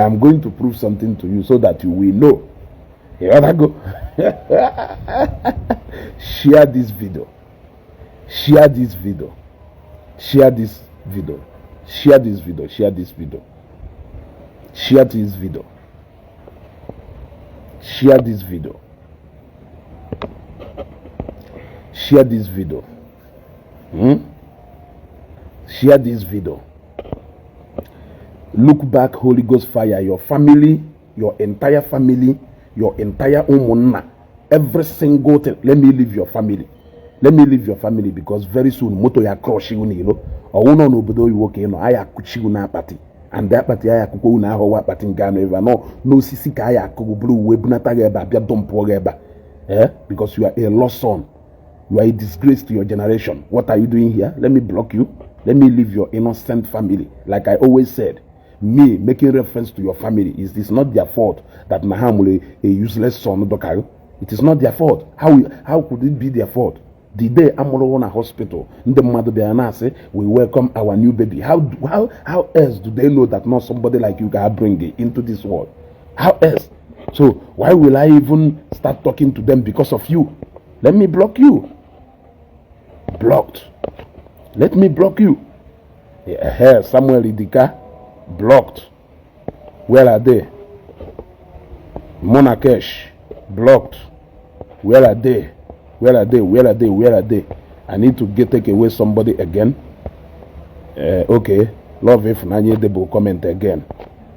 Am going to prove something to you so that you will know. Ịghọtago? Share this video, share this video, share this video, share this video, share this video, share this video, share this video, share this video. Share this video. Look back, Holy Ghost fire your family, your entire family, your entire ụmụnna, every single thing. Let me leave your family, let me leave your family, because very soon moto ya crush you n'ilo. Ọwụ nọ n'obodo oyibo ka ị nọ, anyị akụchi unu akpati and akpati anyị akụkọ unu ahụwa akpati nke anọ ebe nọ n'osisi ka anyị akụgụ bụrụ uwe bunata gị ebe a bịa dumpụọ gị ebe a, eh, because you are a lost son. You are a disgrace to your generation. What are you doing here? Let me block you. Let me leave your innocent family. Like I always said, me making reference to your family, is this not their fault that na ha mụrụ a useless son dọkago? It is not their fault. How could it be their fault? The day amụrụ na hospital, ndị mmadụ bịara na-asị, "We welcome our new baby." How else do they know that not somebody like you can bring it into this world? How else? So why will I even start talking to them because of you? Let me block you. Blocked. Let me block you. Yeah, Samuel Idika, blocked. Where are they? Monakesh, blocked. Where are they? Where are they? Where are they? Where are they? I need to get take away somebody again. Okay, Love Ifunanya Edebo, comment again.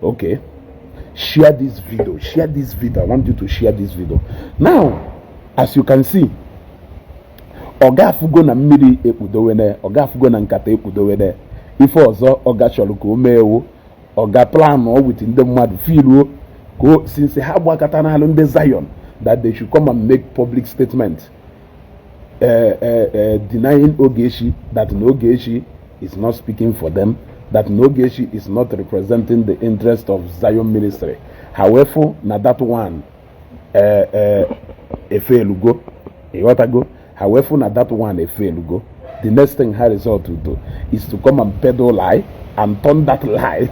Okay, share this video, share this video. I want you to share this video. Now, as you can see, ọ ga-afụgo na mmiri ekpudowene, ọ ga-afụgo na nkata ekpudowene. Ife ọzọ ọ ga chọrọ ka o mee ewu, ọ ga plan with ndị mmadụ filuo ka o since ha gbakọta n'alụ ndị Zion that they should come and make public statement denying Ogechi, that Ogechi is not speaking for them, that Ogechi is not representing the interest of Zion ministry. However, na that one efelugo, ịghọtago? However, na that one efelugo. The next thing ha resort to do is to come and peddle lie and turn that lie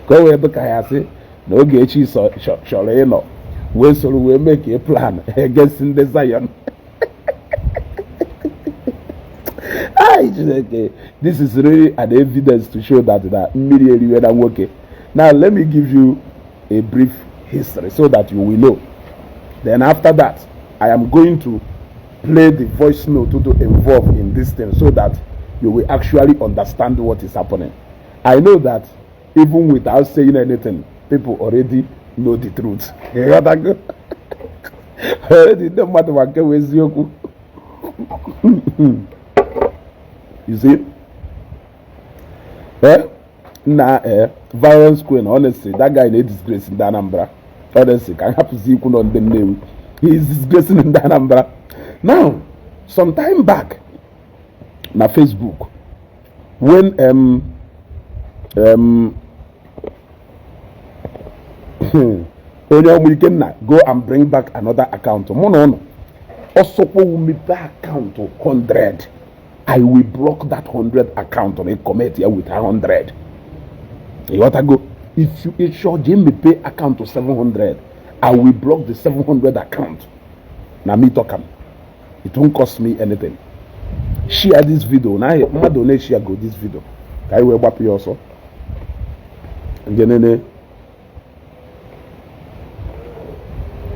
ka o wee dị ka ya sị na Ogechi chọrọ ịnọ wee soro wee make a plan against ndị Zion. Ai, Chineke, this is really an evidence to show that na mmiri eriwe na nwoke. Now let me give you a brief history so that you will know. Then after that, I am going to play the voice note to involve in this thing so that you will actually understand what is happening. I know that even without saying anything, people already know the truth. Ịghọtago? Already ndị mmadụ ma nke bụ eziokwu. You see? Eh? Na eh, violence queen, honestly, that guy na disgrace ndị Anambra. Honestly, ka m hapụzi ikwu nọ ndị Nnewi. He is disgracing ndị Anambra. Now, some time back na Facebook, when onye ọmụ Ikenna go and bring back another account, mụ na ụnụ ọsọkwa mepe account 100, I will block that 100 account na commit ya with 100. Ịghọtago? If you ịchọ jee mepee account 700, I will block the 700 account. Na me talk am, it won't cost me anything. Share this video. Na mmadụ one share go this video ka anyị wee gbapụ ya ọsọ njenene.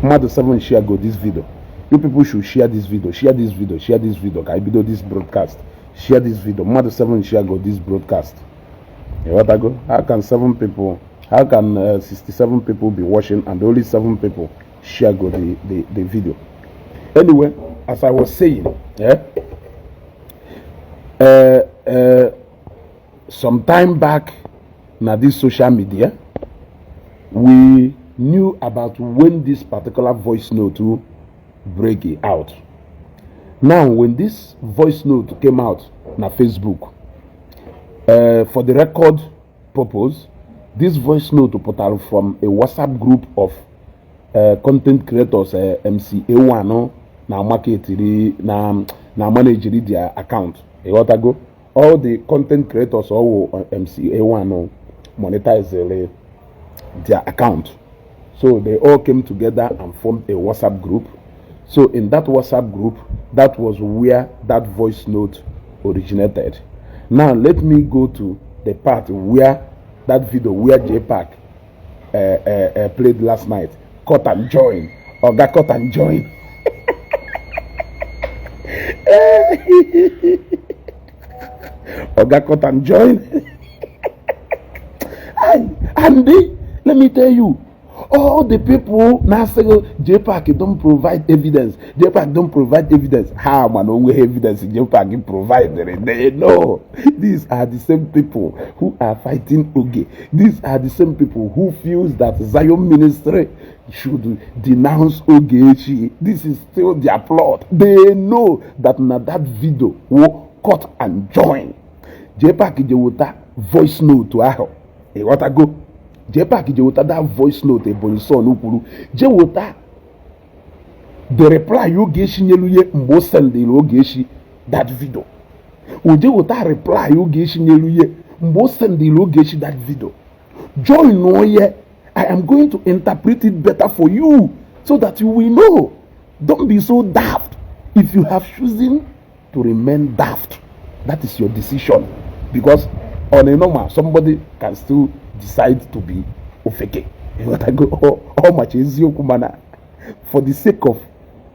Mmadụ 7 share go this video. You people should share this video, share this video, share this video ka anyị bido this broadcast. Share this video. Mmadụ 7 share go this broadcast. Ịghọtago? How can 7 people, how can 67 people be watching and only 7 people share go the video? Anyway, as I was saying, yeah, some time back na this social media, we knew about when this particular voice note to break it out. Now, when this voice note came out na Facebook, for the record purpose, this voice note pụtara from a WhatsApp group of content creators, MCA1 na marketiri na manageri their account. Ịghọtago? All the content creators ọwụ MCA1 monetize their account. So they all came together and formed a WhatsApp group. So in that WhatsApp group, that was where that voice note originated. Now let me go to the part where that video where JPAC played last night. Cut and join. Oga cut and join. Oga cut and join. And they, let me tell you, all the people now say JPAC don't provide evidence. JPAC don't provide evidence. How man only evidence JPAC provide? They know. These are the same people who are fighting Oge. These are the same people who feels that Zion Ministry should denounce Ogechi. This is still their plot. They know that now that video will cut and join. JPAC jewota voice note ahụ. Ịghọtago? JPAC jewota that voice note Ebonyi Son kwuru, jewota the reply Ogechi nyelu ye mgbe o sendịrị Ogechi that video. O jewota reply Ogechi nyelu ye mgbe o sendịrị Ogechi that video. Join oye. I am going to interpret it better for you so that you will know. Don't be so daft. If you have chosen to remain daft, that is your decision. Because on a normal, somebody can still decide to be ofeke. Ịghọtago? Ọ macha eziokwu, mana for the sake of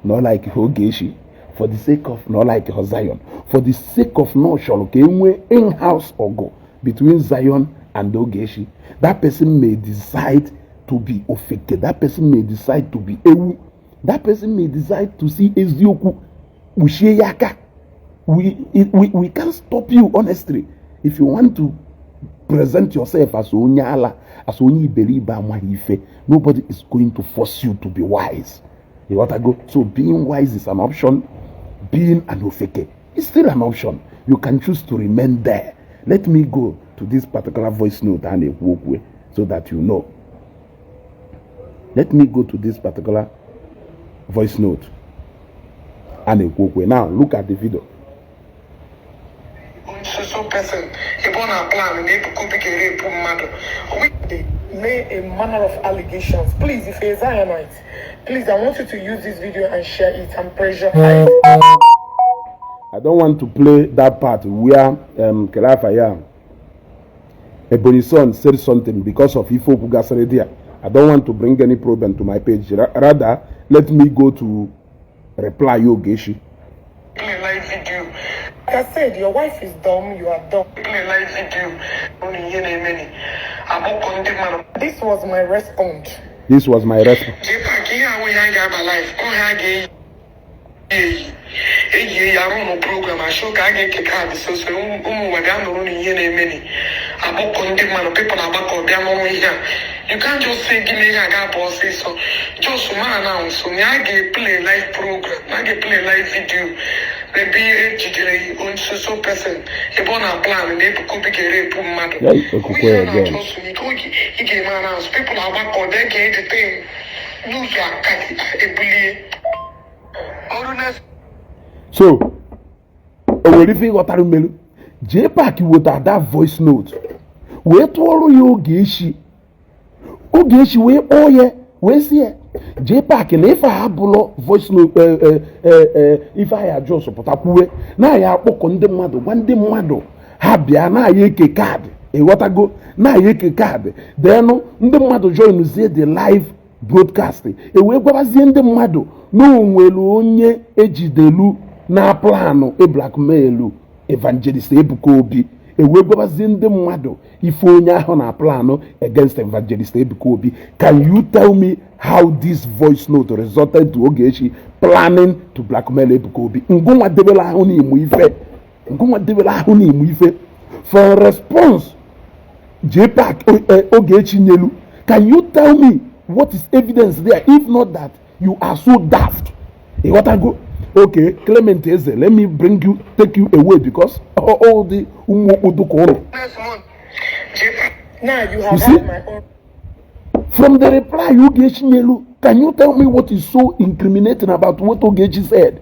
not like Ogechi, for the sake of not like Zion, for the sake of no chọrọ ka e nwee in-house ọgụ between Zion and Ogechi, that person may decide to be ofeke, that person may decide to be ewu, that person may decide to see eziokwu kpuchie ya aka. We can't stop you, honestly. If you want to present yourself as onye ala, as onye iberibe amaghị ife, nobody is going to force you to be wise. Ịghọtago? So being wise is an option. Being an ofeke is still an option. You can choose to remain there. Let me go to this particular voice note a na-ekwu okwu so that you know. Let me go to this particular voice note a na-ekwu okwu. Now look at the video. So so person ebe ọ na plan na Ebuka Obi ga-erepụ mmadụ. They lay a manner of allegations. Please, if you're a Zionite, please, I want you to use this video and share it and pressure. I don't want to play that part where Kelafaya Ebonyi Son said something because of ife okwu gasịrị there. I don't want to bring any problem to my page. Rather, let me go to reply Ogechi. Play live video. Like I said, your wife is dumb, you are dumb. Play live video ọ na ihe na-emeni agbakọ ndị mmadụ. This was my response. This was my response. JPAC, ihe ahụ ihe a ga-aba live, ọ ha ga-eyi eyi eyi eyi arụ nụ program achọ ka a ga-eke kaadị soso ụmụ ụwa bịa nụrụ na ihe na-emeni agbakọ ndị mmadụ, people na-agbakọ bịa n'ọnwa ihe a. You can't just say gị mee ihe a ga-apụ ọsịsọ. Just ma announce na a ga-eplay live program, na a ga-eplay live video ebe ejidere so person ebe ọ na plan na Ebuka Obi ga-erepụ mmadụ. Yeah, ekwukwe Ihe a again. na-achọ so ike oge ị ga-eme announce, people agbakọ bịa ga-edete n'ụzọ aka ebulie ọrụ na So, o nwere ife ịghọtara mmelu. JPAC wetara that voice note wee tụọrọ ya Ogechi. Ogechi wee kpọọ ya wee sị ya JPAC na ife a abụlọ voice note ife a ya jos pụta kwuwe na ya akpọkọ ndị mmadụ, gwa ndị mmadụ ha bịa na ya eke kaadị. Ịghọtago? Na ya eke kaadị denụ, ndị mmadụ joinzie the live broadcast, e wee gwabazie ndị mmadụ na o nwere onye ejidelu na planụ e blackmailu Evangelist Ebuka Obi. E wee gwabazie ndị mmadụ ife onye ahụ na planụ against Evangelist Ebuka Obi. Can you tell me how this voice note resulted to Ogechi planning to blackmail Ebuka Obi? Ngụnwa debere ahụ n'imo ife, ngụnwa debere ahụ n'imo ife for response JPAC Ogechi nyelu, can you tell me what is evidence there, if not that you are so daft? Ịghọtago? Okay, Clement Eze, let me bring you, take you away, because all the ụmụ okpodoko ụrụ. Next month JPAC. Now you have You see? had my own From the reply Ogechi nyelu, can you tell me what is so incriminating about what Ogechi said?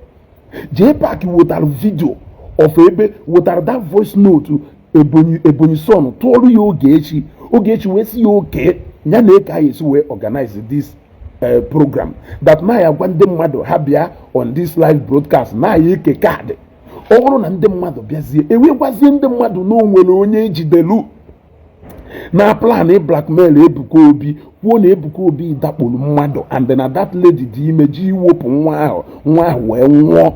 JPAC wetara video of ebe wetara that voice note Ebonyi Son tụọrọ ya Ogechi. Ogechi wee sị ya oke Ya na eke anyị esi wee organize this program that na ya gwa ndị mmadụ ha bịa on this live broadcast, na ya eke kaadị. Ọ bụrụ na ndị mmadụ bịazie, ewegwazie ndị mmadụ na o nwere onye ejidelu na plan blackmail Ebuka Obi, kwuo na Ebuka Obi dakporo mmadụ and na that lady dị ime ji iwepụ nwa ahụ, nwa ahụ wee nwụọ.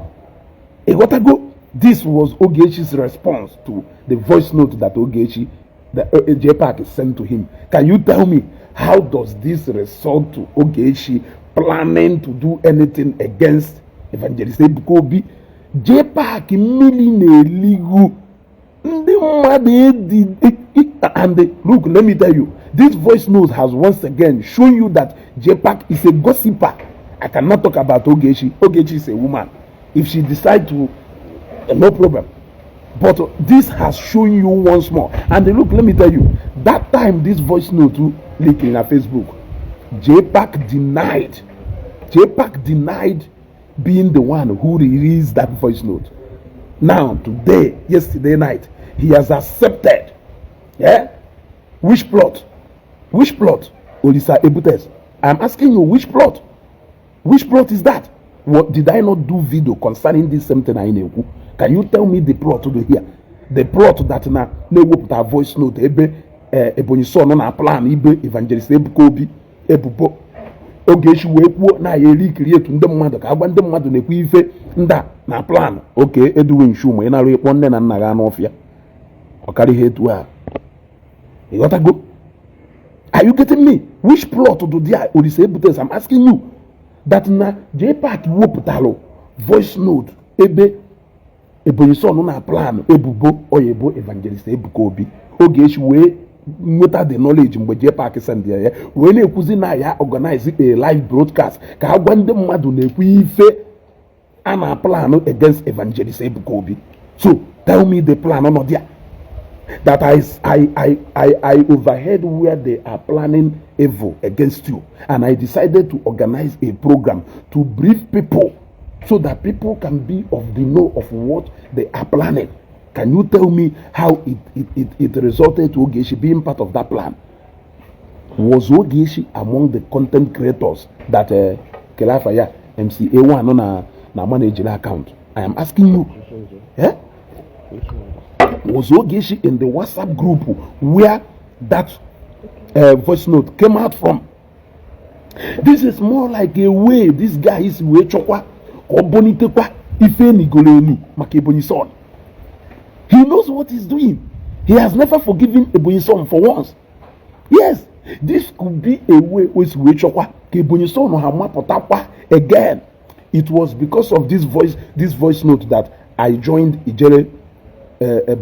Ịghọtago? This was Ogechi's response to the voice note that Ogechi, the JPAC, sent to him. Can you tell me, how does this result to Ogechi planning to do anything against Evangelist Ebuka Obi? JPAC, mmiri na-eligu ndị mmadụ edi. And look, let me tell you, this voice note has once again shown you that JPAC is a gossiper. I cannot talk about Ogechi. Ogechi is a woman. If she decide to, no problem. But this has shown you once more. And look, let me tell you, that time this voice note leak in her Facebook, JPAC denied. JPAC denied being the one who released that voice note. Now, today, yesterday night, he has accepted. Yeah? Which plot? Which plot? Olisa Ebutes. I'm asking you, which plot? Which plot is that? What did I not do video concerning this same thing I know? Can you tell me the plot to here? The plot that na na-ewepụta voice note ebe Ebonyi Son na plan ibe Evangelist Ebuka Obi ebubo, Ogechi wee kwuo na ya eri ikiri etu ndị mmadụ ka agwa ndị mmadụ na-ekwu ife ndị a na plan. Oke Edwin Shuma, ị na-arụ ịkpọ nne na nna gị anụ ọfịa, ọ karịghị etu a. Ịghọtago? Are you getting me? Which plot do there, Olise Ebutes? I'm asking you that na JPAC wepụtalụ voice note ebe Ebonyi Son na plan ebubo oyebo Evangelist Ebuka Obi, Ogechi wee nweta the knowledge mgbe JPAC send ya, wee na-ekwuzi na ya organize a live broadcast ka a gwa ndị mmadụ na-ekwu ife a na plan against Evangelist Ebuka Obi. So tell me the plan nọ there that I overheard where they are planning evil against you, and I decided to organize a program to brief people so that people can be of the know of what they are planning. Can you tell me how it resulted to Ogechi being part of that plan? Was Ogechi among the content creators that Kelafaya MCA1 na manage account? I am asking you. Eh? Was Ogechi in the WhatsApp group where that voice note came out from? This is more like a way this guy is wee chọkwa ka ọ bonitekwa ife enigoro enu maka Ebonyi Son. He knows what he's doing. He has never forgiven Ebonyi Son for once. Yes, this could be a way o si wee chọkwa ka Ebonyi Son ha mapụtakwa again. It was because of this voice note that I joined Ijere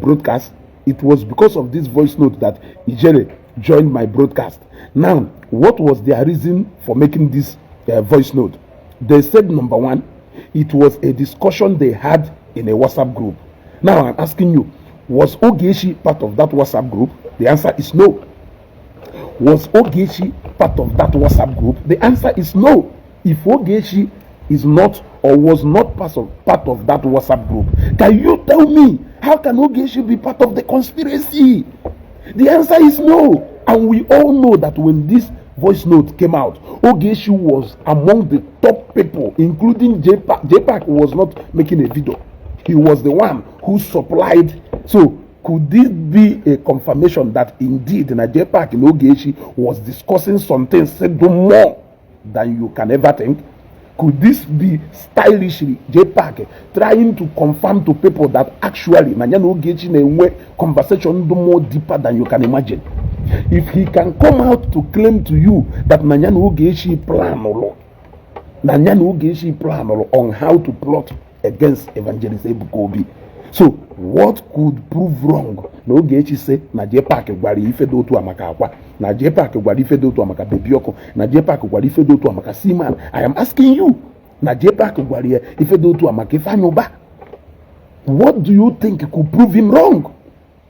broadcast. It was because of this voice note that Ijere joined my broadcast. Now, what was their reason for making this voice note? They said, number one, it was a discussion they had in a WhatsApp group. Now, I'm asking you, was Ogechi part of that WhatsApp group? The answer is no. Was Ogechi part of that WhatsApp group? The answer is no. If Ogechi is not or was not part of that WhatsApp group, can you tell me how can Ogechi be part of the conspiracy? The answer is no. And we all know that when this voice note came out, Ogechi was among the top people, including JPAC. JPAC was not making a video. He was the one who supplied. So could this be a confirmation that indeed na JPAC and Ogechi was discussing something said more than you can ever think? Could this be stylishly JPAC trying to confirm to people that actually na ya na Ogechi na-enwe conversation do more deeper than you can imagine? If he can come out to claim to you that na ya na Ogechi plan ụlọ, na ya na Ogechi plan ụlọ on how to plot against Evangelist Ebuka Obi, so what could prove wrong na Ogechi say na JPAC gwara ife dị otu a maka akwa, na JPAC gwara ife dị otu a maka Baby Ọkụ, na JPAC gwara ife dị otu a maka Seaman? I am asking you, na JPAC gwara ya ife dị otu a maka Ifeanyi Ụba, what do you think could prove him wrong?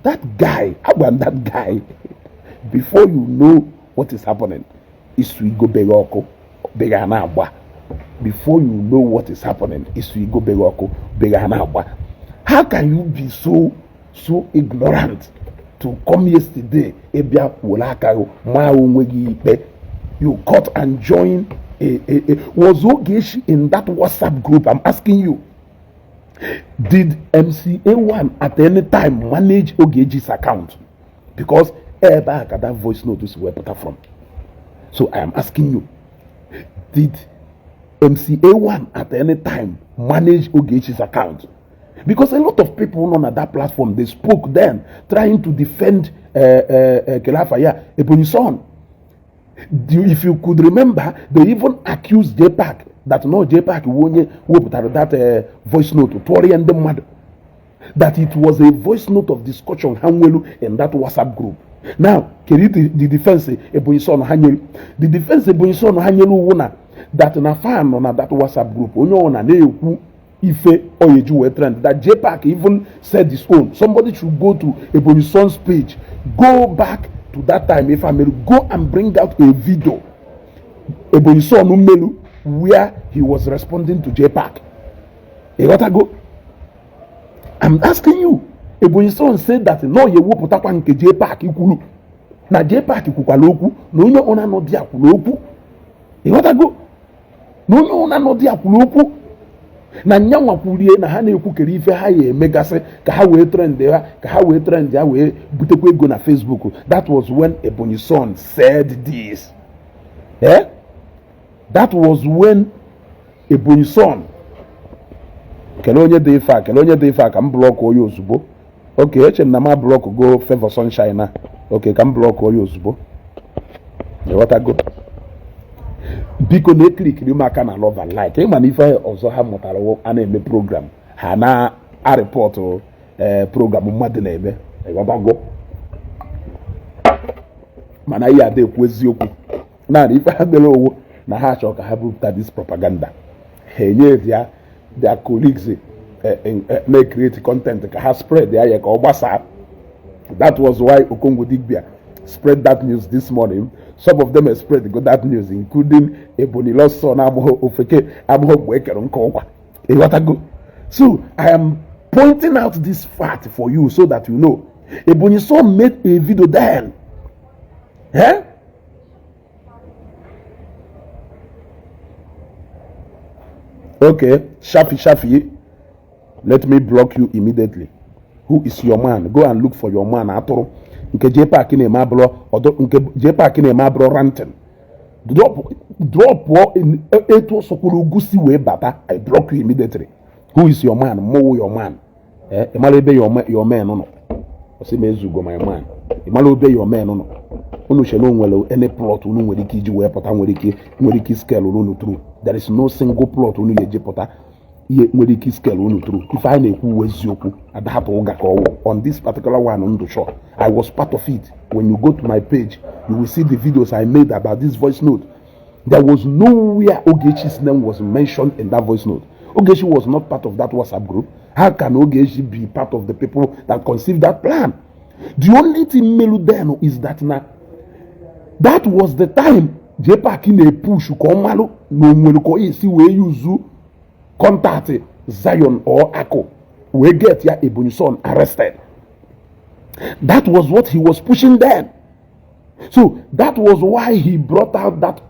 That guy, agwa that guy, before you know what is happening, isu igo beghe ọkụ beghe na-agba. Before you know what is happening, isu igo beghe ọkụ beghe na-agba. How can you be so ignorant? To come yesterday, ịbịa were aka gị maa onwe gị ikpe. You cut and join a was Ogechi in that WhatsApp group? I'm asking you. Did MCA1 at any time manage Ogechi's account? Because ebe a ka that voice note si wee pụta from. So I am asking you, did MCA1 at any time manage Ogechi's account? Because a lot of people nọ na that platform, they spoke then, trying to defend Kelafaya, Ebonyi Son. If you could remember, they even accused JPAC that no JPAC wụ onye wepụtara that voice note tụọrọ ya ndị mmadụ, that it was a voice note of discussion ha nwelu in that WhatsApp group. Now, kedu the defense Ebonyi Son ha nyelu? The defense Ebonyi Son ha nyelu uwu na that na fan nọ na that WhatsApp group, onye ọ na na-ekwu ife oyeji wee trend, that JPAC even said his own. Somebody should go to Ebonyi Son's page, go back to that time if I go and bring out a video Ebonyi Son melu where he was responding to JPAC. Ịghọtago? I'm asking you. Ebonyi Son said that no ya ewepụtakwa nke JPAC kwuru, na JPAC kwukwara okwu, na onye ọna nọ dị ya kwuru okwu. Ịghọtago? Na onye ọna nọ dị ya kwuru okwu, na nyanwa kwurie na ha na-ekwukere ife ha ya emegasị ka ha wee trend ha, ka ha wee trend ya, wee butekwa ego na Facebook. That was when Ebonyi Son said this. Eh? That was when Ebonyi Son. Kelee onye dị ife a, kelee onye dị ife a, ka m block onye ozugbo. Okay, eche m na ma block go Favor Sunshine a. Okay, ka m block onye ozugbo. Ịghọtago? Biko, na-eclickiri m aka na love and like. Ịma na ife ọzọ ha mụtara wụ a na-eme program, ha na-areport ee program mmadụ na-eme. Ịghọtago? Mana ihe ada ekwu eziokwu naanị ife ha mere owu na ha chọrọ ka ha bupụta this propaganda, ha enye their colleagues na-create content ka ha spread ya ka ọ gbasaa. That was why Okongwu Dibia spread that news this morning. Some of them have spread go that news, including Ebony Lost Son amụghị ofeke amụghị mgbe e kere nke ụkwa. Ịghọtago? So I am pointing out this fact for you so that you know Ebonyi Son made a video then. Eh? Okay, Shafi Shafi, let me block you immediately. Who is your man? Go and look for your man. Atụrụ nke JPAC na-eme abụrụ ọdụ, nke JPAC na-eme abụrụ ranting. Drop drop etu ọsọkwuru ugwu si wee bata. I block you immediately. Who is your man? Mụwụ your man. Eh, ị mara ebe your man nọ? Ọsị m ezugo my man. Ị mara ebe your man nọ? Unu che na o nwere any plot unu nwere ike iji wee pụta, nwere ike scale unu through? There is no single plot unu ga-eji pụta ihe nwere ike scale unu through. Ife anyị na-ekwu uwe eziokwu adahapụ ụga ka ọwụ. On this particular one, ndụ sure I was part of it. When you go to my page, you will see the videos I made about this voice note. There was nowhere Ogechi's name was mentioned in that voice note. Ogechi was not part of that WhatsApp group. How can Ogechi be part of the people that conceived that plan? The only thing melu then is that na that was the time JPAC na-epush ka ọ malụ na o nwere ka ọ esi wee use contact Zion or Ako wee get ya Ebonyi Son arrested. That was what he was pushing then. So that was why he brought out that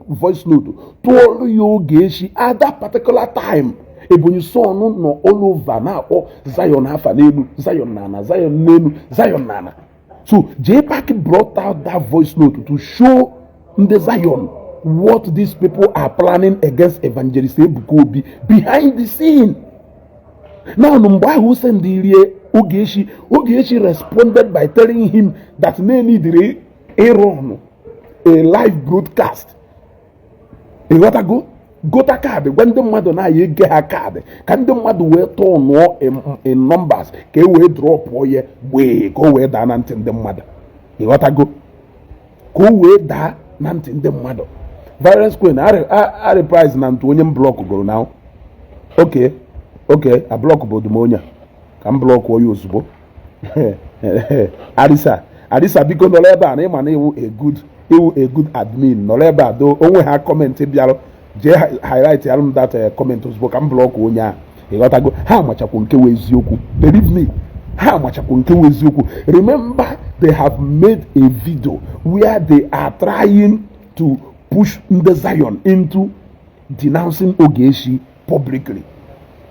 voice note tụọrọ ya Ogechi. At that particular time, Ebonyi Son nọ all over na-akpọ Zion afa n'elu, Zion na ana, Zion n'elu, Zion na ana. So JPAC brought out that voice note to show ndị Zion what these people are planning against Evangelist Ebuka Obi behind the scene. Now, mgbe ahụ sendirie Ogechi, Ogechi responded by telling him that na-enidiri ịrun a live broadcast. Ịghọtago? Gota card, gwa ndị mmadụ na-aya ege ha card, ka ndị mmadụ wee tụọ nụọ in numbers, ka e wee dropụọ ya gbee, ka o wee daa na ntị ndị mmadụ. Ịghọtago? Ka o wee daa na ntị ndị mmadụ. Virus Queen a reprise na ntụ onye m block goro na. Okay, a block bụ odum onye a ka m block ya ozugbo. Arisa, Arisa, biko nọrọ ebe a na ịma na iwu a good admin. Nọrọ ebe a do onwe ha comment bịarụ, jee highlight ya m that comment ozugbo ka m block onye a. Ịghọtago? Ha machakwu nke wee eziokwu. Believe me. Ha machakwa nke wụ eziokwu. Remember, they have made a video where they are trying to push ndị Zion into denouncing Ogechi publicly.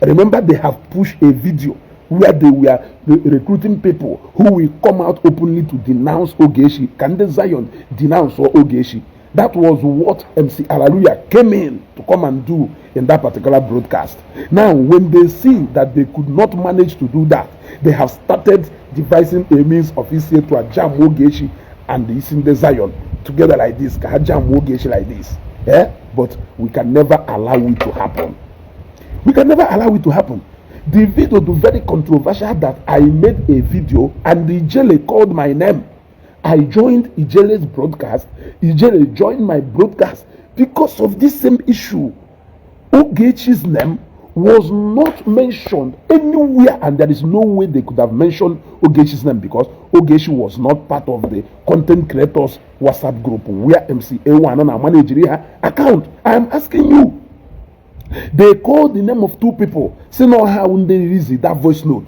Remember, they have pushed a video where they were recruiting people who will come out openly to denounce Ogechi. Can the Zion denounce Ogechi? That was what MC Hallelujah came in to come and do in that particular broadcast. Now, when they see that they could not manage to do that, they have started devising a means of isi to a jam Ogechi and the Isinde Zion together like this. Ka ha jam Ogechi like this. Eh? But we can never allow it to happen. We can never allow it to happen. The video do very controversial that I made a video and the Ijele called my name. I joined Ijele's broadcast. Ijele joined my broadcast because of this same issue. Ogechi's name was not mentioned anywhere, and there is no way they could have mentioned Ogechi's name because Ogechi was not part of the content creators WhatsApp group where MCA1 na manage her account. I am asking you. They called the name of two people. Say no how they release that voice note.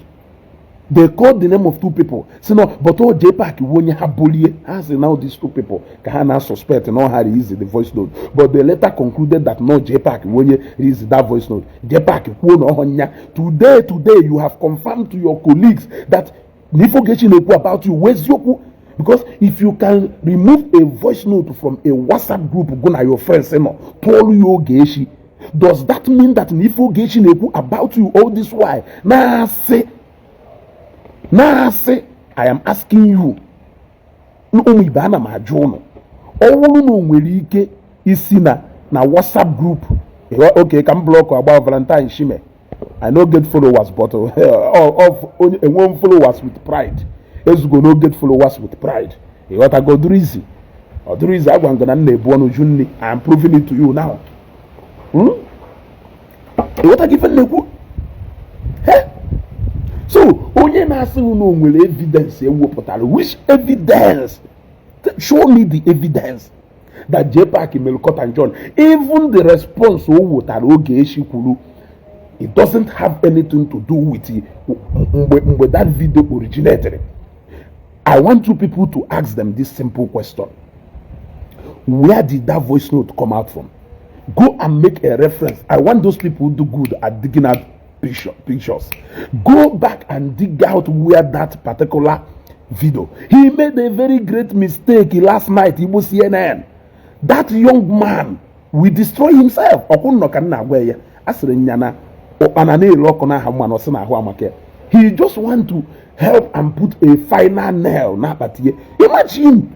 They called the name of two people. Say no, but all JPAC wonye ha bolie. Ha say now these two people ka ha na suspect no how release the voice note. But they later concluded that no JPAC wonye release that voice note. JPAC kwuo na ọhụ. Today you have confirmed to your colleagues that n'ife Ogechi na-ekwu about you weziokwu. Because if you can remove a voice note from a WhatsApp group go na your friends say no, tụọlụ ya Ogechi. Does that mean that n'ife Ogechi na-ekwu about you all this while na-asị na-asị? I am asking you, ụmụ ibe, ana m ajụ ụnụ, ọ bụrụ na o nwere ike isi na WhatsApp group, okay, ka m block agba Valentine Shime. I no get followers, but of onye enwe m followers with pride. Ezugo no get followers with pride. Ịghọtago? Dịrị izi, ọ dịrị izi. Agwa m na m na-ebu ọnụ ju nri. I am proving it to you now. Ịghọtago ife m na-ekwu? So onye na-asị na o nwere evidence ewepụtara, which evidence? Show me the evidence that JPAC mere cut and join. Even the response o wetara Ogechi kwuru, it doesn't have anything to do with mgbe that video originated. I want you people to ask them this simple question: where did that voice note come out from? Go and make a reference. I want those people who do good at digging out pictures, go back and dig out where that particular video. He made a very great mistake last night. Igbo CNN, that young man will destroy himself. Ọkwụ nnọ ka m na-agwa ya, a sịrị nya na ụkpana na-ere ọkụ n'aha mmanụ, ọsị na ahụ amaka. He just want to help and put a final nail n'akpati ya. Imagine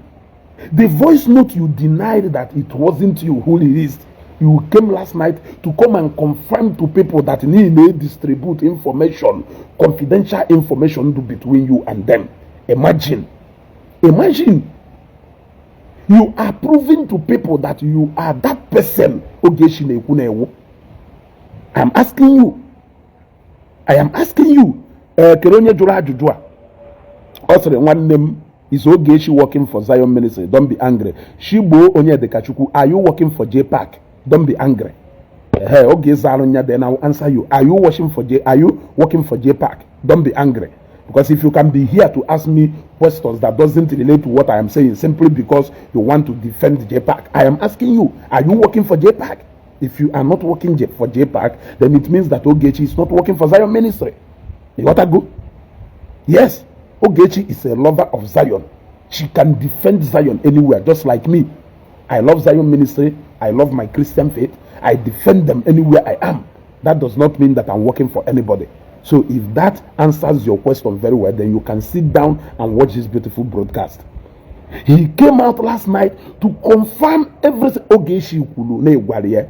the voice note you denied that it wasn't you who released. You came last night to come and confirm to people that need distribute information, confidential information do between you and them. Imagine, imagine, you are proving to people that you are that person Ogechi na-ekwu na-ewu. I'm asking you, I am asking you. Ee, kere onye jụrụ ajụjụ a, ọ sịrị, "Nwanne m, is Ogechi working for Zion Ministry? Don't be angry." Shigbo Onyedikachukwu, are you working for JPAC? Don't be angry. Hey, oge ịza nya, then I will answer you. Are you working for JPAC? Don't be angry. Because if you can be here to ask me questions that doesn't relate to what I am saying simply because you want to defend JPAC, I am asking you, are you working for JPAC? If you are not working for JPAC, then it means that Ogechi is not working for Zion Ministry. You got to go? Yes, Ogechi is a lover of Zion. She can defend Zion anywhere, just like me. I love Zion Ministry. I love my Christian faith. I defend them anywhere I am. That does not mean that I'm working for anybody. So if that answers your question very well, then you can sit down and watch this beautiful broadcast. He came out last night to confirm everything Ogechi kwuru na ịgwara ya.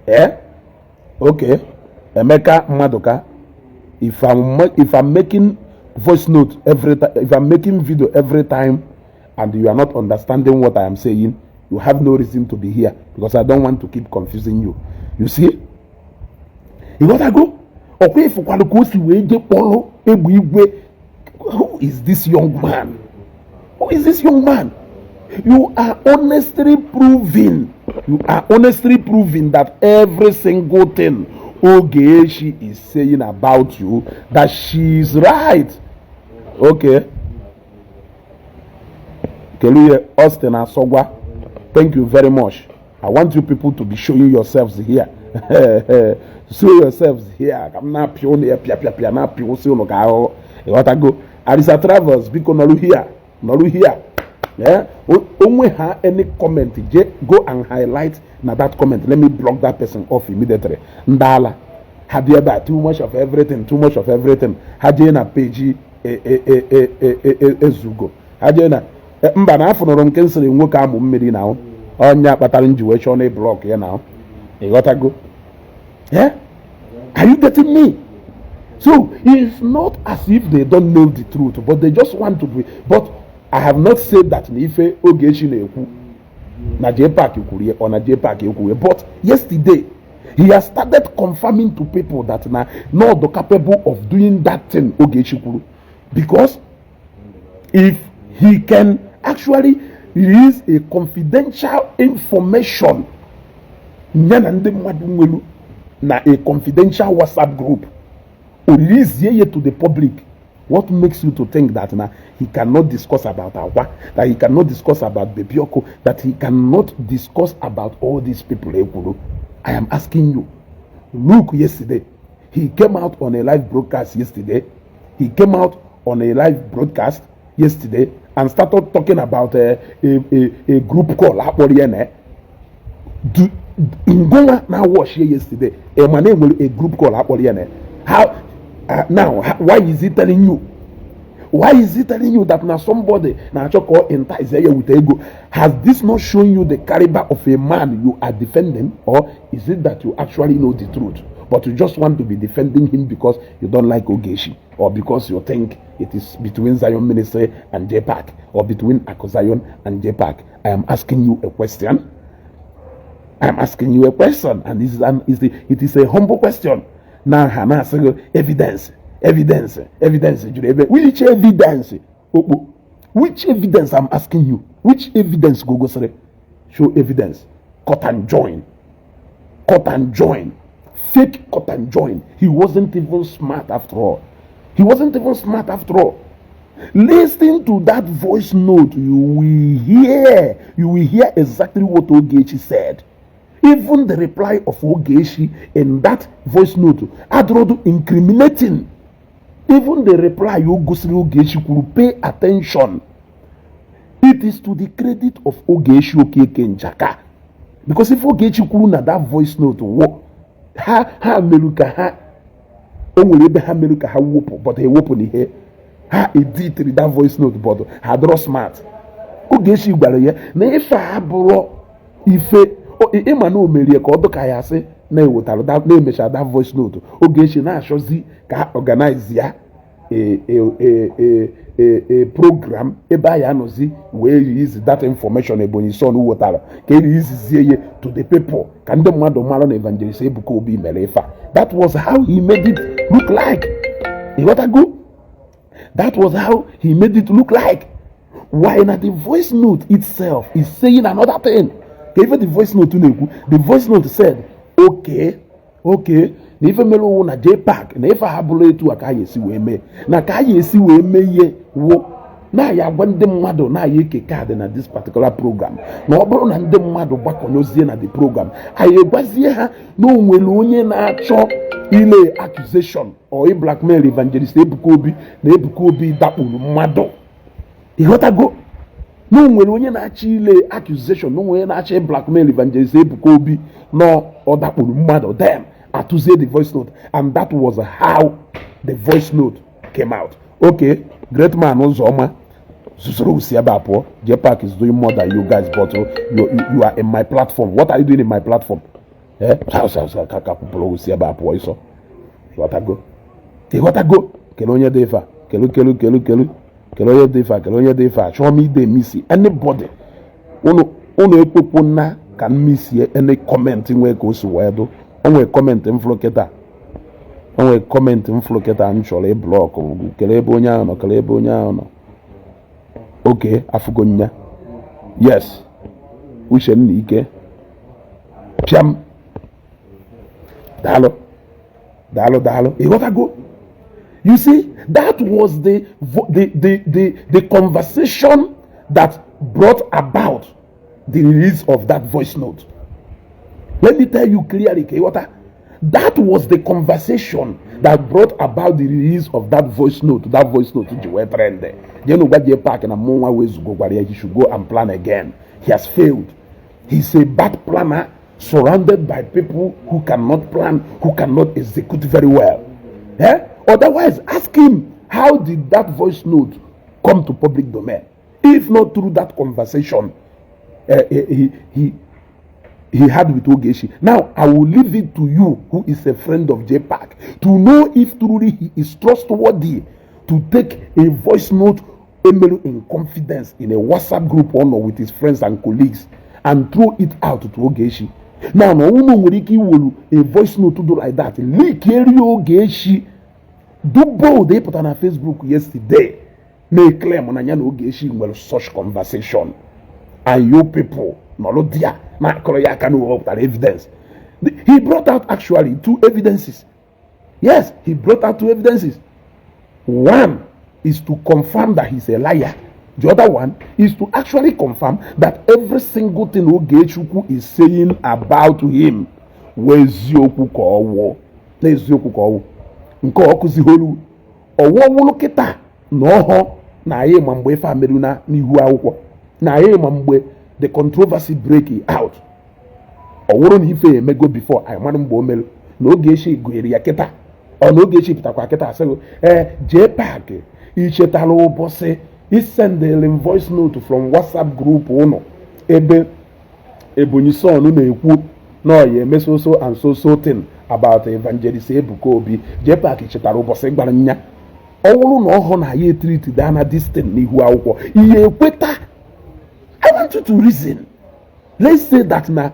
Eh? Okay. Emeka Madoka, if I'm making voice note every time, if I'm making video every time, and you are not understanding what I am saying, you have no reason to be here because I don't want to keep confusing you. You see? You gotta go. Ọkwa ịfụkwalụ ka o si wee je kpọrọ egbe igwe. Who is this young man? Who is this young man? You are honestly proving that every single thing Ogechi is saying about you, that she is right. Okay, Keluye Austin Asogwa, thank you very much. I want you people to be showing yourselves here. Show yourselves here. Ka m na-apịa ụnụ ya pịa pịa pịa, na-apịa ụsị ụnụ ka ahụhụ. Ịghọtago? Arisa Travels, biko nọrụ here, nọrụ here. Yeah? Onwe ha any comment, je go and highlight na that comment. Let me block that person off immediately. Ndị ala ha dị ebe a, too much of everything, too much of everything. Ha jee na page ezugo, ha jee na mba na afụnụrụ nke nsịrị nwoke amụ mmiri na ọnya kpatara nji wee chọọ na block ya na. Ịghọtago? Yeah? Are you getting me? So it's not as if they don't know the truth, but they just want to be. But I have not said that na ife Ogechi na-ekwu na JPAC kwuru ya or na JPAC ekwuru ya. But yesterday he has started confirming to people that na not capable of doing that thing Ogechi kwuru, because if he can actually release a confidential information ya na ndị mmadụ nwelu na a confidential WhatsApp group, o release ya to the public, what makes you to think that na he cannot discuss about Akwa, that he cannot discuss about Baby Oko, that he cannot discuss about all these people ekwuru? I am asking you. Look, yesterday he came out on a live broadcast. Yesterday he came out on a live broadcast yesterday and started talking about a group call akpọrọ ya na do ngụnwa na watch ya yesterday. A man enwere a group call akpọrọ ya na how now how, why is he telling you? Why is he telling you that na somebody na-achọ ka ọ entice ya with ego? Has this not shown you the caliber of a man you are defending? Or is it that you actually know the truth, but you just want to be defending him because you don't like Ogechi, or because you think it is between Zion Ministry and JPAC, or between Ako Zion and JPAC? I am asking you a question. I am asking you a question, and this is an is the, it is a humble question. Now ha na-asị gị evidence, evidence, evidence juru ebe. Which evidence, okpo? Which evidence? I'm asking you, which evidence? Go gosiri, show evidence. Cut and join, cut and join, fake cut and join. He wasn't even smart after all. He wasn't even smart after all. Listen to that voice note. You will hear exactly what Ogechi said. Even the reply of Ogechi in that voice note adrodu incriminating. Even the reply o gosiri Ogechi kwuru, pay attention. It is to the credit of Ogechi Okeke Njaka, because if Ogechi kwuru na that voice note wo ha ha meru ka ha o nwere ebe ha meru ka ha wepụ, but ha ewepụ na ihe ha editiri that voice note, but ha dọrọ smart. Ogechi gwara ya na ife a bụrụ ife ịma na o merie ka ọ dụka ya asị na-ewetara na-emecha that voice note. Ogechi na-achọzi ka ha organize ya a program ebe a ya anọzi wee release that information Ebonyi Son wetara, ka e release ya to the people, ka ndị mmadụ mara na Evangelist Ebuka Obi mere ife a. That was how he made it look like. Ịghọtago? That was how he made it look like. Why na the voice note itself is saying another thing? Ka ife the voice note na-ekwu, the voice note said, okay, na ife mere owu na JPAC na ife ha bụrụ etu a ka a esi wee mee, na ka a esi wee mee ihe wụ na-aya agwa ndị mmadụ na-aya eke card na this particular program, na ọ bụrụ na ndị mmadụ gbakọnyezie na the program, anyị egwazie ha na o nwere onye na-achọ ile accusation or blackmail Evangelist Ebuka Obi, na Ebuka Obi dakpuru mmadụ. Ịghọtago? Na o nwere onye na-achọ ile accusation, na o nwere onye na-achọ blackmail Evangelist Ebuka Obi na ọ dakpuru mmadụ. Then atụzie the voice note, and that was how the voice note came out. Okay, great man Ụzọma zuzuru si ebe a pụọ. JPAC is doing more than you guys, but you are in my platform. What are you doing in my platform? Eh, ka ka kwupụrụ si ebe a pụọ ịsọ. Ịghọtago? Ịghọtago? Kele onye dị ife a, kelu kelu kelu kelu kele onye dị ife a, kele onye dị ife a. Chọọ m ide misi anybody. Unu unu ekwekwu na ka m misie any comment nwee ka o si wee dụ. O nwee comment m fụrụ kịta, o nwee comment m fụrụ kịta m chọrọ ị block. Kele ebe onye ahụ nọ, kele ebe onye ahụ nọ. Oke afụgo nya. Yes, Uchenna Ike, pịam, daalụ, daalụ, daalụ. Ịghọtago? You see, that was the conversation that brought about the release of that voice note. Let me tell you clearly, Kewata, that was the conversation that brought about the release of that voice note. That voice note ji wee trend. Jenu gwa JPAC na mụnwa wezugo gwara ya he should go and plan again. He has failed. He's a bad planner surrounded by people who cannot plan, who cannot execute very well. Eh? Otherwise, ask him, how did that voice note come to public domain? If not through that conversation he had with Ogechi. Now, I will leave it to you, who is a friend of JPAC, to know if truly he is trustworthy to take a voice note emelu in confidence in a WhatsApp group or not with his friends and colleagues and throw it out to Ogechi. Now, na unu nwere ike iwelu a voice note to do like that, leak eri Ogechi do bold ịpụta na Facebook yesterday na-eclaim na ya na Ogechi nwere such conversation, and you people nọrọ there na-akọrọ ya aka na o wepụtara evidence. He brought out actually two evidences. Yes, he brought out two evidences. One is to confirm that he's a liar. The other one is to actually confirm that every single thing Ogechukwu is saying about him wụ eziokwu ka ọ wụ na eziokwu ka ọ wụ nke ọ kụzigholu ọwụ wụlụ kịta na ọhọ na anyị ma mgbe ife a merụ na n'ihu akwụkwọ na anyị ma mgbe the controversy break out. Ọ wụrụ na ife emego before anyị mara mgbe o merụ na Ogechi gụnyere ya kịta ọ na Ogechi pụtakwa kịta asịghị ee JPAC ichetara ụbọchị isendịrị m voice note from WhatsApp group ụnụ ebe Ebonyi son na-ekwu na ọ ya eme so so and so so thing about Evangelist Ebuka Obi. JPAC chetara ụbọchị gbara nya ọ bụrụ na ọ hụ na ya etriti dana this thing n'ihu akwụkwọ ihe ekweta. I want you to reason. Let's say that na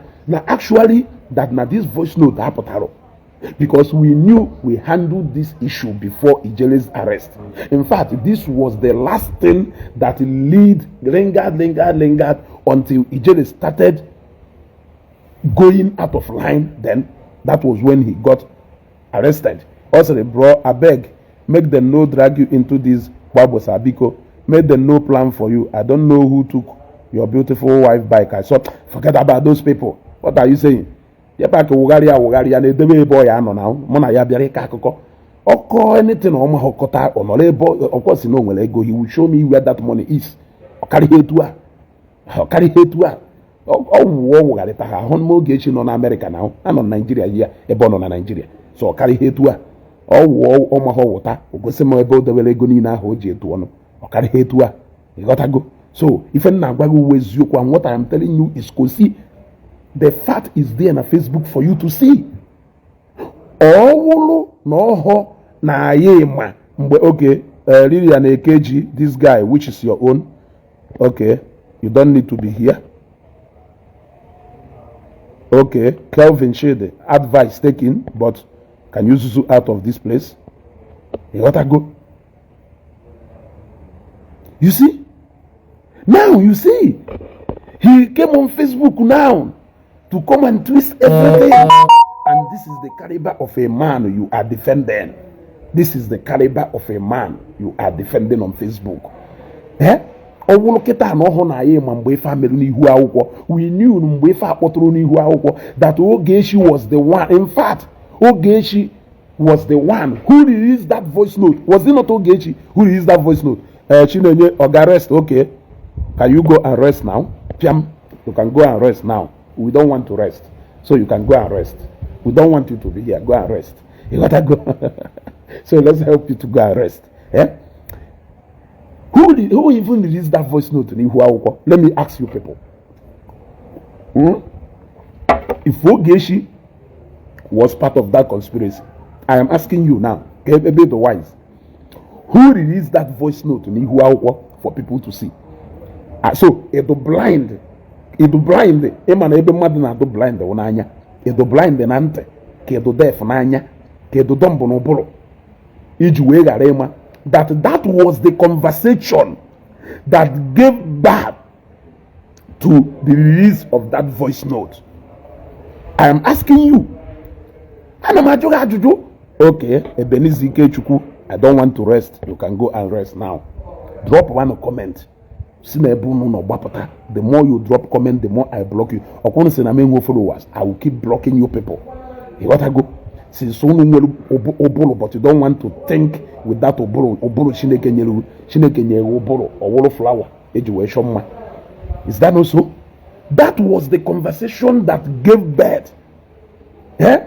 actually that na this voice note apụtara because we knew we handled this issue before Ijele's arrest. In fact, this was the last thing that lead lingered, lingered, lingered until Ijele started going out of line. Then that was when he got arrested. Also, bro, I beg, make them no drag you into this Babosa biko. Make them no plan for you. I don't know who took your beautiful wife bike. I saw. Forget about those people. What are you saying? JPAC wụgharịa wụgharịa na-edebe ebe ọ ya nọ na mụ na ya bịara ịkọ akụkọ ọkọ anything ọma ọkọta ọ nọrọ ebe ọkọ si na o nwere ego. He will show me where that money is. Ọ karịghị etu a, ọ karịghị etu a ọ wụọ wụgharịta ha ahụ m. Ogechi nọ na Amerịka na anọ na Naijiria ya ebe ọ nọ na Naijiria so ọ karịghị etu a ọ wụọ ọmahọ wụta o gosi m ebe o debere ego niile ahụ o ji etu ọnụ. Ọ karịghị etu a, ịghọtago? So ife m na-agwa gị uwe eziokwu, and what I am telling you is kosi the fact is there na Facebook for you to see. Ọ wụrụ na ọhọ na anyị ma mgbe oge Lilian Ekeji, this guy, which is your own? Okay, you don't need to be here. Okay, Kelvin Shede, advice taken, but can you zuzu out of this place? You gotta go. You see now, you see, he came on Facebook now to come and twist everything, and this is the caliber of a man you are defending. This is the caliber of a man you are defending on Facebook. Eh, ọ wụrụ kịta na ọhụ na anyị ma mgbe ife a mere n'ihu akwụkwọ, we knew mgbe ife a kpọtụrụ n'ihu akwụkwọ that Ogechi was the one. In fact, Ogechi was the one who released that voice note. Was it not Ogechi who released that voice note? Chinenye oga, rest. Okay, can you go and rest now? Piam, you can go and rest now. We don't want to rest, so you can go and rest. We don't want you to be here. Go and rest. You gotta go, so let's help you to go and rest, eh? Who even released that voice note n'ihu akwụkwọ? Let me ask you people. If Ogechi was part of that conspiracy, I am asking you now, ebe the wise, who released that voice note n'ihu akwụkwọ for people to see? Ah, so ịdụ blind, ịdụ blind. Ịma na ebe mmadụ na-adụ blind wụ n'anya. Ịdụ blind na ntị ka ịdụ deaf n'anya ka ịdụ dumb n'ụbụrụ iji wee ghara ịma that that was the conversation that gave birth to the release of that voice note. I am asking you. Ana m ajụ gị ajụjụ. Okay, Ebenezer Ikechukwu, I don't want to rest. You can go and rest now. Drop one comment si na ebe unu nọ gbapụta. The more you drop comment, the more I block you. Ọkwụnụ si na m enwe followers, I will keep blocking you people. Ịghọtago? Since unu nwere ụbụrụ but you don't want to think with that ụbụrụ, ụbụrụ Chineke nyere, Chineke nyere ụbụrụ ọwụrụ flower eji wee chọọ mma. Is that not so? That was the conversation that gave birth, eh,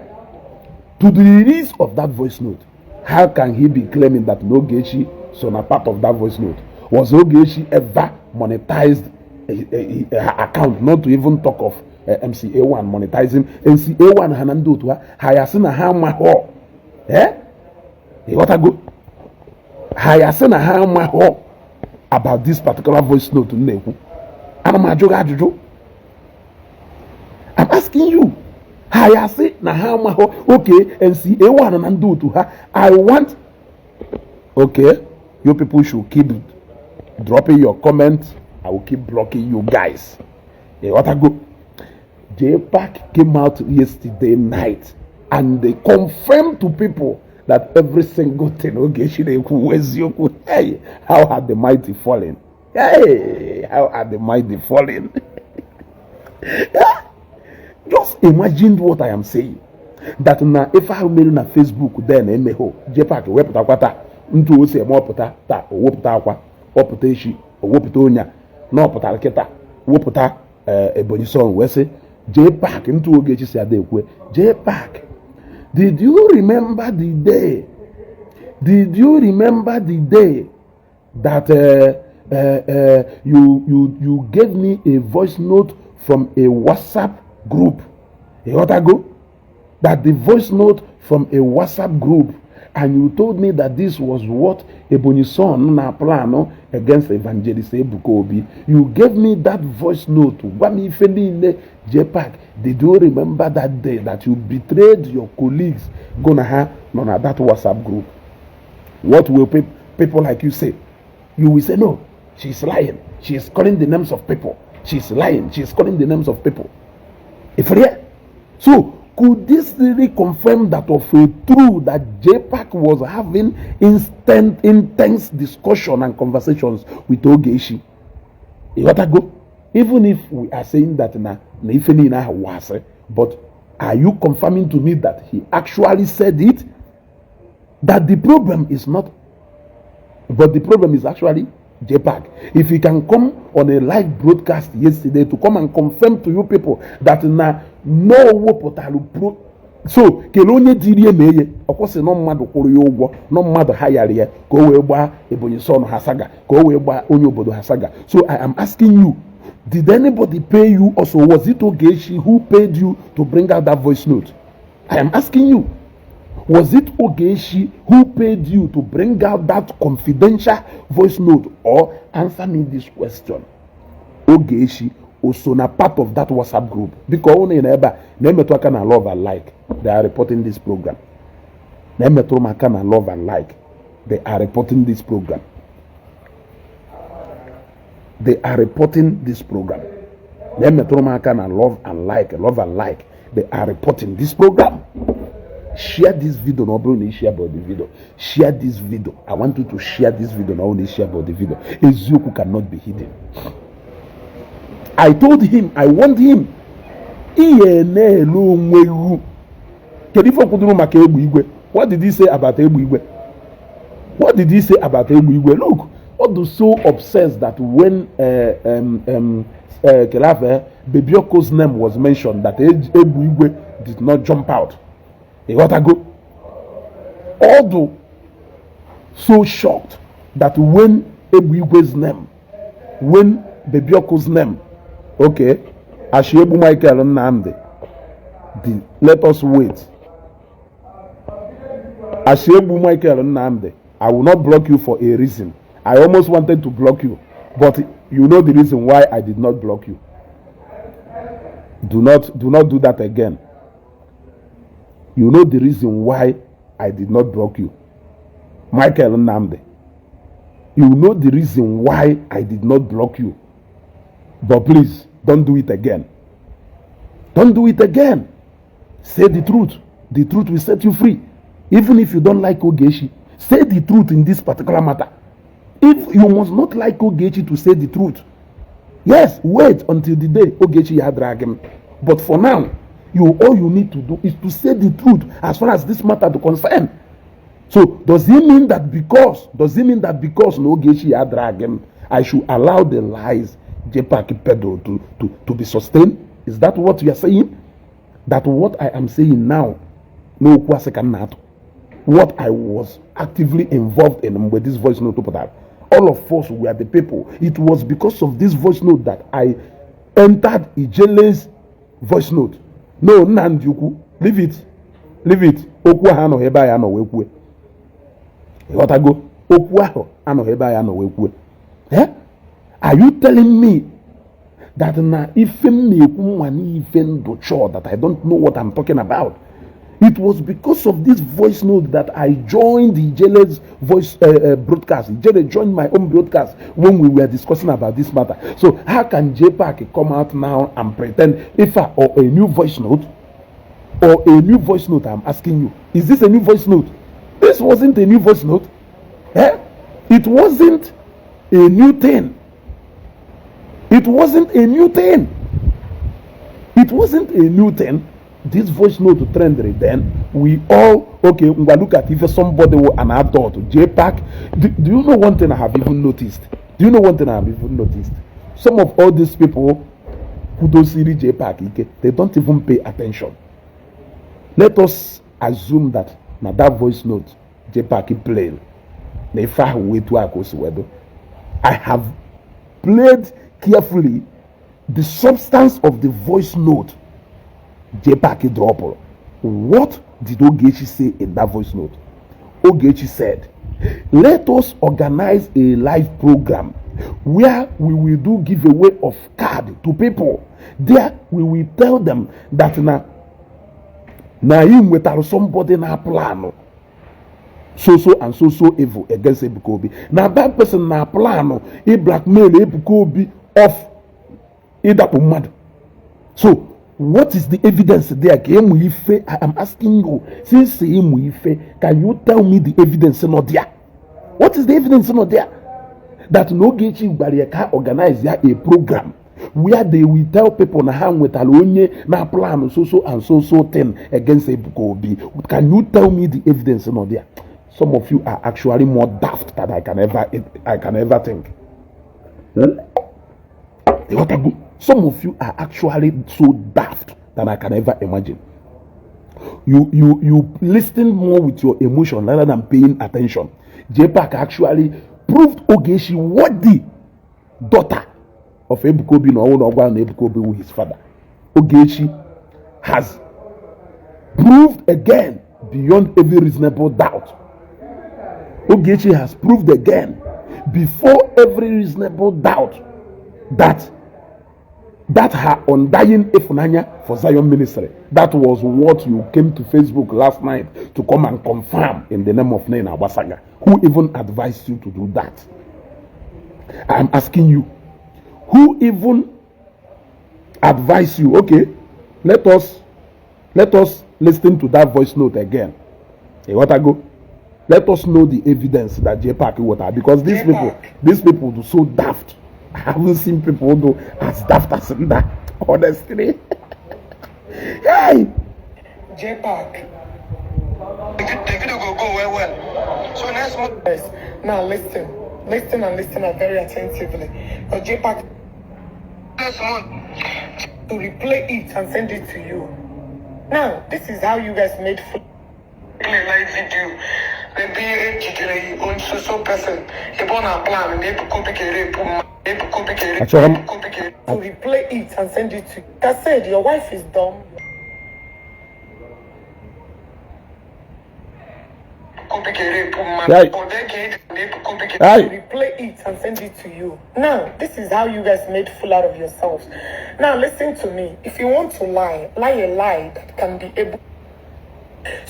to the release of that voice note. How can he be claiming that no Ogechi so na part of that voice note? Was Ogechi ever monetized a account? Not to even talk of MCA1 monetizing MCA1. Ha na ndị otu ha, ha ya sị na ha amaghọ. Eh, ịghọtago? Ha ya sị na ha amaghọ about this particular voice note m na-ekwu. Ana m ajụ gị ajụjụ. I'm asking you. Ha ya sị na ha amaghọ? Okay, NCA1 na ndị otu ha, I want, okay, you people should keep dropping your comment. I will keep blocking you guys. Ịghọtago? JPAC came out yesterday night and they confirmed to people that every single thing Ogechi na-ekwu eziokwu. Hey, how had the mighty fallen? Hey, how had the mighty fallen? Just imagine what I am saying. That na ife ahụ mere na Facebook then emeghe, JPAC wepụtakwa taa ntu o si eme ọpụta taa, o wepụta akwa, ọpụta echi, o wepụta onye a na ọpụtara kịta wepụta Ebonyi Son wee sị JPAC ntu Ogechi si ada ekwe. JPAC, did you remember the day? Did you remember the day that you gave me a voice note from a WhatsApp group? Ịghọtago? That the voice note from a WhatsApp group, and you told me that this was what Ebonyi Son na plan against Evangelist Ebuka Obi. You gave me that voice note. Gwa m ife niile. JPAC, did you remember that day that you betrayed your colleagues, go na ha nọ na that WhatsApp group? What will people like you say? You will say, "No, she's lying. She is calling the names of people. She's lying. She's calling the names of people." If so, could this really confirm that of a true that JPAC was having instant, intense discussion and conversations with Ogechi? Ịghọtago? Even if we are saying that na ife niile ahụ wasị, but are you confirming to me that he actually said it? That the problem is not, but the problem is actually JPAC. If he can come on a live broadcast yesterday to come and confirm to you people that na no wepụtalụ pro so kelee onye dịrị eme ihe ọ kwụsị nọ mmadụ kwụrụ ya ụgwọ nọ mmadụ ha yara ya ka o wee gbaa Ebonyi Son ha saga, ka o wee gbaa onye obodo ha saga. So I am asking you, did anybody pay you also? Was it Ogechi who paid you to bring out that voice note? I am asking you, was it Ogechi who paid you to bring out that confidential voice note? Or answer me this question, Ogechi also na part of that WhatsApp group? Biko unu na ebe a na-emetụ aka na love and like. They are reporting this program. Na-emetụrụ m aka na love and like. They are reporting this program. They are reporting this program. Na-emetụrụ m aka na love and like, love and like. They are reporting this program. Share this video na ọ bụrụ na ị share about the video. Share this video. I want you to share this video na ọ bụrụ na ị share about the video. Eziokwu cannot be hidden. I told him, I want him ihe na-ele onwe ihu. Kedu ife okwuduru maka egbe igwe? What did he say about egbe igwe? What did he say about egbe igwe? Look, ọ so obsessed that when Kelafe Bebioko's name was mentioned, that egbe igwe did not jump out. Ịghọtago? Ọ so shocked that when egbe igwe's name, when Bebioko's name, okay, Ashiegbu Michael Nnamdi, let us wait. Ashiegbu Michael Nnamdi, I will not block you for a reason. I almost wanted to block you, but you know the reason why I did not block you. Do not do that again. You know the reason why I did not block you. Michael Nnamdi. You know the reason why I did not block you. But please, don't do it again. Don't do it again. Say the truth. The truth will set you free. Even if you don't like Ogechi, Say the truth in this particular matter. If you must not like Ogechi to say the truth, yes, wait until the day Ogechi ya drag him. But for now, you all you need to do is to say the truth as far as this matter to concern. So does it mean that because na Ogechi ya drag him, I should allow the lies JPAC peddle to be sustained? Is that what you are saying? That what I am saying now, no okwu asị ka m na-atụ? What I was actively involved in mgbe this voice note pụtara, all of us were the people. It was because of this voice note that I entered Ijele's voice note. No, Nnamdi Ukwu, leave it, leave it. Okwu ahụ anọghị ebe anyị anọ wee kwue. Ịghọtago? Okwu ahụ anọghị ebe anyị anọ wee kwue. Eh? Are you telling me that na ife m na-ekwu nwa n'ife ndụ chọọ that I don't know what I'm talking about? It was because of this voice note that I joined the Ijele's voice broadcast. Ijele joined my own broadcast when we were discussing about this matter. So how can JPAC come out now and pretend if I, or a new voice note or a new voice note? I'm asking you, is this a new voice note? This wasn't a new voice note. Eh? It wasn't a new thing. It wasn't a new thing. It wasn't a new thing. This voice note trended then. We all, okay, ngwa, look at if somebody were an adult, JPAC. Do you know one thing I have even noticed? Do you know one thing I have even noticed? Some of all these people who don't see the JPAC, ike, they don't even pay attention. Let us assume that now that voice note JPAC played, na ife ahụ wee tu aka o si wee do. I have played carefully the substance of the voice note JPAC dropped. What did Ogechi say in that voice note? Ogechi said, "Let us organize a live program where we will do giveaway of card to people. There we will tell them that na him wetara somebody na plan so so and so so evil against Ebuka Obi. Na that person na plan i blackmail Ebuka Obi of ịdakpo mmadụ." So what is the evidence there? Ka ịmụ ife, I am asking you, since ịmụ ife, can you tell me the evidence not there? What is the evidence not there? That na Ogechi gwara ya ka organize ya a program where they will tell people na ha nwetara onye na plan so so and so so thing against Ebuka Obi. Can you tell me the evidence not there? Some of you are actually more daft than I can ever think. Hmm? Ịghọtago? Some of you are actually so daft than I can ever imagine. You listen more with your emotion rather than paying attention. JPAC actually proved Ogechi worthy daughter of Ebuka Obi na ọnwụ na ọgwa na Ebuka Obi wụ his father. Ogechi has proved again beyond every reasonable doubt. Ogechi has proved again before every reasonable doubt that her undying ifunanya for Zion Ministry. That was what you came to Facebook last night to come and confirm in the name of Nena Abasaga. Who even advised you to do that? I'm asking you, who even advised you? Okay, let us listen to that voice note again. Hey, what I go? Let us know the evidence that JPAC water, because these people do so daft. I haven't seen people do as daft as that. Honestly. Hey. JPAC. The video go go well well. So next month. Yes. Now listen. Listen and listen and very attentively. But JPAC next month to replay it and send it to you. Now, this is how you guys made play live video. Ebe ejidere on so so person. Ebe ọ na plan na Ebuka Obi ga-erepụ mma. Ebuka Obi ga-erepụ Achọrọ m Ebuka Obi ga-erepụ. To replay it and send it to you. That said, your wife is dumb. Obi ga-erepụ mma. Right. Ọ dị ka ejidere na Ebuka Obi ga- Hey. Replay it and send it to you. Now, this is how you guys made fool out of yourselves. Now, listen to me. If you want to lie, lie a lie that can be able.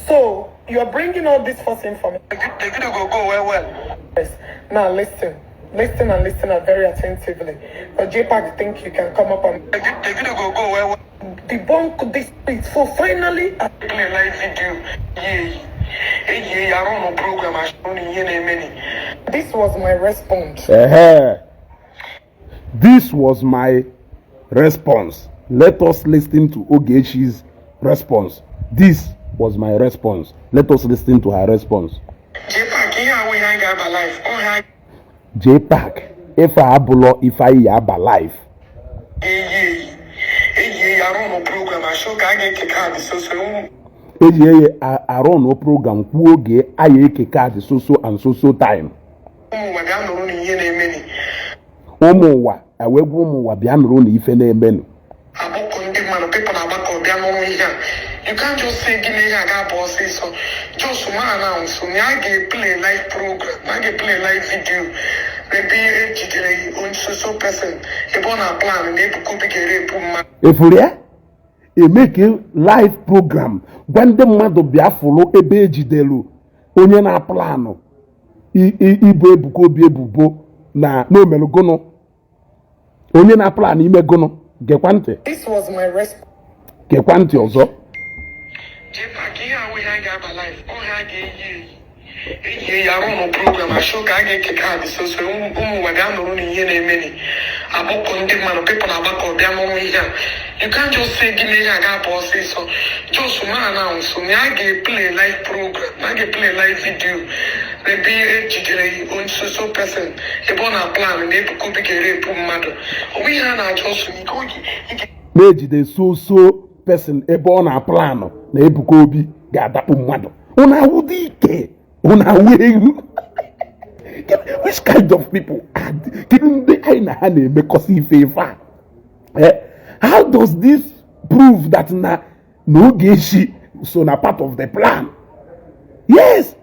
So, you're bringing all this false information. The video go go well well. Yes. Now, listen. Listen and listen and very attentively. But JPAC think you can come up and The video go go well well. Debunk this. So finally, Play live video. Yeah. Eyi ya arụ nụ program achụ na ihe na-emeni. This was my response. Ehe. This was my response. Let us listen to Ogechi's response. This was my response. Let us listen to her response. JPAC, ihe awụ ihe anyị ga-aba live ọhịa. JPAC, ife a abụlọ ife anyị ya aba live. Ga-eyi eyi eyi ya arụ nụ program achụ ka a ga-eke card so so ụmụ Eji eye arụ nụ program kwuo oge anyị eke card, so so and so so time. Ụwa bịa nụrụ na ihe na-emeni. Ụmụ ụwa ewee gwa ụmụ ụwa bịa nụrụ na ife na-emenụ. Agbakọ ndị mmadụ, people na-agbakọ bịa nụrụ ihe a. You can't just say gị na ihe a ga-abụ ọsịsọ, just ma announce na a ga-eplay live program, na a ga-eplay live video ebe ejidere onye so so person ebe ọ na-plan na Ebuka Obi ga-erepụ mmadụ. Efuru ya emeke live program, gwa ndị mmadụ bịa fụrụ ebe ejidelu onye na-aplanụ ibu Ebuka Obi ebubo na n'omelụgụnụ, onye na-aplanụ ime gụnụ. Gekwa ntị. This was my response. Gekwa ntị ọzọ. JPAC, ihe awụ ihe anyị ga-aba live ọhịa. A ga-eyi eyi eyi ya arụ nụ program achụ ka a ga-eke card so so ụmụ ụwa bịa nụrụ na ihe na-emeni. Agbakọ ndị mmadụ, people na-agbakọ bịa nụrụ ihe a. You can't just say gị na ihe a ga-abụ ọsịsọ, just ma announce na a ga-eplay live program, na a ga-eplay live video ebe ejidere onye so so person ebe ọ na-plan na Ebuka Obi ga-erepụ mmadụ. Ọ bụ ihe a na-achọ so ike oge ike. Na-ejide so so person ebe ọ na-aplanụ na Ebuka Obi ga-adakpu mmadụ. Unu awụ dị ike, unu awụ ewu. Which kind of people are kedu ndị anyị na ha na-emekọsị ife ife a? Eh, how does this prove that na Ogechi so na part of the plan? Yes,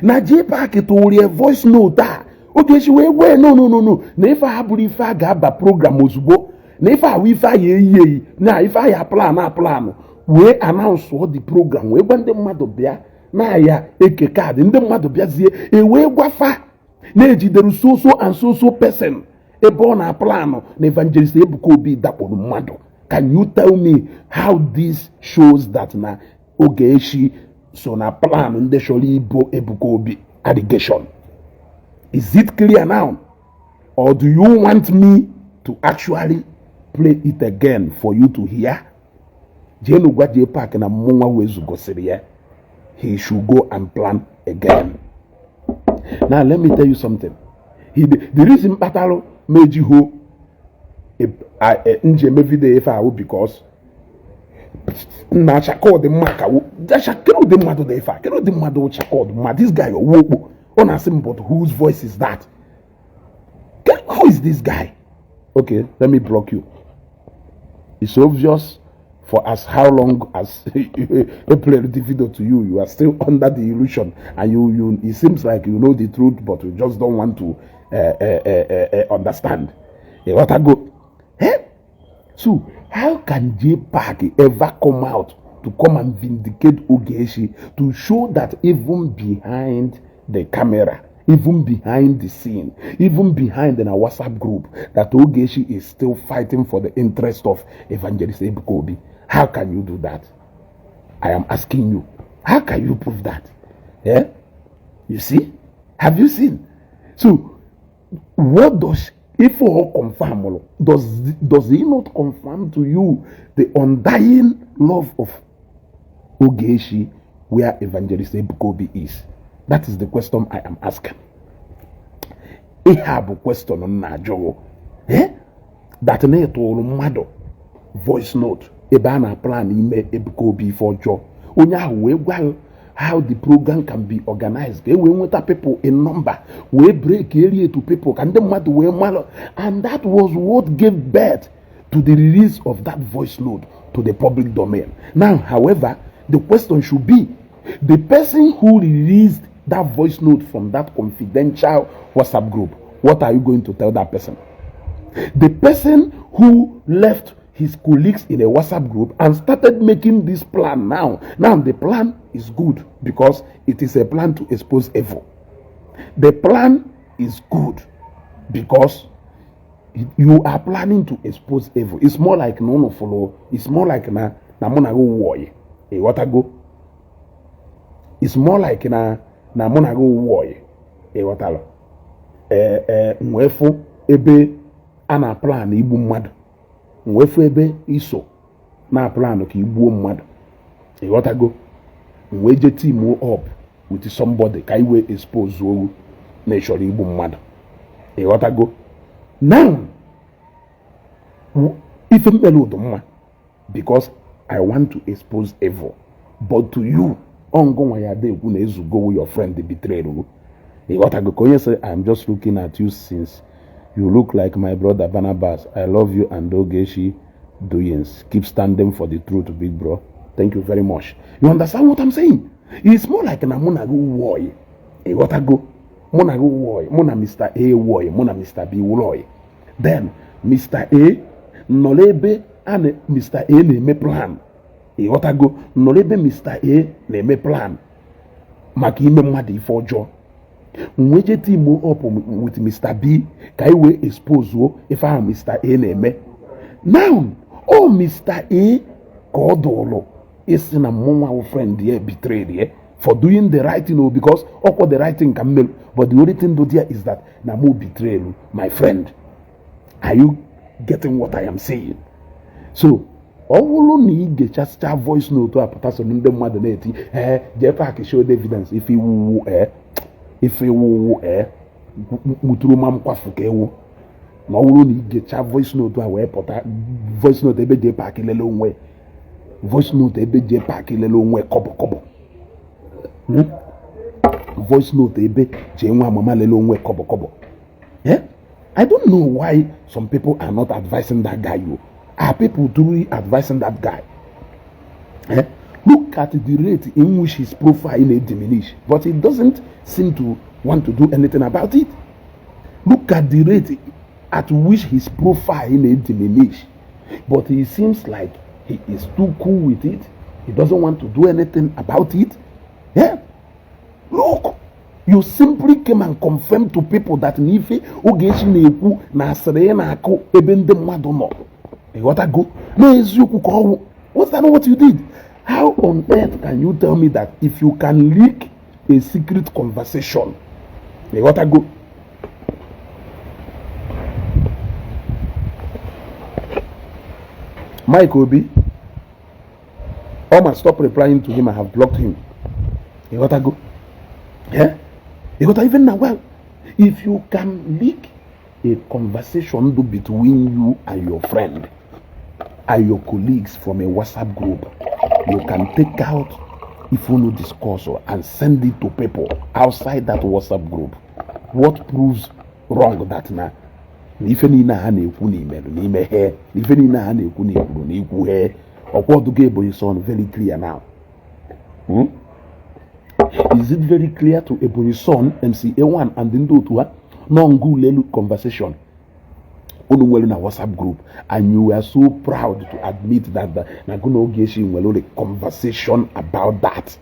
na JPAC tụrụ voice note a, Ogechi wee wee no, no, no, no, na ife a bụrụ ife a ga-aba program ozugbo, na ife ahụ ife a ya eyi eyi, na ife a ya plan a plan wee announce the program, wee gwa ndị mmadụ bịa na ya eke card. Ndị mmadụ bịazie, e wee gwafa na-ejidere so so and so so person ebe ọ na-aplanụ na Evangelist Ebuka Obi dakporo mmadụ. Can you tell me how this shows that na Ogechi so na plan ndị chọrọ ibo Ebuka Obi allegation? Is it clear now, or do you want me to actually play it again for you to hear? Jeenu gwa JPAC na mmụnwa wezu gosiri ya, he should go and plan again. Now let me tell you something. The reason kpatalụ meji ho nji eme video ife ahụ because na chakọdị mma ka kedu ụdị mmadụ dị ife a, kedu ụdị mmadụ chakọdị mma. This guy owu okpo ọ na-asị m, "But whose voice is that? Who is this guy?" Okay, let me block you. It's obvious for as how long as I played the video to you, you are still under the illusion, and you it seems like you know the truth, but you just don't want to understand. What I go? Eh? So how can JPAC ever come out to come and vindicate Ogechi, to show that even behind the camera, even behind the scene, even behind in a WhatsApp group, that Ogechi is still fighting for the interest of Evangelist Ebuka Obi? How can you do that? I am asking you. How can you prove that? Yeah? You see? Have you seen? So, what does if all confirm? Does he not confirm to you the undying love of Ogechi where Evangelist Ebuka Obi is? That is the question I am asking. Ihe a bụ question m na-ajụ. Eh? That na ịtụrụ mmadụ voice note ebe a na-plan ime Ebuka Obi ife ọjọọ, onye ahụ wee gwa gị how the program can be organized ka e wee nweta people in number, wee break area to people ka ndị mmadụ wee malụ, and that was what gave birth to the release of that voice note to the public domain. Now, however, the question should be, the person who released that voice note from that confidential WhatsApp group, what are you going to tell that person? The person who left his colleagues in a WhatsApp group and started making this plan now. Now, the plan is good because it is a plan to expose evil. The plan is good because you are planning to expose evil. It's more like no no follow. It's more like na na mụ na gị wụ oyi. Ịghọtago? It's more like na mụ na gị wụ ọyị, ịghọtara? Ee, wee fụ ebe a na plan igbu mmadụ, wee fụ ebe iso na plan ka igbuo mmadụ, ịghọtago? Wee jee team up with somebody ka i wee expose owu na ịchọrọ igbu mmadụ, ịghọtago? Now, ife mkpere ụdụ mma because I want to expose evil, but to you, ọngụnwa ya ada ekwu na ezugo your friend betrayed you, ịghọtago? Ka onye sị, "I'm just looking at you since you look like my brother Barnabas. I love you and Ogechi doings. Keep standing for the truth, big bro." Thank you very much. You understand what I'm saying? It's more like na mụ na gị wụ, ịghọtago? Mụ na gị wụ, mụ na Mr. A wụ, mụ na Mr. B wụ. Then Mr. A nọrọ ebe a na Mr. A na-eme plan, ịghọtago? Nọrọ ebe Mr. A na-eme plan maka ime mmadụ ife ọjọọ, wee jee team up with Mr. B ka anyị wee expose ife ahụ Mr. A na-eme. Now, ọ Mr. A ka ọ dụrụ isi na mụnwa wụ friend ya betrayed ya for doing the right thing o, because ọkwa the right thing ka m mere, but the only thing do there is that na mụ betrayed my friend. Are you getting what I am saying? So ọ bụrụ na ị gechasịcha voice note a pụta, so ndị mmadụ na-eti, "Ee, jee pack show the evidence." Ife iwuwu, ee, ife iwuwu, ee, muturu ma nkwafu ka ewu. Na ọ bụrụ na ị gecha voice note a wee pụta, voice note ebe jee pack lele onwe, voice note ebe jee pack lele onwe kọbọ kọbọ, Voice note ebe jee nwa mama lele onwe kọbọ kọbọ. Yeah? I don't know why some people are not advising that guy. You are people truly advising that guy? Eh? Look at the rate in which his profile may diminish, but he doesn't seem to want to do anything about it. Look at the rate at which his profile may diminish, but he seems like he is too cool with it. He doesn't want to do anything about it. Yeah? Look, you simply came and confirmed to people that n'ife Ogechi na-ekwu na asịrị ị na-akụ ebe ndị mmadụ nọ, ịghọtago, n'eziokwu ka ọwụ. What's that what you did? How on earth can you tell me that if you can leak a secret conversation, ịghọtago, Mike Obi Oma, stop replying to him. I have blocked him. Ịghọtago? Yeah? Ịghọta even now, well, if you can leak a conversation do between you and your friend and your colleagues from a WhatsApp group, you can take out if you discuss and send it to people outside that WhatsApp group. What proves wrong that na na ife niile a na-ekwu n'imerụ n'ime he na ife niile a na-ekwu na ikwuru na ikwu he ọkwa ọdụgo Ebonyi Son very clear now. Is it very clear to Ebonyi Son, MCA1 and ndị otu ha nọ ngụ ulelu conversation unu nwere na WhatsApp group, and you were so proud to admit that na gụ na Ogechi nwere a conversation about that?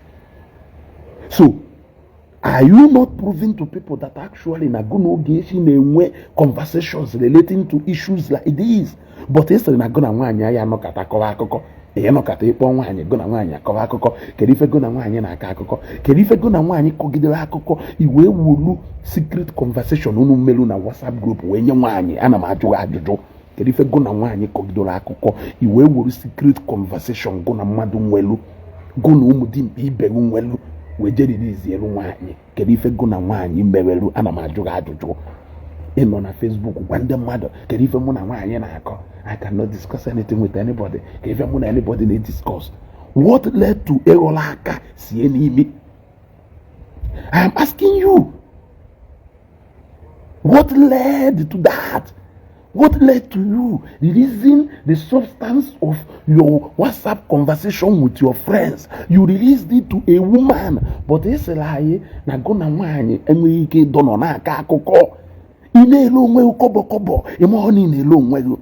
So are you not proving to people that actually na gụ na Ogechi na-enwe conversations relating to issues like this? But ị sịrị na gụ na nwaanyị ya anọkọta kọwa akụkọ, ihe nọkọta ịkpọ nwaanyị, gụ na nwaanyị akọwa akụkọ. Kedu ife gụ na nwaanyị na-akọ akụkọ? Kedu ife gụ na nwaanyị kọgidere akụkọ i wee wulu secret conversation unu melu na WhatsApp group wee nye nwaanyị? Ana m ajụ ajụjụ, kedu ife gụ na nwaanyị kọgidere akụkọ i wee wuru secret conversation gụ na mmadụ nwelu, gụ na ụmụ dimkpa ibe gị nwelu, wee jeririzi elu nwaanyị? Kedu ife gụ na nwaanyị mewelu? Ana m ajụ gị ajụjụ. Ị nọ na Facebook gwa ndị mmadụ, "Kedu ife mụ na nwaanyị na-akọ? I cannot discuss anything with anybody." Kedu ife mụ na anybody na-discuss? What led to ịghọla aka sie n'imi? I am asking you, what led to that? What led to you releasing the substance of your WhatsApp conversation with your friends? You released it to a woman, but ị sịrị anyị na gụ na nwaanyị enweghị ike ịdọ nọ na-akọ akụkọ. Ị na-ele onwe gị kọbọ kọbọ, ịma ọ na ị na-ele onwe gị.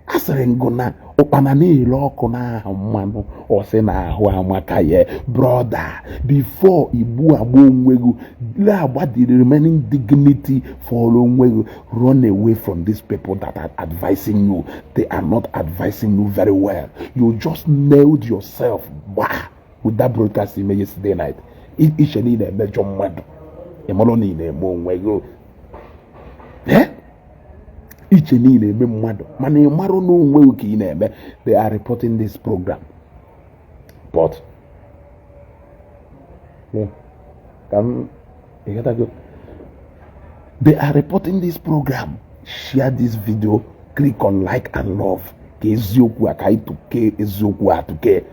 A sịrị ngụ na ụkpana na-ele ọkụ n'ahụ mmanụ, ọ sị na ahụ amaka ya. Brother, before igbu agba onwe gị, lee agba the remaining dignity for onwe gị. Run away from these people that are advising you. They are not advising you very well. You just nailed yourself gbaa with that broadcast ime yesterday night. Iche na ị na-emejọ mmadụ, ị mara na ị na-eme onwe gị. Eh? Iche na ị na-eme mmadụ, mana ị mara na onwe gị ka ị na-eme. They are reporting this program, but yeah, ka m ịghọtago. They are reporting this program. Share this video, click on like and love, ka eziokwu a, ka anyị tụkee eziokwu a tụkee.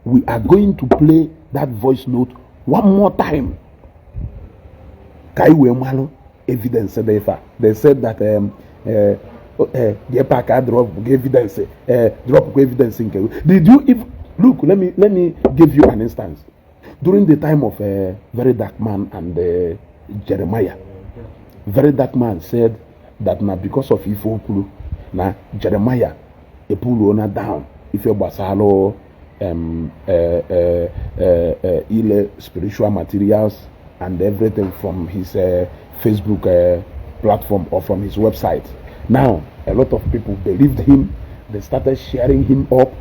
We are going to play that voice note one more time ka anyị wee malụ evidence dị ife a. They said that JPAC a drop evidence, drop evidence nke. Did you if look, let me give you an instance. During the time of Very Dark Man and Jeremiah, Very Dark Man said that na because of ife o kwuru na Jeremiah epuluo na down ife gbasara ile spiritual materials and everything from his Facebook platform or from his website. Now, a lot of people believed him. They started sharing him up.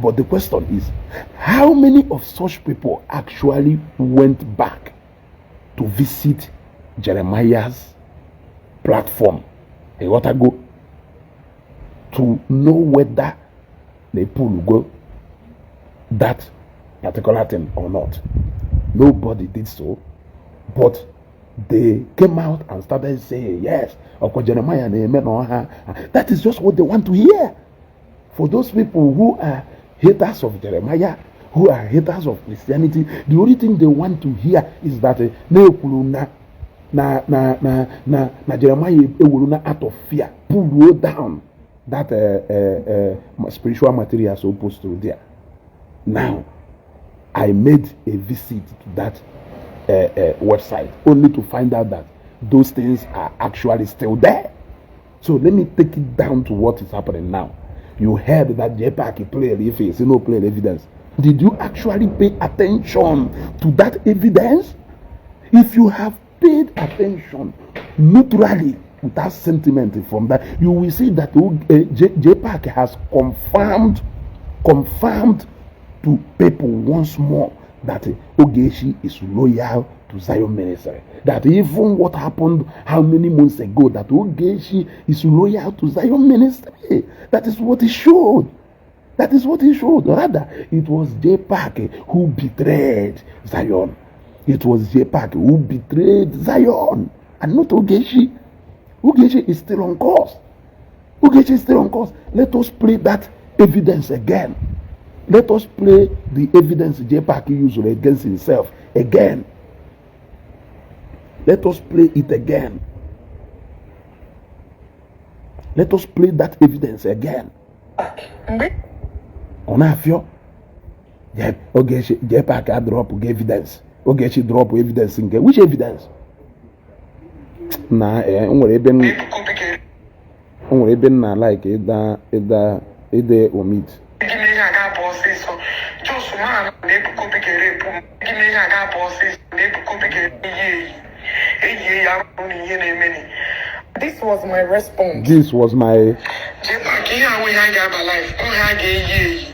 But the question is, how many of such people actually went back to visit Jeremiah's platform? Go to know whether they pull go that particular thing or not. Nobody did so, but they came out and started saying, "Yes, Uncle Jeremiah na-eme na ọha." That is just what they want to hear. For those people who are haters of Jeremiah, who are haters of Christianity, the only thing they want to hear is that na-ekwuru na Jeremiah ewuru na out of fear pull down that spiritual material so posted there. Now, I made a visit to that website only to find out that those things are actually still there. So let me take it down to what is happening now. You heard that JPAC played if it's no play evidence. Did you actually pay attention to that evidence? If you have paid attention neutrally, without sentiment from that, you will see that JPAC has confirmed to people once more that Ogechi is loyal to Zion Ministry. That even what happened how many months ago, that Ogechi is loyal to Zion Ministry. That is what he showed. That is what he showed. Rather, it was JPAC who betrayed Zion. It was JPAC who betrayed Zion and not Ogechi. Ogechi is still on course. Ogechi is still on course. Let us play that evidence again. Let us play the evidence JPAC used against himself again. Let us play it again. Let us play that evidence again. Mgbe Ọ na-afịọ Ogechi JPAC a drop evidence. Ogechi drop evidence nke which evidence? Na nwere ebe m Ebuka Obi ga-eri o nwere ebe m na like ịda ịda ide omit. Gị mee ihe a ga-abụ ọsịsọ. Jos ma na Ebuka Obi ga-erepụ m. Gị mee ihe a ga-abụ ọsịsọ na Ebuka Obi ga-eyi eyi eyie ya arụ na ihe na-emeni. This was my response. This was my JPAC, ihe ahụ ihe a ga-aba live, ọ ha ga-eyi eyi.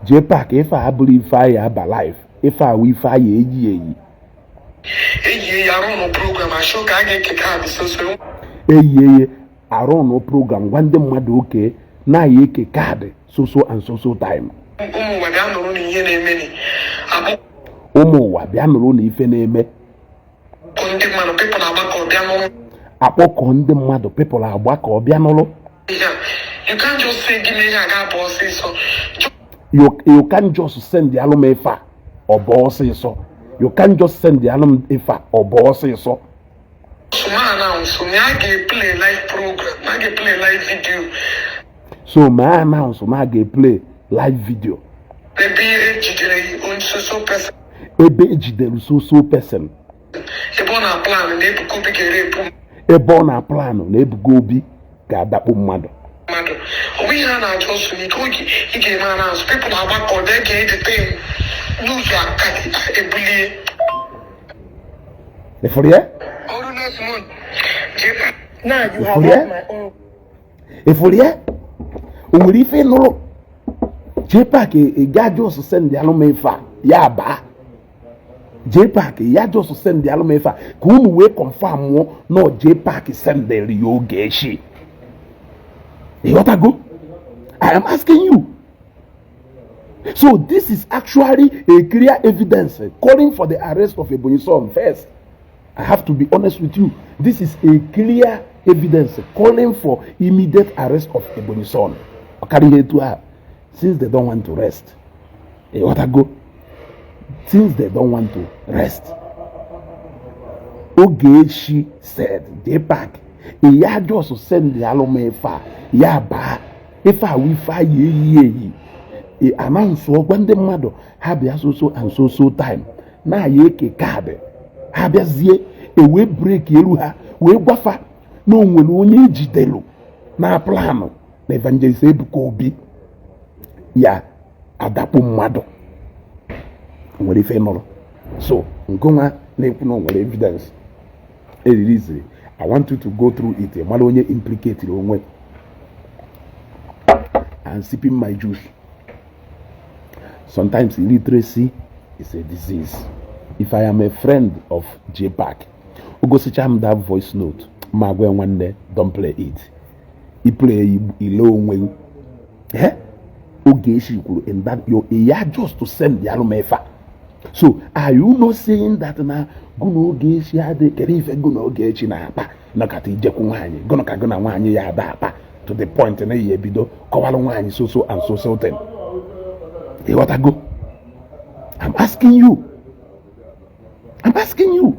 JPAC, ife a abụrụ ife anyị aba live, ife awụ ife anyị eyi eyi. Eyie ya arụ nụ program ashọ ka a ga-eke kaadị soso. Eyi eye arụ nụ program gwa ndị mmadụ oke na-aya eke kaadị so so and so so time. Ụmụ ụwa bịa nụrụ na ihe na-emeni akpọkọ Ụmụ ụwa bịa nụrụ na ife na-eme. Ndị mmadụ, people agbakọ bịa nụrụ. Akpọkọ ndị mmadụ, people agbakọ bịa nụrụ. Ihe a, you can't just say gị mee ihe a ga-abụ ọsịsọ. You can't just send alụ m ife a ọ bụ ọsịsọ. You can't just send alụ m ife a ọ bụ ọsịsọ. So ma announce na a ga-eplay live program, na a ga-eplay live video. So ma announce na a ga-eplay live video. Ebe ejidere onye so person. Ebe ejidere so so person. Ebe ọ na-plan na Ebuka Obi ga-erepụ Ebe ọ na-aplanụ na Ebuka Obi ga-adakpo mmadụ. Mmadụ onwe ihe a na-achọ so n'ike oge ị ga-eme announce, people agbakọ bịa ga-edete n'ụzọ aka ebulie. Ịfụrụ ya? Ọrụ next month JPAC. Now you have Yeah? heard my own Ịfụrụ ya? O nwere ife nụrụ JPAC ị ga just send alụ m ife a ya baa. JPAC ya just send alụ m ife a ka unu wee confirm mụọ na JPAC sendịrị ya Ogechi. Ịghọtago? I am asking you. So this is actually a clear evidence calling for the arrest of Ebonyi Son first. I have to be honest with you. This is a clear evidence calling for immediate arrest of Ebonyi Son. Ọkarịghị etu a, since they don't want to rest. Ịghọtago? Since they don't want to rest. Ogechi said, JPAC, ya just send alụ m ife a, ya baa ife a wụ ife a ya eyi eyi e announce gwa ndị mmadụ ha bịa so so and so so time na ya eke kaadị ha bịazie ewee break elu ha wee gwafa na o nwere onye ejidelu na plan na Evangelist Ebuka Obi ya adakpu mmadụ nwere ife nụrụ. So ngụnwa na-ekwu na o nwere evidence eririzi, I want you to go through it, mara onye implicate onwe. And sipping my juice. Sometimes illiteracy is a disease. If I am a friend of JPAC, o gosicha m that voice note, ma gwa nwanne, don't play it. I play ile onwe. Eh? Ogechi kwuru in that your ya just to send the alụ m ife a. So are you not saying that na gụ na Ogechi adị kedu ife gụ na Ogechi na-akpa nọkata ijekwu nwaanyị gụnụ ka gụ na nwaanyị ya ada akpa to the point na ya ebido kọwalụ nwaanyị so so and so so thing? Ịghọtago? I'm asking you. I'm asking you.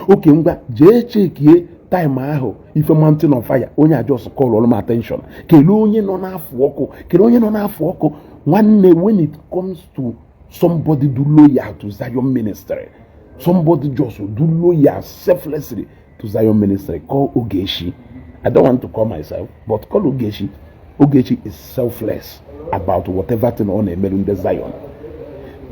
Okay, ngwa jee chekie time ahụ ife Mountain of Fire onye a just call m attention. Kelee onye nọ n'afọ ọkụ, kelee onye nọ n'afọ ọkụ. Nwanne, when it comes to somebody do loyal to Zion ministry, somebody just do loyal selflessly to Zion ministry, call Ogechi. I don't want to call myself, but call Ogechi. Ogechi is selfless about whatever thing ọ na-emerụ ndị Zion.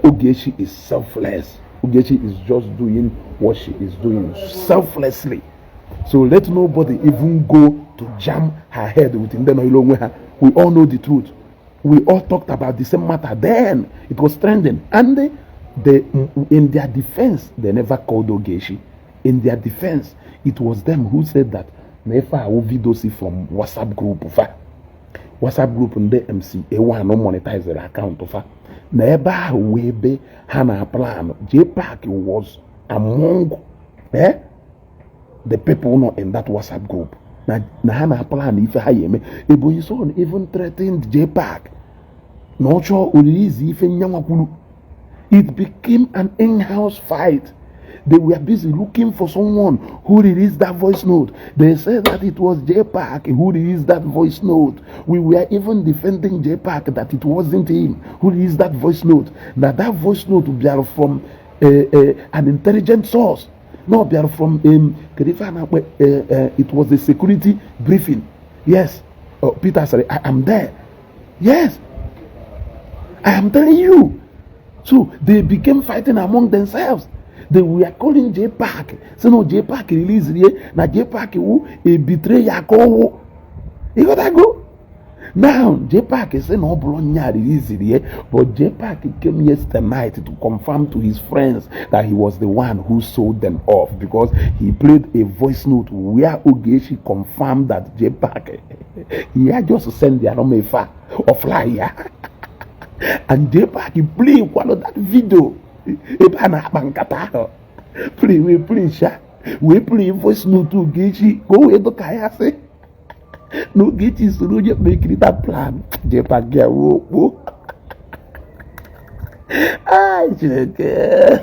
Ogechi is selfless. Ogechi is just doing what she is doing selflessly. So let nobody even go to jam her head with ndị nọ ilu onwe ha. We all know the truth. We all talked about the same matter then. It was trending. And in their defense, they never called Ogechi. In their defense, it was them who said that na ife awụ video si from WhatsApp group fa. WhatsApp group ndị MCA1 monetized account fa. Na ebe ahụ wee ebe ha na plan. JPAC was among the people nọ in that WhatsApp group. Na ha na plan ife ha ya eme. Ebonyi Son even threatened JPAC na ọ chọọ oriri izi ife nyanwa kwuru. It became an in-house fight. They were busy looking for someone who released that voice note. They said that it was JPAC who released that voice note. We were even defending JPAC that it wasn't him who released that voice note. Now that voice note bịara from an intelligent source. No, bịara from kedu ife a na-akpọ, it was a security briefing. Yes, Peter said, "I am there." Yes, I am telling you. So they became fighting among themselves. They were calling JPAC. Say no, JPAC release here. Na JPAC who a betray ya ko. You gotta go. Now JPAC say no bụrụ nya release here, but JPAC came yesterday night to confirm to his friends that he was the one who sold them off, because he played a voice note where Ogechi confirmed that JPAC he had just sent the Aromefa of ya. And JPAC play one of that video ebe a na-akpa nkata ahụ play wee play sha wee play voice note Ogechi ka o wee dụka ya sị na Ogechi soro onye kpekiri that plan. JPAC ya wee okpo. Ai Chineke,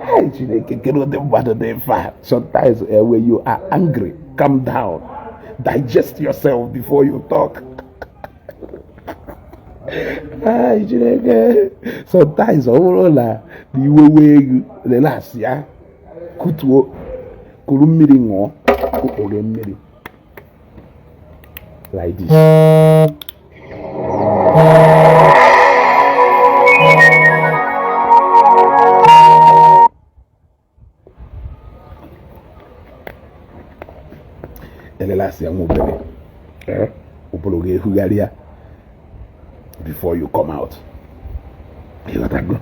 ai Chineke, kedu ụdị mmadụ dị mfa. Sometimes when you are angry, calm down, digest yourself before you talk. Ai Chineke, sometimes ọ bụrụ na iwe wee gị, relax ya, kutuo, kuru mmiri ṅụọ okporo mmiri like this. Relax ya nwa obere, ụbụrụ ga-ehugharị ya before you come out. Ịghọtago?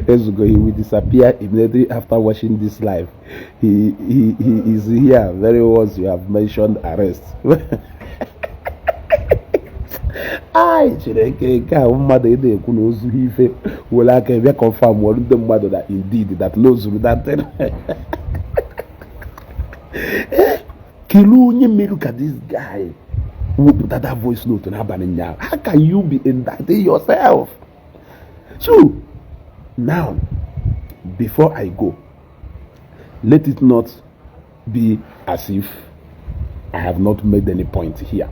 Ezugo, he will disappear immediately after watching this live. He is here very once you have mentioned arrest. Ai Chineke, nke a mmadụ ị na-ekwu na o zughị ife were aka bịa confirm were ndị mmadụ na indeed that na o zuru that thing. Kelee onye mere ka this guy wepụta that voice note n'abalị ụnyaahụ. How can you be indicting yourself? So now, before I go, let it not be as if I have not made any point here.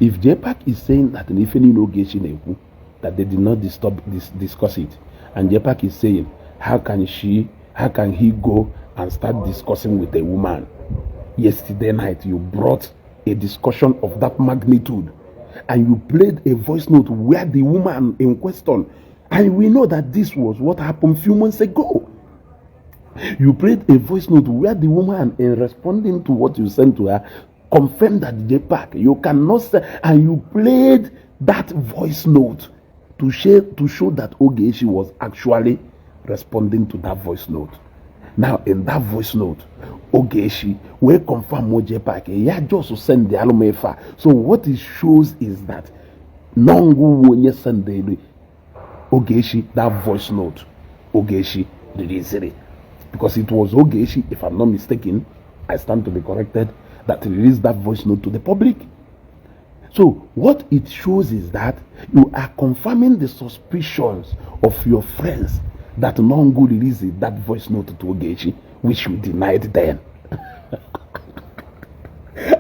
If JPAC is saying that in ife niile Ogechi na-ekwu, that they did not disturb this, discuss it, and JPAC is saying, how can he go and start discussing with a woman? Yesterday night, you brought a discussion of that magnitude, and you played a voice note where the woman in question, and we know that this was what happened few months ago. You played a voice note where the woman, in responding to what you sent to her, confirmed that JPAC, you cannot say, and you played that voice note to show that Ogechi was actually responding to that voice note. Now, in that voice note, Ogechi will confirm mo JPAC, ya just send the alumefa. So what it shows is that Nongu wonye send the Ogechi that voice note. Ogechi released it. Because it was Ogechi, if I'm not mistaken, I stand to be corrected, that released that voice note to the public. So what it shows is that you are confirming the suspicions of your friends that Nongu released that voice note to Ogechi, which you denied then.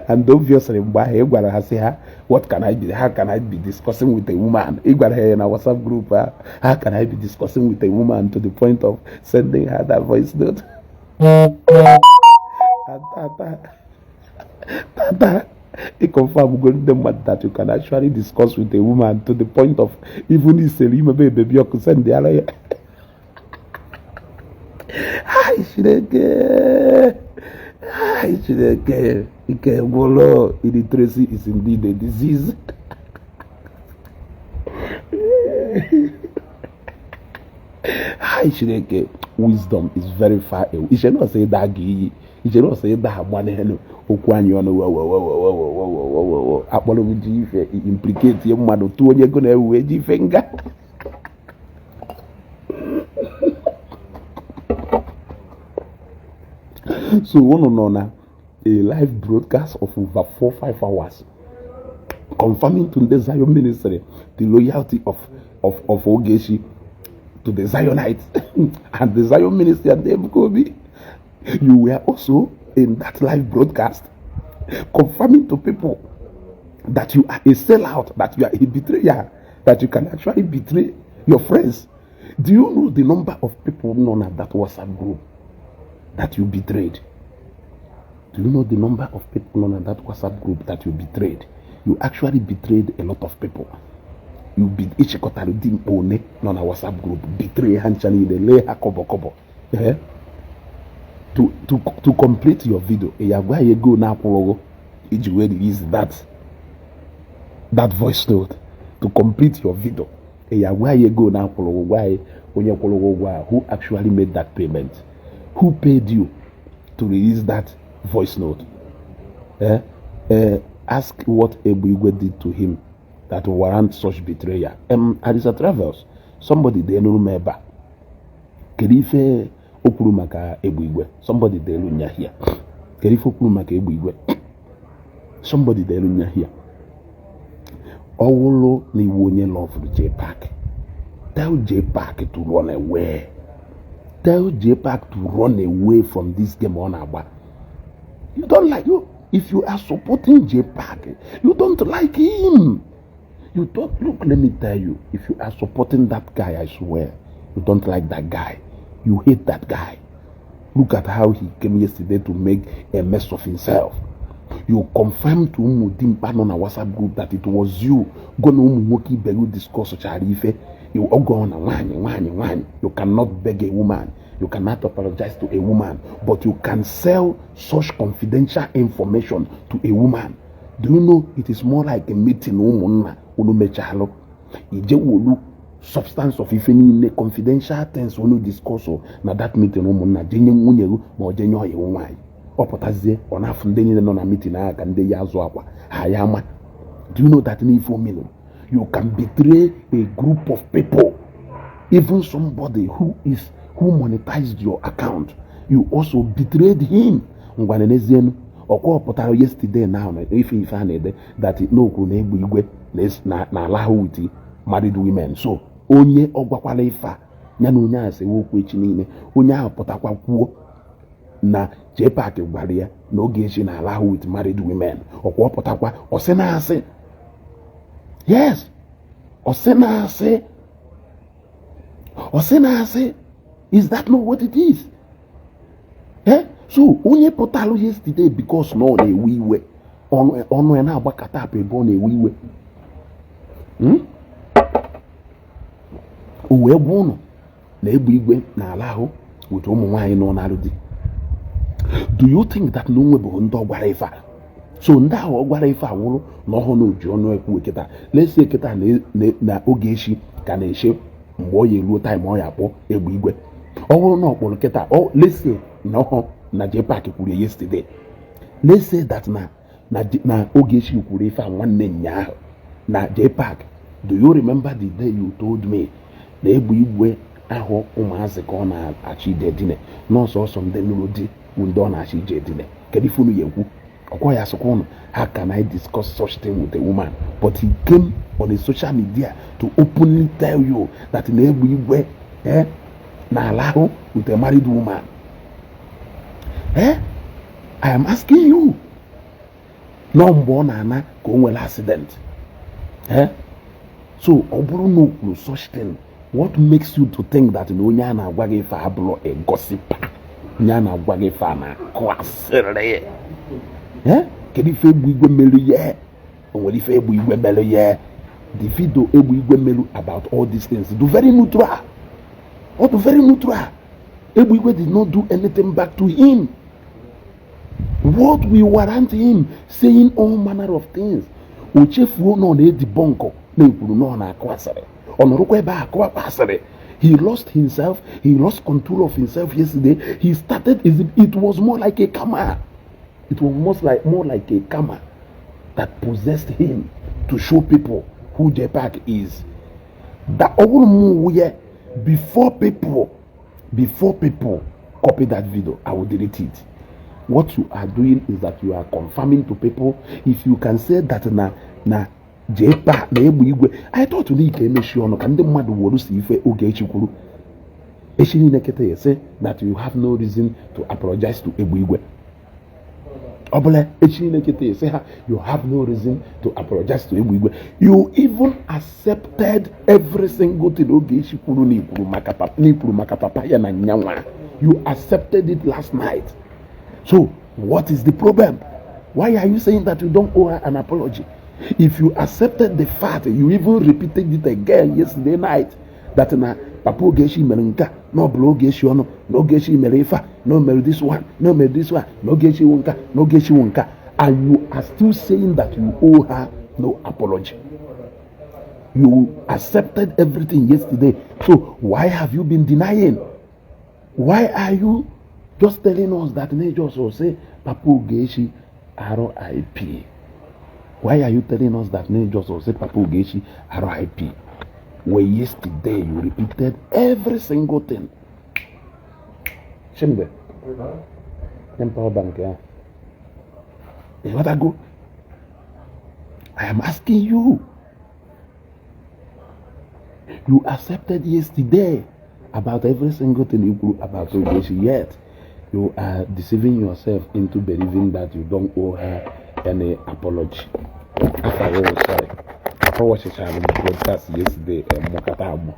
And obviously, mgbe ahụ ị gwara ha sị ha, what can I be, how can I be discussing with a woman? Ị gwara ha na WhatsApp group ha, how can I be discussing with a woman to the point of sending her that voice note? And tata, tata, ị confirm go ndị mmadụ that you can actually discuss with a woman to the point of even isere imebe ebebi ọkụ send yara ya. Ai Chineke, ai Chineke, ike gwụrụ. Illiteracy is indeed a disease. Ai Chineke, wisdom is very far away. Iche na ọsọ ịda gị iyi, iche na ọsọ ịda agba n'elu okwu anyị ọnụ wo akpọrọ m ji ife implicate mmadụ tụọ onye ego na-ewe ji ife nga. So unu nọ na a live broadcast of over 4-5 hours confirming to the Zion ministry the loyalty of Ogechi to the Zionites and the Zion ministry and Ebuka Obi. You were also in that live broadcast confirming to people that you are a sellout, that you are a betrayer, that you can actually betray your friends. Do you know the number of people known at that WhatsApp group that you betrayed? Do you know the number of people known at that WhatsApp group that you betrayed? You actually betrayed a lot of people. You be ịchịkọtara dimkpa one nọ na WhatsApp group, betray ha ncha niile, lee ha kọbọ kọbọ. To complete your video, ị ya gwa ya ego na-akwụrụ iji wee release that voice note. To complete your video, ị ya gwa ya ego na-akwụrụ, gwa ya onye kwụrụ ụgwọ ahụ, who actually made that payment, who paid you to release that voice note. Ask what Egbe did to him that warrant such betrayal. Arisa Travels, somebody delu m ebe a. Kedu ife o kwuru maka Egbe Igwe? Somebody delu nya here. Kedu ife o kwuru maka Egbe Igwe? Somebody delu nya here. Ọ wụrụ na iwu onye loverụ JPAC, tell JPAC to run away. Tell JPAC to run away from this game ọ na-agba. You don't like you. If you are supporting JPAC, you don't like him. You don't look. Let me tell you, if you are supporting that guy, I swear, you don't like that guy. You hate that guy. Look at how he came yesterday to make a mess of himself. You confirm to ụmụ dimkpa nọ na WhatsApp group that it was you go na ụmụ nwoke ibe you discuss chara ife ogo na nwaanyị nwaanyị nwaanyị. You cannot beg a woman. You cannot apologize to a woman, but you can sell such confidential information to a woman. Do you know it is more like a meeting ụmụnna unu mechalụ ije wolu Substance of ife niile, confidential things unu discuss na that meeting ụmụnna, jenye nwunye gị ma ọ jenye ọyị nwaanyị, ọ pụtazie, ọ na-afụ ndị niile nọ na meeting ahụ ka ndị ya azụ akwa ha ya ama. Do you know that n'ife omenu, you can betray a group of people? Even somebody who monetized your account, you also betrayed him. Ngwa, n'ezienu, ọkwa ọ pụtara yesterday now na ife a na-ede that n'okwu na Egbe Igwe na alahụ with married women. So onye ọ gwakwala ife a, ya na onye ahụ sewe okwu echi niile, onye ahụ pụtakwa kwuo na JPAC gwara ya na Ogechi na-alahụ with married women. Ọkwa ọ pụtakwa, ọ sị na-asị, yes, ọ sị na-asị, ọ sị na-asị. Is that not what it is, eh? So onye pụtalụ yesterday because na ọ na-ewe iwe, ọnụ ya na-agbakọta apụ ebe ọ na-ewe iwe, O wee gwa ụnụ na Egbe Igwe na-ala ahụ with ụmụ nwaanyị nọ n'alụ di. Do you think that na o nwebụghị ndị ọ gwara ife a? So ndị ahụ ọ gwara ife a wụrụ na ọhụụ na oji ọnụ ekwu kịta lesi kịta na Ogechi ka na-eche mgbe ọ ya eruo time ọ ya akpọ Egbe Igwe. Ọ bụrụ na ọ kpọrọ kịta, ọ lesi na ọhụ na JPAC kwuru yesterday, let's say that na Ogechi kwuru ife a nwanne nyaahụ na JPAC, do you remember the day you told me na Egbe Igwe ahụ ụmụazị ka ọ na-achọ ije dine, nọọsụ ọsọ ndị nụrụ di bụ ndị ọ na-achọ ije dine? Kedu ife unu ya ekwu? Ọkwa ya sịkwa unu, how can I discuss such thing with a woman? But he came on a social media to openly tell you that na Egbe Igwe na-alahụ with a married woman, eh? I am asking you, nọ mgbe ọ na-ana ka o nwere accident, eh? So ọ bụrụ na o kwuru such thing, what makes you to think that na onye a na-agwa gị ife abụrụ a gossiper, onye a na-agwa gị ife a na-akụ asịrị, eh? Kedu ife Egbe Igwe mere ya? O nwere ife Egbe Igwe mere ya? The video Egbe Igwe meru about all these things do very neutral, ọ do very neutral. Egbe Igwe did not do anything back to him. What will warrant him saying all manner of things? O chefuo na ọ na-edibọnkọ na-ekwuru na ọ na-akụ asịrị, ọ nọrọkwa ebe a akụwakwa asịrị. He lost himself, he lost control of himself yesterday. He started, it was more like a karma, it was more like a karma that possessed him to show people who JPAC is. That ọ bụrụ m wụ, before people copy that video, I will delete it. What you are doing is that you are confirming to people. If you can say that na JPAC na Egbe Igwe, I thought na ike emechi ọnụ ka ndị mmadụ were si ife Ogechi kwuru echi niile kịta ya sị that you have no reason to apologize to Egbe Igwe. Ọ bụla echi niile kịta ya sị ha you have no reason to apologize to Egbe Igwe. You even accepted every single thing Ogechi kwuru na ikwuru maka papa, na ikwuru maka papa ya na nyanwa. You accepted it last night. So what is the problem? Why are you saying that you don't owe her an apology if you accepted the fact? You even repeated it again yesterday night that na papa Ogechi mere nke a, na ọ bụrụ Ogechi ọnụ, na Ogechi mere ife a, na o mere this one, na o mere this one, na Ogechi wụ nke a, na Ogechi wụ nke a, and you are still saying that you owe her no apology. You accepted everything yesterday, so why have you been denying? Why are you just telling us that na just will say Papa Ogechi RIP? Why are you telling us that na just will say Papa Ogechi RIP when yesterday you repeated every single thing? Chimbe, nye power bank ya. Ịghọtago? I am asking you. You accepted yesterday about every single thing you kwuru about Ogechi, yet you are deceiving yourself into believing that you don't owe her any apology. After all, sorry. After watching the broadcast yesterday, mụkata amụ.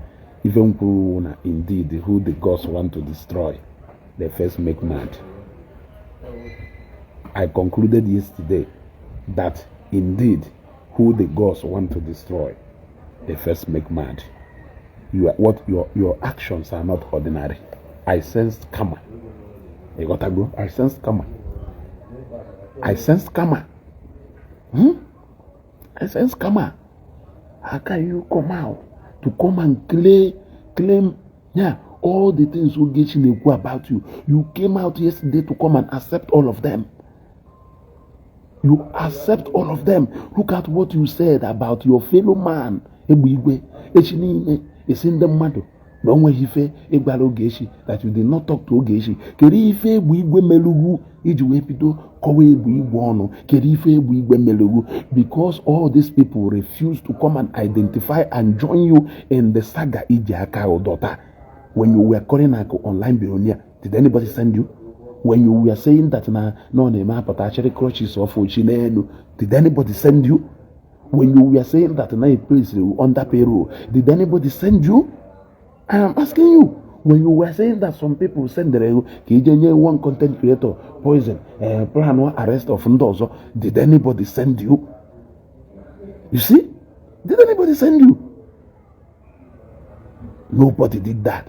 Ife m kwuru na indeed, who the gods want to destroy, they first make mad. I concluded yesterday that indeed, who the gods want to destroy, they first make mad. You are, what your actions are not ordinary. I sensed karma. You got to go. I sensed karma. I sensed karma. I sensed karma. How can you come out to come and claim, yeah, all the things Ogechi na-ekwu about you. You came out yesterday to come and accept all of them. You accept all of them. Look at what you said about your fellow man, Egbe Igwe. Echi niile esi ndị mmadụ na o nweghị ife ịgbara Ogechi, that you did not talk to Ogechi. Kedu ife Egbe Igwe melugwu iji wee bido kọwa Egbe Igwe ọnụ? Kedu ife Egbe Igwe melugwu? Because all these people refuse to come and identify and join you in the saga iji aka ụdọta. When you were calling Akụ online billionaire, did anybody send you? When you were saying that na ọ na-eme apụta achịrị crutches of ochi n'elu, did anybody send you? When you were saying that na a place under payroll, did anybody send you? I am asking you. When you were saying that some people send ego ka ije nye one content creator poison, plan arrest of ndị ọzọ, did anybody send you? You see, did anybody send you? Nobody did that.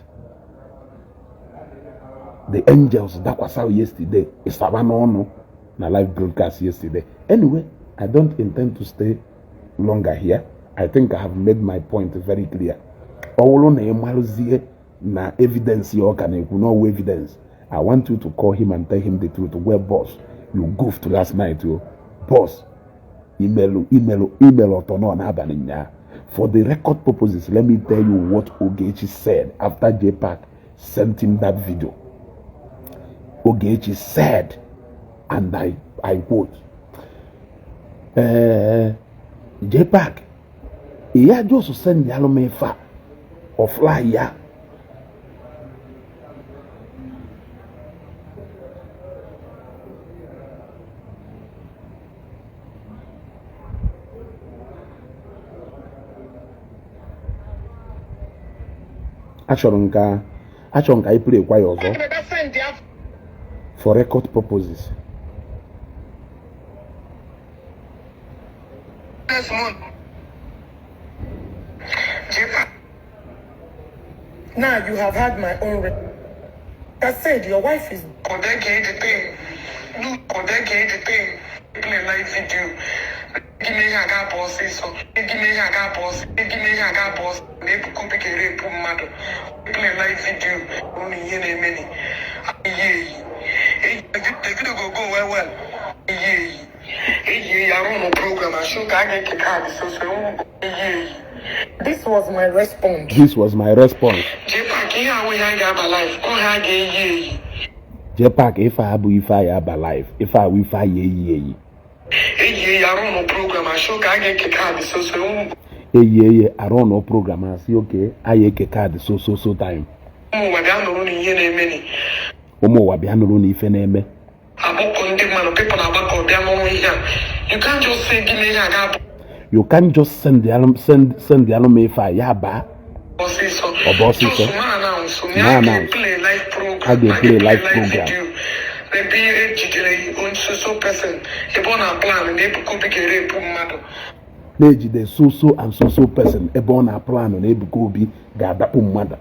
The angels dakwasa yesterday ịsaba n'ọnụ na live broadcast yesterday. Anyway, I don't intend to stay longer here. I think I have made my point very clear. Ọ bụrụ na ị marụzie na evidence ya ọ ka na-ekwu n'ọwụ evidence, I want you to call him and tell him the truth. Well, boss, you goofed last night o. Boss, imelu imelu imelu ọtọ nọ n'abalị nyaa. For the record purposes, let me tell you what Ogechi said after JPAC sent him that video. Ogechi said, and I quote, JPAC, ya just send yalụ m ife a ọ ya. Achọrọ m ka anyị play kwa ya ọzọ for record purposes. Next month. JPAC. Now you have had my own. I said your wife is Kodeke the thing. No, Kodeke the thing. Play live video. Give me ihe aga bụ ọsịsọ. Give me ihe aga bụ ọsị. Give me ihe aga bụ ọsị. Na Ebuka Obi ga-erepụ mmadụ. Play live video. Ụnụ ihe na-eme ni. Eyi eyi. Eyi, the video go go well well. Eyi eyi. Eyi eyi arụ nụ program asụ ka a ga-eke kaadị soso. Eyi eyi. This was my response. This was my response. JPAC, ihe ahụ ihe anyị ga-aba live. Ọ ha ga-eyi eyi. JPAC, ife a abụghị ife anyị aba live. Ife a bụ ife anyị eyi eyi. Eyi eyi arụ nụ program asụ ka a ga-eke kaadị soso. Eyi eyi arụ nọ program asị oke anyị eke kaadị so so so time. Ụmụ ụwa bịa nụrụ na ihe na-eme ni. Ụmụ ụwa bịa nụrụ na ife na-eme. Agbakọ ndị mmadụ, people na-agbakọ bịa nụrụ ihe a. You can't just say gị na ihe a ga-abụ You can't just send alụ m ife a ya baa. Ọsịsọ. Ọ bụ ọsịsọ. Just ma announce na Ma a announce. ga-eplay live program. A ga-eplay live program. Video. Ebe ejidere so so person ebe ọ na-plan na Ebuka Obi ga-erepụ mmadụ. Na-ejide so so and so so person ebe ọ na-aplanụ na Ebuka Obi ga-adakpu mmadụ.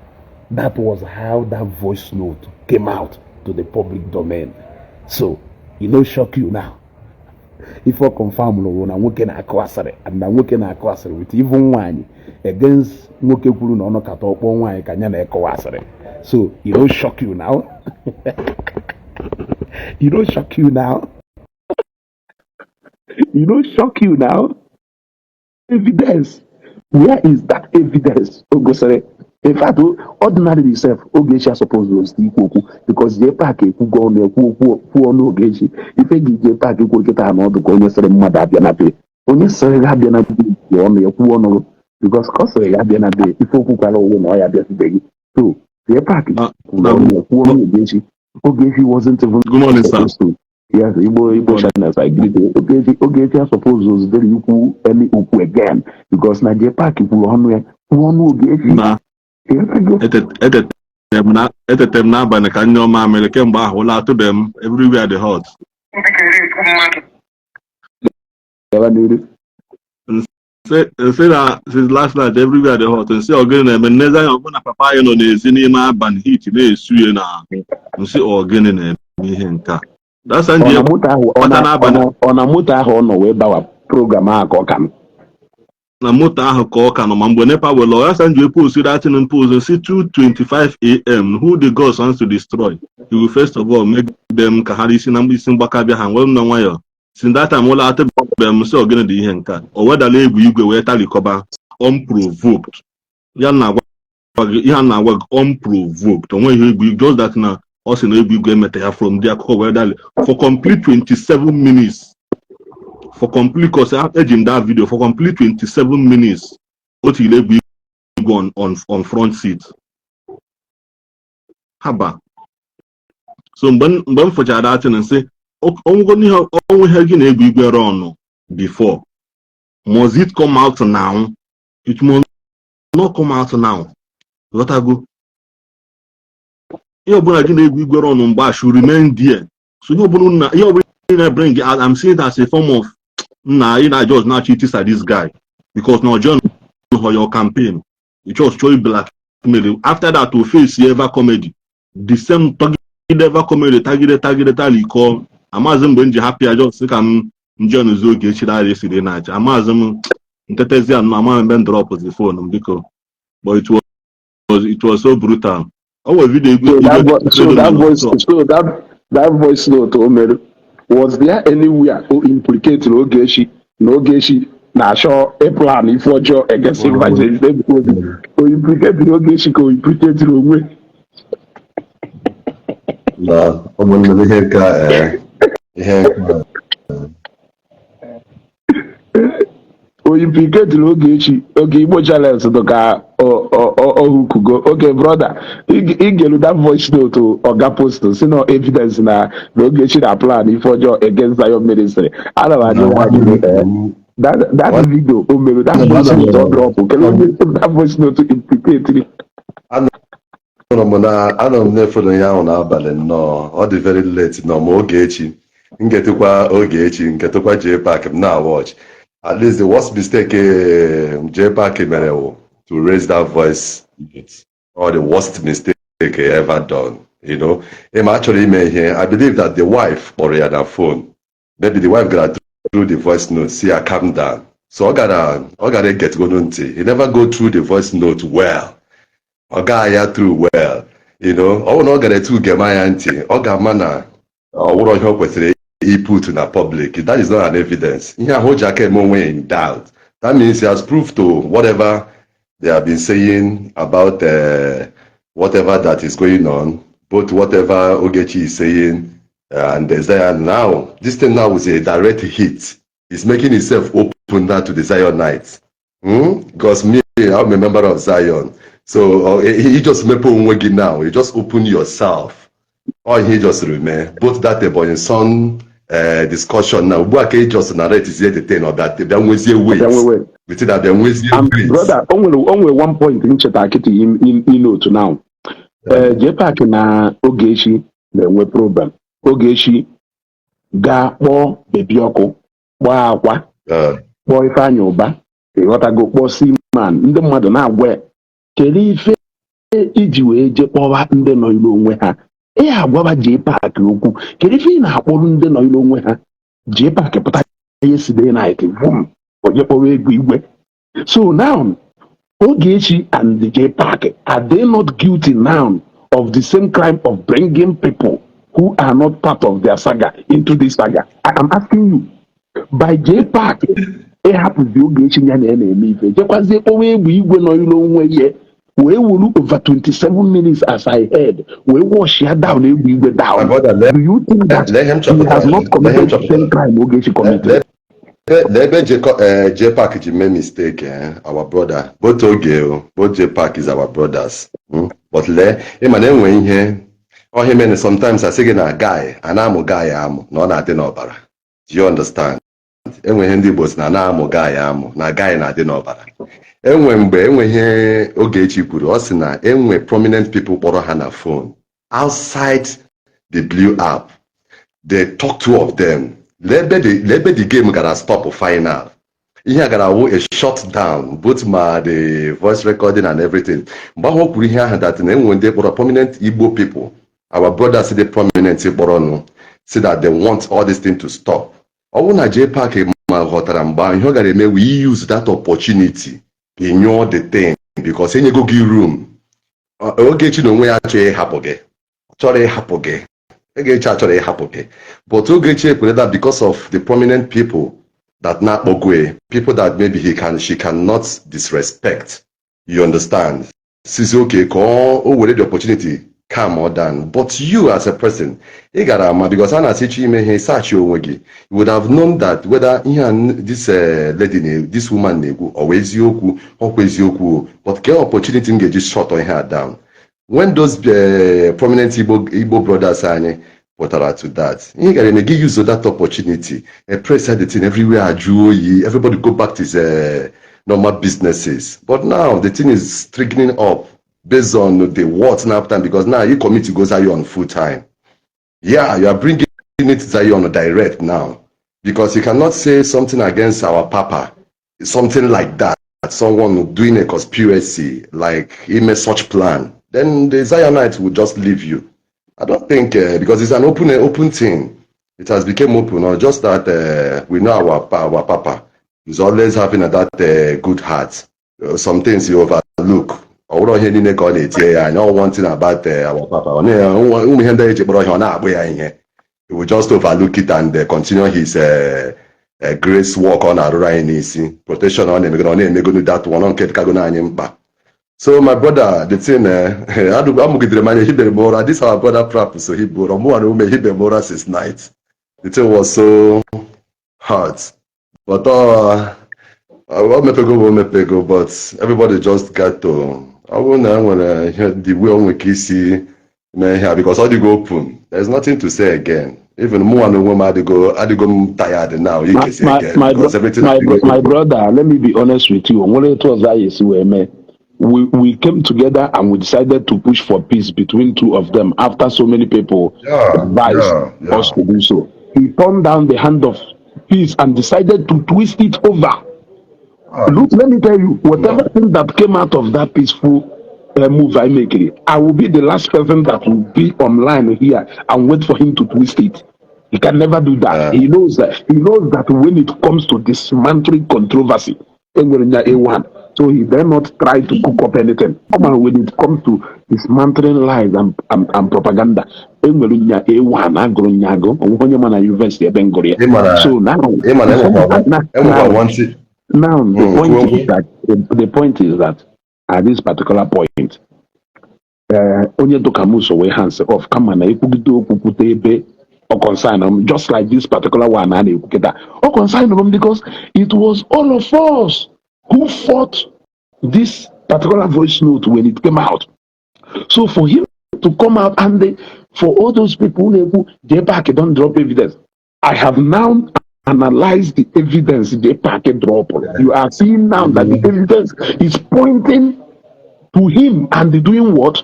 That was how that voice note came out to the public domain. So e no shock you now ife ọ confirm lụrụ na nwoke na-akụ asịrị, and na nwoke na-akụ asịrị with even nwaanyị against nwoke kwuru na ọnọkata ọkpọ nwaanyị ka ya na-ekọwa asịrị. So e no shock you now? E no shock you now? E no shock you now? Evidence, where is that evidence? O gosiri, in fact, ordinarily sef, Ogechi suppose to ikwu okwu because JPAC ekwugo ọnụ ekwu okwu kwuo ọnụ Ogechi. Ife gị JPAC kwuru kịta na ọdụ ka onye sịrị mmadụ abịa na be onye sịrị gị abịa na be kwuo ọnụ ya kwuo ọnụ because ka ọ sịrị ya abịa na be ife okwu kwara ụwụ na ọ ya abịazibeghị. So JPAC kwuru ọnụ ya kwuo ọnụ Ogechi. Ogechi wasn't even Good morning, sir. supposed to. Yes, Igbo channels, I agree. Ogechi suppose ozudere ikwu any okwu again because na JPAC kwuru ọnụ ya kwuo ọnụ Ogechi. Na etete m n'abalị ka nyụọ mamịrị. Kemgbe ahụ ụlọ atụbeghị m. Everywhere dị hot. Obi ga-erepụ mmadụ. Gawa n'iru. Nsị na since last night everywhere dị hot. Nsị ọgịnị na-eme? Nnezi anya ọbụna papa anyị nọ n'ezi n'ime abalị, heat na-esu ya n'ahụ. Nsị ọgịnị na-eme ihe nke a? That's Ọ nji na moto ahụ ọ kpata na n'abalị. Ọ na moto ahụ ọ nọ wee bawa program ahụ ka ọ ka m Na moto ahụ ka ọ ka nọ ma mgbe NEPA were ọ ya sa nji post that thing, post si 2:25 a.m., who the gods wants to destroy, he will first of all make them ka ha isi na isi mgbaka bịa ha nwee m na nwayọ. Since that time ụlọ atịbeghị m sị ogene dị ihe nke a o wedala egwu igwe wee talikọba unprovoked. Ya na-agwa gị ihe a na-agwa gị unprovoked, o nweghị egwu, just that na ọ sị na egwu igwe emeta ya from the akụkọ wee dali for complete 27 minutes, for complete, cause eji m that video for complete 27 minutes. O tiri egwu igwe on front seat haba. So mgbe m fụchara that thing, nsị ọnwụgo n'ihe ọnwụ ihe gị na egwu igwe run before, must it come out now? It must not come out now. Ghọtago? Ihe ọbụla gị na-egwu igwe run mgbe a should remain there. So ihe ọbụla ị na-bring out, I'm seeing it as a form of na ị na just na-achọ itisa this guy because na join your campaign, you just chọọ blackmail. After that, to face ever comedy, the same tagide ever comedy, tagide tagide talikọ. Amaghịzi mgbe m ji hapụ ya, just ka m nje oge echi ara esiri na-acha. Amaghịzi m ntetezi anụ, amaghị mgbe m dropụzi phone m, biko. But it was so brutal. O nwere video igwe. So that voice, so that voice note o mere, was there anywhere o implicate na Ogechi, na Ogechi na-achọ ịplan ife ọjọọ against Evangelist Ebuka Obi? O implicate na Ogechi ka o implicate onwe? Na ụmụnne m, ihe nke a, ihe nke a, O implicate na Ogechi oge Igbo channels dị ka ohukugo. Oge brother igelu that voice note oga post si na evidence na Ogechi na plan ife ọjọọ against Zion Ministry, ana m ajụ na ya ajụjụ, that video o mere, that voice note ọ drop, kedu onye that voice note implicate? Anụrụ m na anọrọ m na-efolo ya ahụ n'abalị nnọọ. Ọ dị very late nọ ma Ogechi ngetukwa, Ogechi ngetukwa JPAC m na watch. At least the worst mistake JPAC mere wụ to raise that voice note, or the worst mistake he ever done. Ịma achọrọ ime ihe, I believe that the wife kpọrọ ya na phone. Maybe the wife gara through the voice note, si ya calm down. So ọ gara egetgodo ntị. He never go through the voice note well. Ọ gaa ya through well. Ọ bụrụ na ọ gara etu gema ya ntị, ọ ga-ama na ọ wụrọ ihe o kwesịrị iput na public. That is not an evidence. Ihe ahụ o ji aka eme onwe ya in doubt, that means he has proved to whatever they have been saying about whatever that is going on, both whatever Ogechi is saying and the Zion now. This thing now is a direct hit. He's making himself open now to the Zionites. Because me, I'm a member of Zion. So he just mepe onwe gị now. You just open yourself. All he just remain. Both that Ebonyi son discussion now. Ugbu a ka he just narrate is the thing or that bịa nwezie weight. Bịa nwewe. Within that bịa nwezie weight. Brother, o nwere one point ncheta kịta inotu now. Ee, JPAC na Ogechi na-enwe problem. Ogechi gaa kpọọ Bebi Ọkụ, kpọọ Akwa, kpọọ Ifeanyị Ụba, ịghọtago, kpọọ Seaman. Ndị mmadụ na-agwa ya, kedu ife iji wee jee kpọwa ndị nọ ilu onwe ha? Ị agwaba JPAC okwu, kedu ife ị na-akpọrọ ndị nọ ilu onwe ha? JPAC pụta yesterday night, vum, onye kpọrọ ego igwe. So now, Ogechi and the JPAC, are they not guilty now of the same crime of bringing people who are not part of their saga into this saga? I am asking you. By JPAC ịhapụzi Ogechi ya na ya na-eme ife, jekwazie kpọwa egbe igwe nọ ilu onwe ya, wee wuru over 27 minutes, as I heard, wee wash ya down, egbe igwe My down. brother, Do you think that lee ihe m he has chọpụtara. not Lee ihe m committed the same chọpụtara. crime Ogechi committed? Lee ebe JPAC ji mee mistake, our brother, both Oge o, both JPAC is our brothers. But lee, ịma na enwe ihe ọhịa mere sometimes, asị gị na guy a na-amụ guy amụ na ọ na-adị n'ọbara. Do you understand? Enwe ihe ndị Igbo si na na-amụ guy amụ na guy na-adị n'ọbara. Enwe mgbe enwe ihe Ogechi kwuru, ọ sị na enwe prominent people kpọrọ ha na phone outside the blue app. They talk, two of them. Lee ebe the game gara stop final. Ihe a gara wụ a shut down, both ma the voice recording and everything. Mgbe ahụ o kwuru ihe ahụ that na enwe ndị kpọrọ prominent Igbo people, our brothers dị prominent kpọrọ nụ, say that they want all this thing to stop. Ọ bụrụ na JPAC Ghọtara mgbe ahụ ihe ọ gara eme we use that opportunity nyụọ the thing because enyego gị room. Ogechi na onwe ya achọghị ịhapụ gị, chọrọ ịhapụ gị. Ogechi achọrọ ịhapụ gị, but Ogechi ekwerela because of the prominent people that na-akpọgwe, people that maybe he can she cannot disrespect, you understand? Sizi okay ka o were the opportunity calm or down. But you as a person, ị gara ama because a na-asị chọ ime ihe search onwe gị, you would have known that whether ihe a this lady na this woman na-ekwu ọ wụ eziokwu, ọkwa eziokwu o, but ke opportunity m ga-eji shut ihe a down when those prominent Igbo brothers anyị pụtara to that ihe gara eme gị use that opportunity, press the thing everywhere, ajụ oyi, everybody go back to his normal businesses. But now the thing is triggering up based on the what now time, because now you commit to go Zion full time. Yeah, you are bringing it Zion direct now because you cannot say something against our papa, something like that, someone doing a conspiracy, like he made such plan, then the Zionites will just leave you. I don't think because it's an open thing. It has become open, or just that we know our papa is always having that good heart. Some things you overlook. Ọ bụrụ ihe niile ka ọ na-etinye ya anya. All one thing about our papa, ọ na ụmụ ihe ndị eji kpọrọ ihe ọ na-akpụ ya ihe. He will just overlook it and continue his grace work ọ na-arụrụ anyị n'isi, protection ọ na-emego, ọ na-emegonu that one nke kago anyị mkpa. So my brother, the thing, amụgidere m anya, hibere m ụra. This our brother Prap, so hibe ụra mụnwa na ume hibe m ụra since night. The thing was so hard, but o mepego bụ o mepego, but everybody just got to ọ bụrụ na e nwere ihe the way o nwere ike isi mee ihe a because ọ dịgo open, there's nothing to say again. Even mụnwa na onwe m adịgo m tired now ikesi again my, because everything adịgo my open. Brother, let me be honest with you. Nwere etu ọzọ anyị esi wee mee. We came together and we decided to push for peace between two of them after so many people advised us to do so. He turned down the hand of peace and decided to twist it over. Look, let me tell you, whatever No. thing that came out of that peaceful move I make, it, I will be the last person that will be online here and wait for him to twist it. He can never do that. He knows that. He knows that when it comes to dismantling controversy, enwere nya A1. So he dare not try to cook up anything. Come on, when it comes to dismantling lies and propaganda, enwere nya A1 agụrụ nya agụ onwe onye ma na university ebe m gụrụ ya. Ị mara So now, ị mara enwekwa now, one thing. Now the point Kwuo. is that the point is that at this particular point, onye dụka muso wee hands off kama na ekwugide okwu kwute ebe ọ concern m, just like this particular one a na-ekwu kịta ọ concern m because it was all of us who fought this particular voice note when it came out. So for him to come out and for all those people who na-ekwu JPAC don drop evidence, I have now analyzed the evidence JPAC drop. You are seeing now that the evidence is pointing to him and doing what?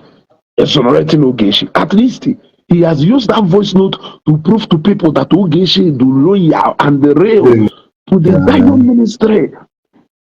Exonerating Ogechi. At least he has used that voice note to prove to people that Ogechi is loyal and the real to the Zion ministry.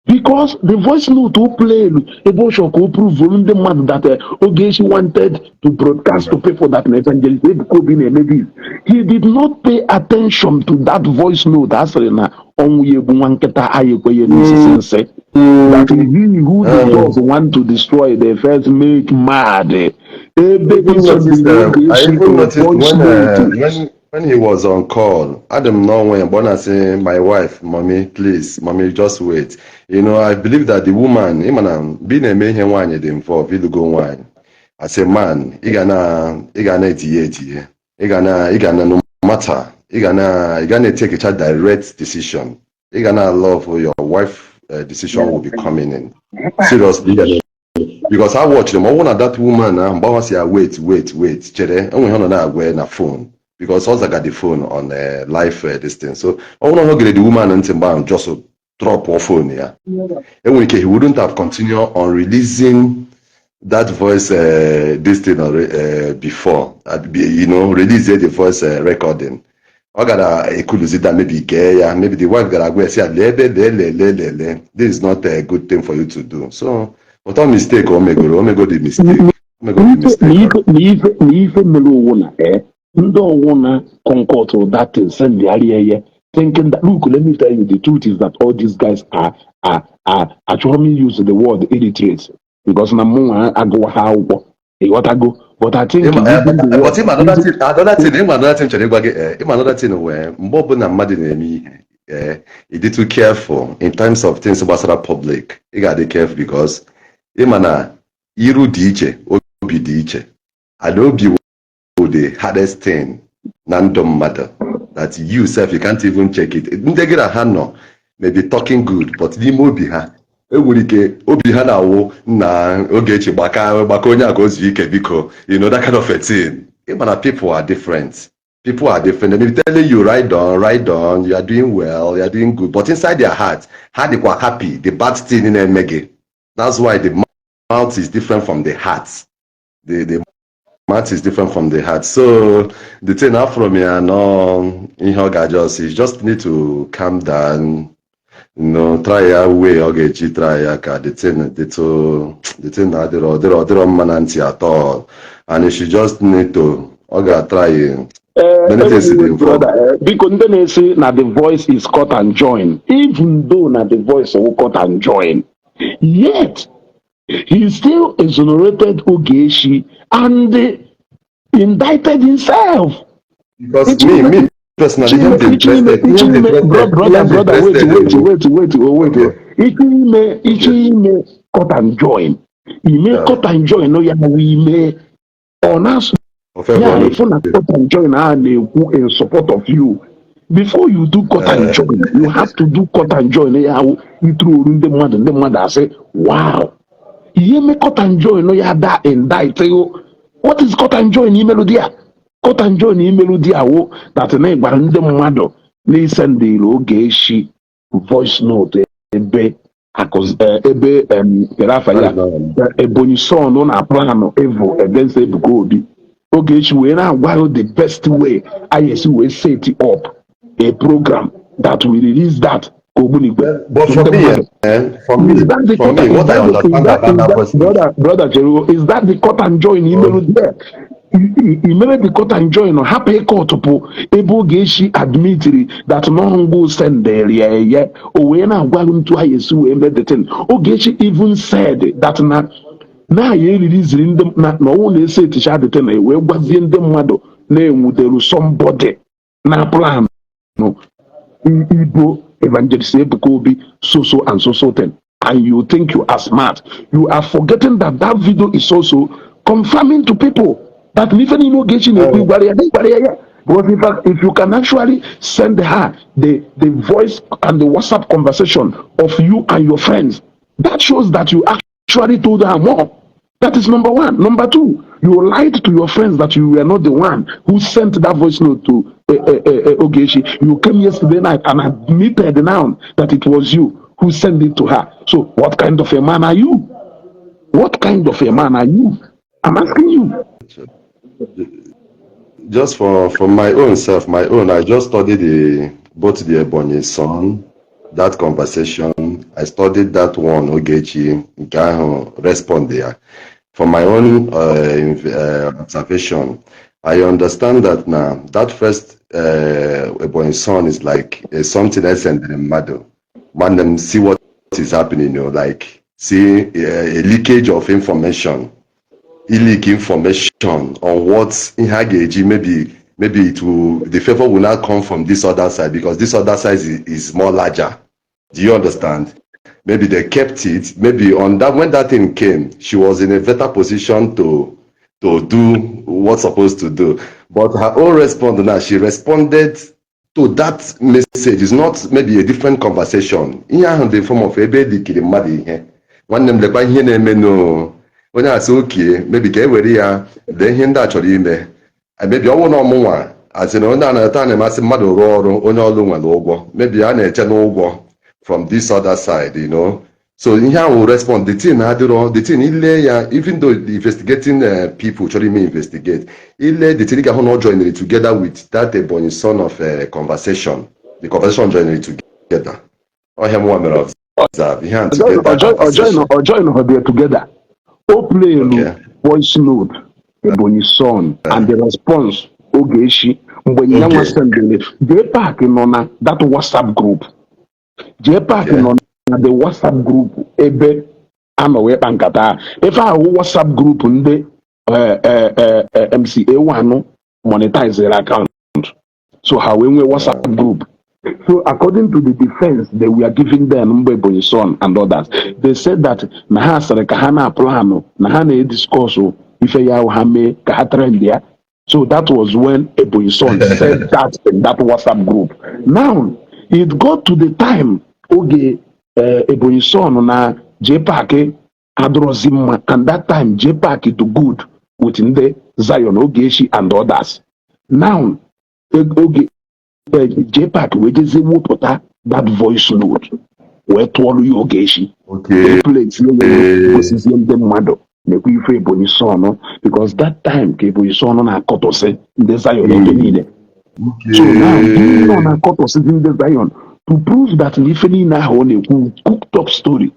Because the voice note who played ebe ọ chọrọ ka o prove ndị mmadụ that Ogechi wanted to broadcast to people that na evangelist Ebuka Obi na-eme this. He did not pay attention to that voice note. A sịrị na ọnwụ ya egbu nwa nkịta anyị ekwenye n'isisi nsị. That he who the gods want to destroy, they first make mad. Ebe Even noticed, I Ogechi even noticed voice when, note. when he was on call, Adam know when I say, "My wife, mommy, please, mommy, just wait." I believe that the woman, him and being a man, nwaanyị dị involved, ịlụgo nwaanyị. As a man, ị ga na etinye etinye. Ị ga na no matter, ị ga na take a direct decision. Ị ga na love your wife decision will be coming in. Seriously, ị ga na because I watched them. Ọ bụrụ na that woman ahụ mgbe ahụ si ya, "Wait, wait, wait, chere," enwe ihe ọ nọ na-agwa ya na phone because ọ zaga the phone on live this thing. So ọ bụrụ na ọ gere the woman ntị mgbe ahụ, just drop phone ya, enwere ike he wouldn't have continued on releasing that voice this thing before release the voice recording. Ọ gara ekuluzi that maybe gee ya, maybe the wife gara agwa ya si ya, "Lee ebe, lee, lee, lee, lee, lee, this is not a good thing for you to do." So but ọ mistake o megoro, o mego the mistake, o mego the mistake. Na ife mere owu na ndị ọwụ na concord that thing send ya ya. Thinking that, look, let me tell you, the truth is that all these guys are achọghị m use the word illiterate because na mụnwa agụwa ha akwụkwọ, ịghọtago? But I think using the word But ịma another thing, ịma another thing chọrọ ịgwa gị, ịma another thing wee mgbe ọbụla mmadụ na-eme ihe, ị dị too careful in terms of things gbasara public. Ị ga-adị careful because ịma na iru dị iche, obi dị iche, and obi wụ the hardest thing na ndụ mmadụ that you sef, you can't even check it. Ndị gị na ha nọ may be talking good, but n'ime obi ha enwere ike obi ha na-awụ na Ogechi gbaka gbaka onye a ka o zuo ike biko, you know, that kind of a thing. Ịma na people are different, people are different. And if telling you, "Right on, right on, you are doing well, you are doing good," but inside their heart ha dịkwa happy the bad thing na-eme gị. That's why the mouth is different from the heart. The mouth is different from the heart. So the thing from ya no ihe ọ ga-just, you just need to calm down, try ya way ọ ga-eji try ya ka the thing dịtụ, the thing na adịrọ ọdịrọ ọdịrọ mma na ntị at all, and you should just need to, ọ ga-try many things dị involved. Brother, biko, ndị na-esi na the voice is cut and join, even though na the voice will cut and join, yet he still exonerated Ogechi and indicted himself. Because me personally, ihe m dị interested, ihe m dị interested, Brother, ihe m dị brother, wait, interested wait, in wait, wait, oh, wait. Okay. Iche ime cut and join, ime cut and join ya wụ ime ọ na-asụ ofe ya bụ ịfụ na cut and join a na-ekwu in support of you. Before you do cut and join, you have to do cut and join ya wụ ituru oru ndị mmadụ, ndị mmadụ asị, "Wow." Ihe eme cut and join ya da indict you. What is cut and join imelu di ya? Cut and join imelu di ya wụ that na ịgbara ndị mmadụ na isendịrị Ogechi voice note ebe ebe kere afa ya, Ebonyi son na plan evil against Ebuka Obi. Ogechi wee na-agwa you the best way anyị esi wee set up a program that will release that Ogbunigwe But for ndị me, mmadụ. For me, Is that the for cut me, is what I that the, is understand that about is that that voice note, Brother Jeru, is that the cut and join imelu there? I mere the cut and join, hapụ ịkọtụpụ ebe Ogechi admitiri that nọngụ sendịrị ya eye, o wee na-agwa gị ntu anyị esi wee mee the thing. Ogechi even said that na ya eririziri ndị na ọnwụ na-ese eticha the thing, wee gwazie ndị mmadụ na-enwuderu somebody na plan Igbo Evangelist Ebuka Obi, so so and so so thing. And you think you are smart. You are forgetting that that video is also confirming to people that n'ife niile Ogechi na-ekwu gwara ya gwara ya ya. Because if you can actually send her the voice and the WhatsApp conversation of you and your friends, that shows that you actually told her more. That is number one. Number two, you lied to your friends that you were not the one who sent that voice note to Ogechi. You came yesterday night and admitted now that it was you who sent it to her. So, what kind of a man are you? What kind of a man are you? I'm asking you. Just for my own self, my own, I just studied the both the Ebonyi son, that conversation. I studied that one Ogechi nke ahụ respond ya. For my own observation, I understand that now that first Ebonyi son is like something else and the mmadụ. Man, them see what is happening, like see a leakage of information, leak information on what ihe a ga-eji, maybe it will, the favor will not come from this other side because this other side is more larger. Do you understand? Maybe they kept it. Maybe on that, when that thing came, she was in a better position to do what's supposed to do. But her own response now, she responded to that message is not maybe a different conversation. Ihe ahụ dị form of ebe edikiri mmadụ ihe. Nwanne m, lekwa ihe na-eme n'o. Onye asị okie, maybe ka e were ya lee ihe ndị a chọrọ ime. Maybe ọnwụ na ọmụnwa asị na onye a na-ata na-emasị mmadụ rụọ ọrụ, onye ọrụ nwere ụgwọ. Maybe a na-eche n'ụgwọ from this other side. So ihe ahụ respond, the thing adịrọ, the thing ile ya, even though the investigating people chọrọ ime investigate, ile the thing, ị ga-ahụ na ọ joined together with that Ebonyi son of conversation. The conversation joined together. Ọhịa mụnwa mere observe ihe a together conversation. Or join her there together. O play voice note Ebonyi son and the response Ogechi. Mgbe nyanwa sendịrị, JPAC nọ na that WhatsApp group. JPAC nọ na the WhatsApp group ebe a nọ wee kpa nkata a. Ife ahụ WhatsApp group ndị MCA1 monetized account, so ha wee nwee WhatsApp group. So according to the defense they were giving them, mgbe Ebonyi Son and others, they said that na ha sịrị ka ha na-aplanụ, na ha na-ediscuss ife ya ahụ ha mee ka ha trend ya. So that was when Ebonyi Son said that in that WhatsApp group. Now it got to the time oge Ebonyi Son na JPAC adọrọzi mma, and that time JPAC do good with ndị Zion, Ogechi and others. Now oge JPAC wee jezie wepụta that voice note wee tụọrọ ya Ogechi, wee place ya, gosizie ndị mmadụ na-ekwu ife Ebonyi Son, because that time ka Ebonyi Son na-akọtọsị ndị Zion ebe niile. So now ihe ọ na-akọtọsịzi ndị Zion, to prove that na ife niile ahụ ọ na-ekwu cooked up story,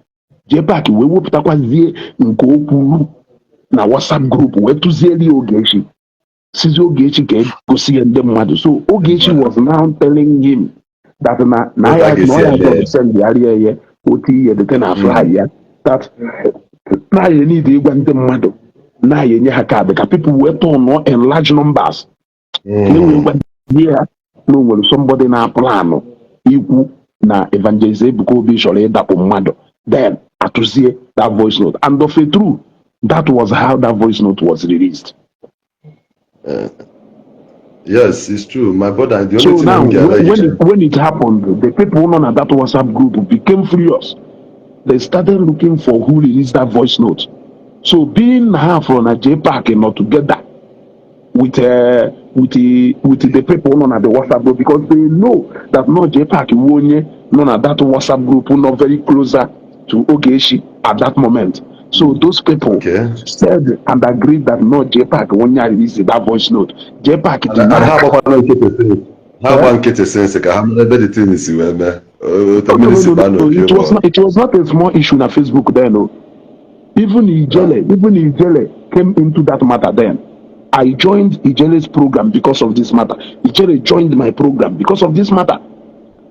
JPAC wee wepụtakwazie nke o kwuru na WhatsApp group wee tụziere ya Ogechi, sizi Ogechi ka egosi ya ndị mmadụ. So Ogechi was now telling him that na Otu a ya na ga-esi ọ ya eme. Just send ya ya otu ihe dịte na fly ya that na ya need ịgwa ndị mmadụ na ya enye ha kaadị ka people wee turnụọ in large numbers, ka e wee gwa ndị ya na o nwere somebody na planụ ikwu na Evangelist Ebuka Obi chọrọ ịdakpo mmadụ. Then atụzie that voice note, and of a true, that was how that voice note was released. Yes, it's true. My brother, the only So thing now m ga when it happened, the people on that WhatsApp group became furious. They started looking for who released that voice note. So being half on a JPAC not together with the people on the WhatsApp group, because they know that no JPAC onye nọ na that WhatsApp group not very closer to Ogechi at that moment. So those people said and agreed that no JPAC onye released that voice note. JPAC And ha denied. agbakwana nkịtị since. Ha agba Eh? nkịtị since ka ha mara ebe the thing si wee mee. Otu No, no, mmiri no, si no, baa no. n'opi It was ụgbọ. not. It was not a small issue na Facebook then. No. Even Ijele, even Ijele came into that matter then. I joined Ijele's program because of this matter. Ijele joined my program because of this matter.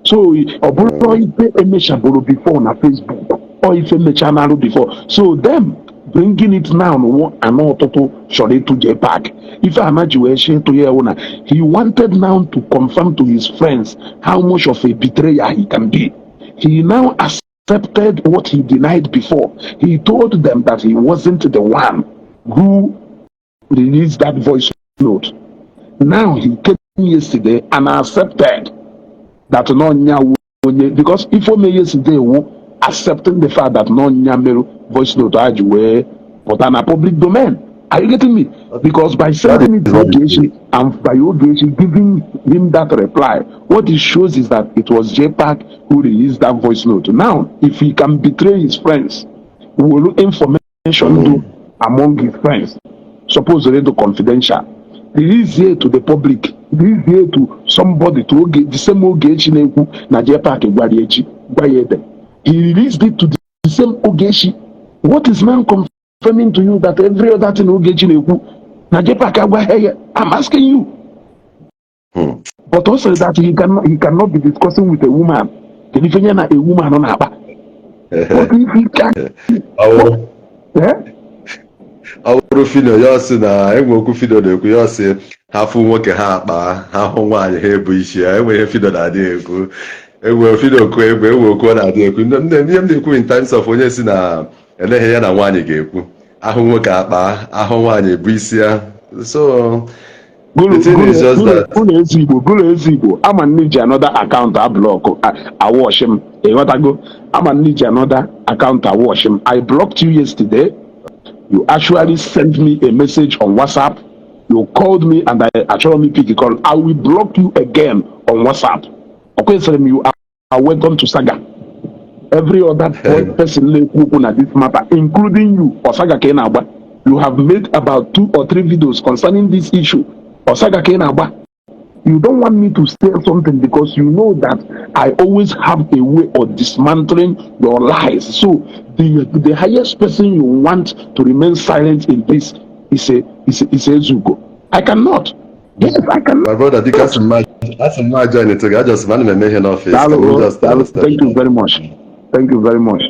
So ọ bụrụ ife emechabụrụ before na Facebook or ife mechanalụ before. So them bringing it now wụ anọ ọtụtụ chọrọ ịtụ JPAC. Ife ama ji wee shie ịtụ ya ewu na he wanted now to confirm to his friends how much of a betrayer he can be. He now accepted what he denied before. He told them that he wasn't the one who released that voice note. Now he came yesterday and accepted that no nya onye, because ife o mee yesterday wu accepting the fact that no nya mere voice note a ji wee pụta na public domain. Are you getting me? Because by That sending it is to what it is. Ogechi and by Ogechi giving him that reply, what it shows is that it was JPAC who released that voice note. Now, if he can betray his friends, will information do among his friends, supposedly to confidential, release here to the public, release here to somebody, to Oge, the same Ogechi na-ekwu na JPAC gwara ya echi, gwa ya ede. He released it to the same Ogechi. What is now confirming to you that every other thing Ogechi na-ekwu na JPAC agwaghị ya? I'm asking you. But also that he cannot be discussing with a woman. Kedu ife ya na a woman nọ na-akpa? What if he can Ọ eh? Ọ bụrụ Fino ya ọsị na enwe okwu Fino na-ekwu, ya ọsị ha fụ nwoke ha akpa, ha hụ nwaanyị ha ebu isi ya. Enwe ihe Fino na-adị ekwu, enwe Fino okwu egwu, enwe okwu ọ na-adị ekwu. Ihe m na-ekwu in terms of onye si na eleghị ya na nwaanyị ga-ekwu, ahụ nwoke akpa, ahụ nwaanyị ebu isi ya. So the thing is just that Gụlụ ezi Igbo, gụlụ ezi Igbo, ama nne ji another account a block awọchi m. Ịghọtago? Ama nne ji another account awọchi m. I blocked you yesterday. You actually sent me a message on WhatsApp. You called me and I achọrọ m pick call. I will block you again on WhatsApp. Ọkwesịrị m. You are welcome to saga. Every other person na-ekwu okwu na this matter, including you, ọsaga ka ị na-agba. You have made about two or three videos concerning this issue. Ọsaga ka ị na-agba. You don't want me to say something because you know that I always have a way of dismantling your lies. So the highest person you want to remain silent in this is a Ezugo. I cannot. Yes, I can. My brother, biko, asị m ma join to gị, ajọsị m ana m eme ihe n'ọfịs ka Daalụ m o, just daalụ. step Thank you out. very much. Thank you very much.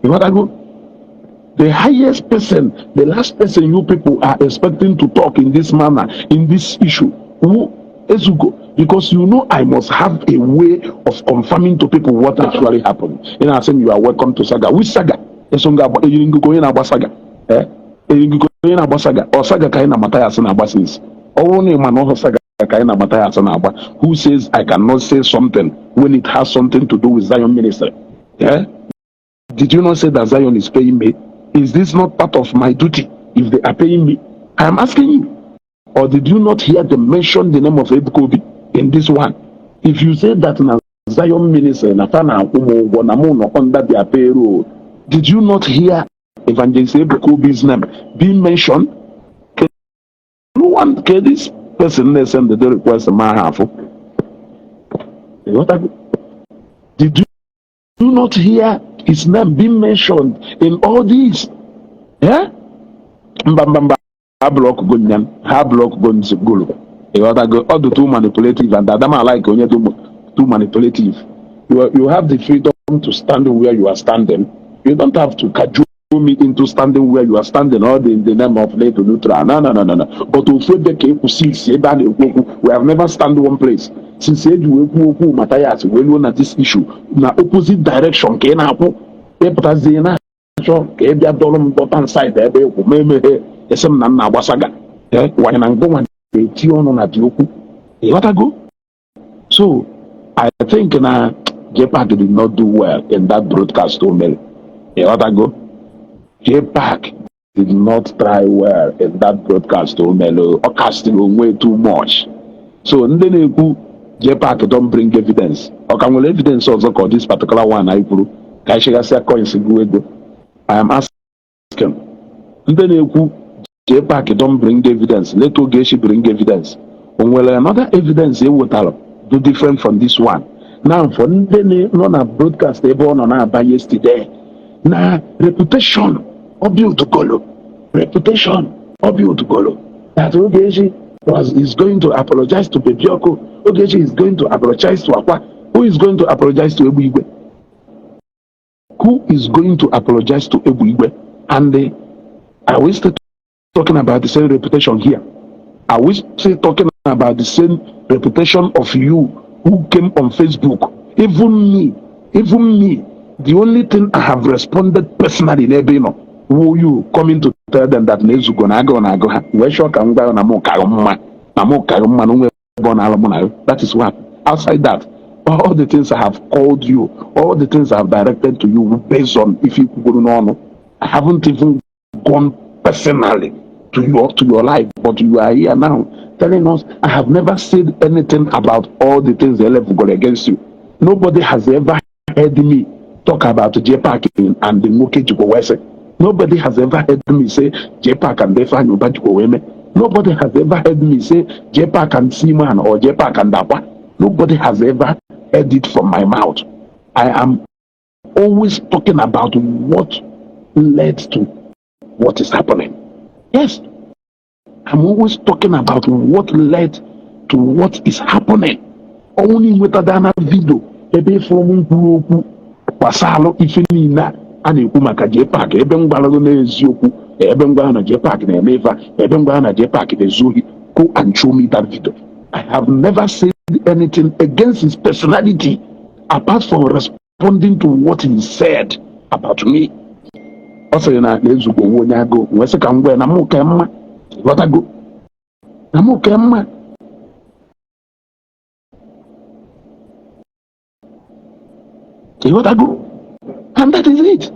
Ịghọtago? The highest person, the last person you people are expecting to talk in this manner, in this issue, who Ezugo, because you know I must have a way of confirming to people what actually happened. Saying you are welcome to saga. Which saga? Esonga eyiri onye na-agba saga. Eh? Eyiri onye na-agba saga. Ọ saga ka anyị na Matthias na-agba since. Ọ bụrụ na ị ma na ọ saga ka anyị na Matthias na-agba, who says I cannot say something when it has something to do with Zion ministry? Eh? Did you not say that Zion is paying me? Is this not part of my duty if they are paying me? I am asking you. Or did you not hear them mention the name of Ebuka Obi in this one? If you say that na Zion ministry na fa na-akwụ m ụgwọ na mụ nọ under their payroll, did you not hear Evangelist Ebuka Obi's name being mentioned? Can no one, can this person na-send the request ma ha afụ? Ịghọtago? Did you not hear his name being mentioned in all this? Yeah? Mba, mba, mba, ha block go nyan, ha block go nzugolo. Ịghọtago? Ọ dị too manipulative and adama like onye too, too manipulative. You have the freedom to stand where you are standing. You don't have to cajole me into standing where you are standing all the in the name of late neutral. No, no, no, no, no. But ofu ebe ka ekwusi isi ebe a na-ekwu okwu, we have never stand one place. Since eji wee kwuo okwu Matthias wee luo na this issue na opposite direction ka ị na-akwụ, ịpụtazie na-achọ ka ị bịa dọrọ m dọta inside ebe ịkwụ ma emeghe esi m na m na-agbasaga wanye na ngụnwa na-eti ọnụ na dị okwu. Ịghọtago? So I think na JPAC did not do well in that broadcast o mere. Ịghọtago? JPAC did not try well in that broadcast o mere. Ọ casting onwe too much. So ndị na-ekwu JPAC don bring evidence, ọ ka nwere evidence ọzọ ka ọ this particular one anyị kwuru ka anyị chigasịa coins gụọ ego? I am asking ndị na-ekwu JPAC don bring evidence, let Ogechi bring evidence, o nwere another evidence e wetara do different from this one? Now, for ndị nọ na broadcast ebe ọ nọ na-aba yesterday na reputation ọ build reputation ọ build golo that Ogechi was is going to apologize to Baby Oku, Ogechi is going to apologize to Akwa. Who is going to apologize to Egbu Igwe? Who is going to apologize to Egbu Igwe? And are we still talking about the same reputation here? Are we still talking about the same reputation of you who came on Facebook? Even me, even me, the only thing I have responded personally n'ebe ị nọ who you coming to tell them that na Ezugo na agụụ na-agụ ha wee chọọ ka m gwa na mụ karị mma, na mụ karị mma, na onwe ebe ọ na-alụ mụ na. That is what. Outside that, all the things I have called you, all the things I have directed to you based on ife ikwugoro n'ọnụ, I haven't even gone personally to your life, but you are here now telling us. I have never said anything about all the things the level got against you. Nobody has ever heard me talk about JPAC and the nwoke jikwa wee sị. Nobody has ever heard me say JPAC and Ifeanyi Uba jikwa wee mee. Nobody has ever heard me say JPAC and Seaman or JPAC and Akwa. Nobody has ever heard it from my mouth. I am always talking about what led to what is happening. Yes, I'm always talking about what led to what is happening. Only nwetadana video ebe ịfụrụ m kwuru okwu gbasalụ ife niile a na-ekwu maka JPAC, ebe m gwara gị n'eziokwu, ebe m gwara na JPAC na-eme ife a, ebe m gwara na JPAC na-ezu ohi. Go and show me that video. I have never said anything against his personality apart from responding to what he said about me. Ọ sịrị na na-Ezugo onwe onye agụụ, wee sị ka m gwa ya na mụ ka mma. Ghọtago? Na mụ ka mma. Ịghọtago? And that is it.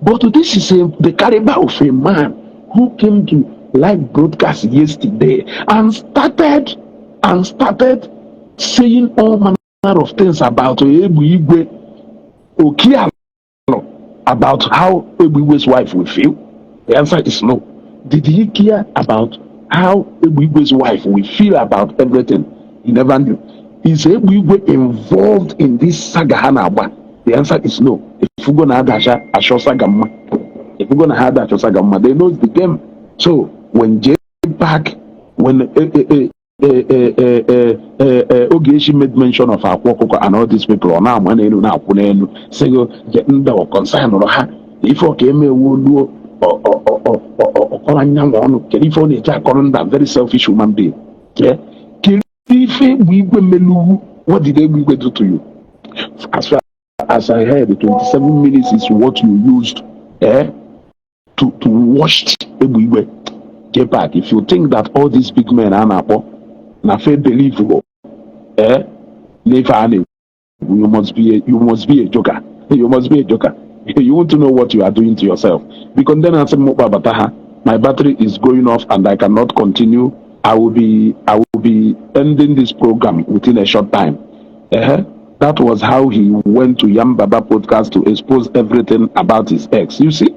But this is the caliber of a man who came to live broadcast yesterday and started saying all manner of things about Egbu Igwe Okialo, about how Egbu Igwe's wife will feel. The answer is no. Did he care about how Egbu Igwe's wife will feel about everything? He never knew. Is Egbu Igwe involved in this saga ha na-agba? The answer is no. Ifugo na ada achọ saga mma. Ifugo na ha ada achọ saga mma. They know the game. So when J Park, when Ogechi made mention of Akwa Ọkụkọ and all these people, ọ na-ama n'elu, na-akwụ n'elu, sị gị ndị concern ha na ife ọka emewo luo ọkọrọ anyanwụ ọnụ. Kedu ife ọ na-eji akọrọ nda? Very selfish human being. Kedu ife Egbe Igwe meluwu? What did Egbe Igwe do to you? As far as I heard, 27 minutes is what you used to wash Egbe Igwe. Jpac, if you think that all these big men a na-akpọ na fe believe go n'ife a na-ekwu, you must be a joker. You must be a joker. You want to know what you are doing to yourself, because then asị m kpabata ha. My battery is going off and I cannot continue. I will be ending this program within a short time. That was how he went to Yambaba podcast to expose everything about his ex, you see.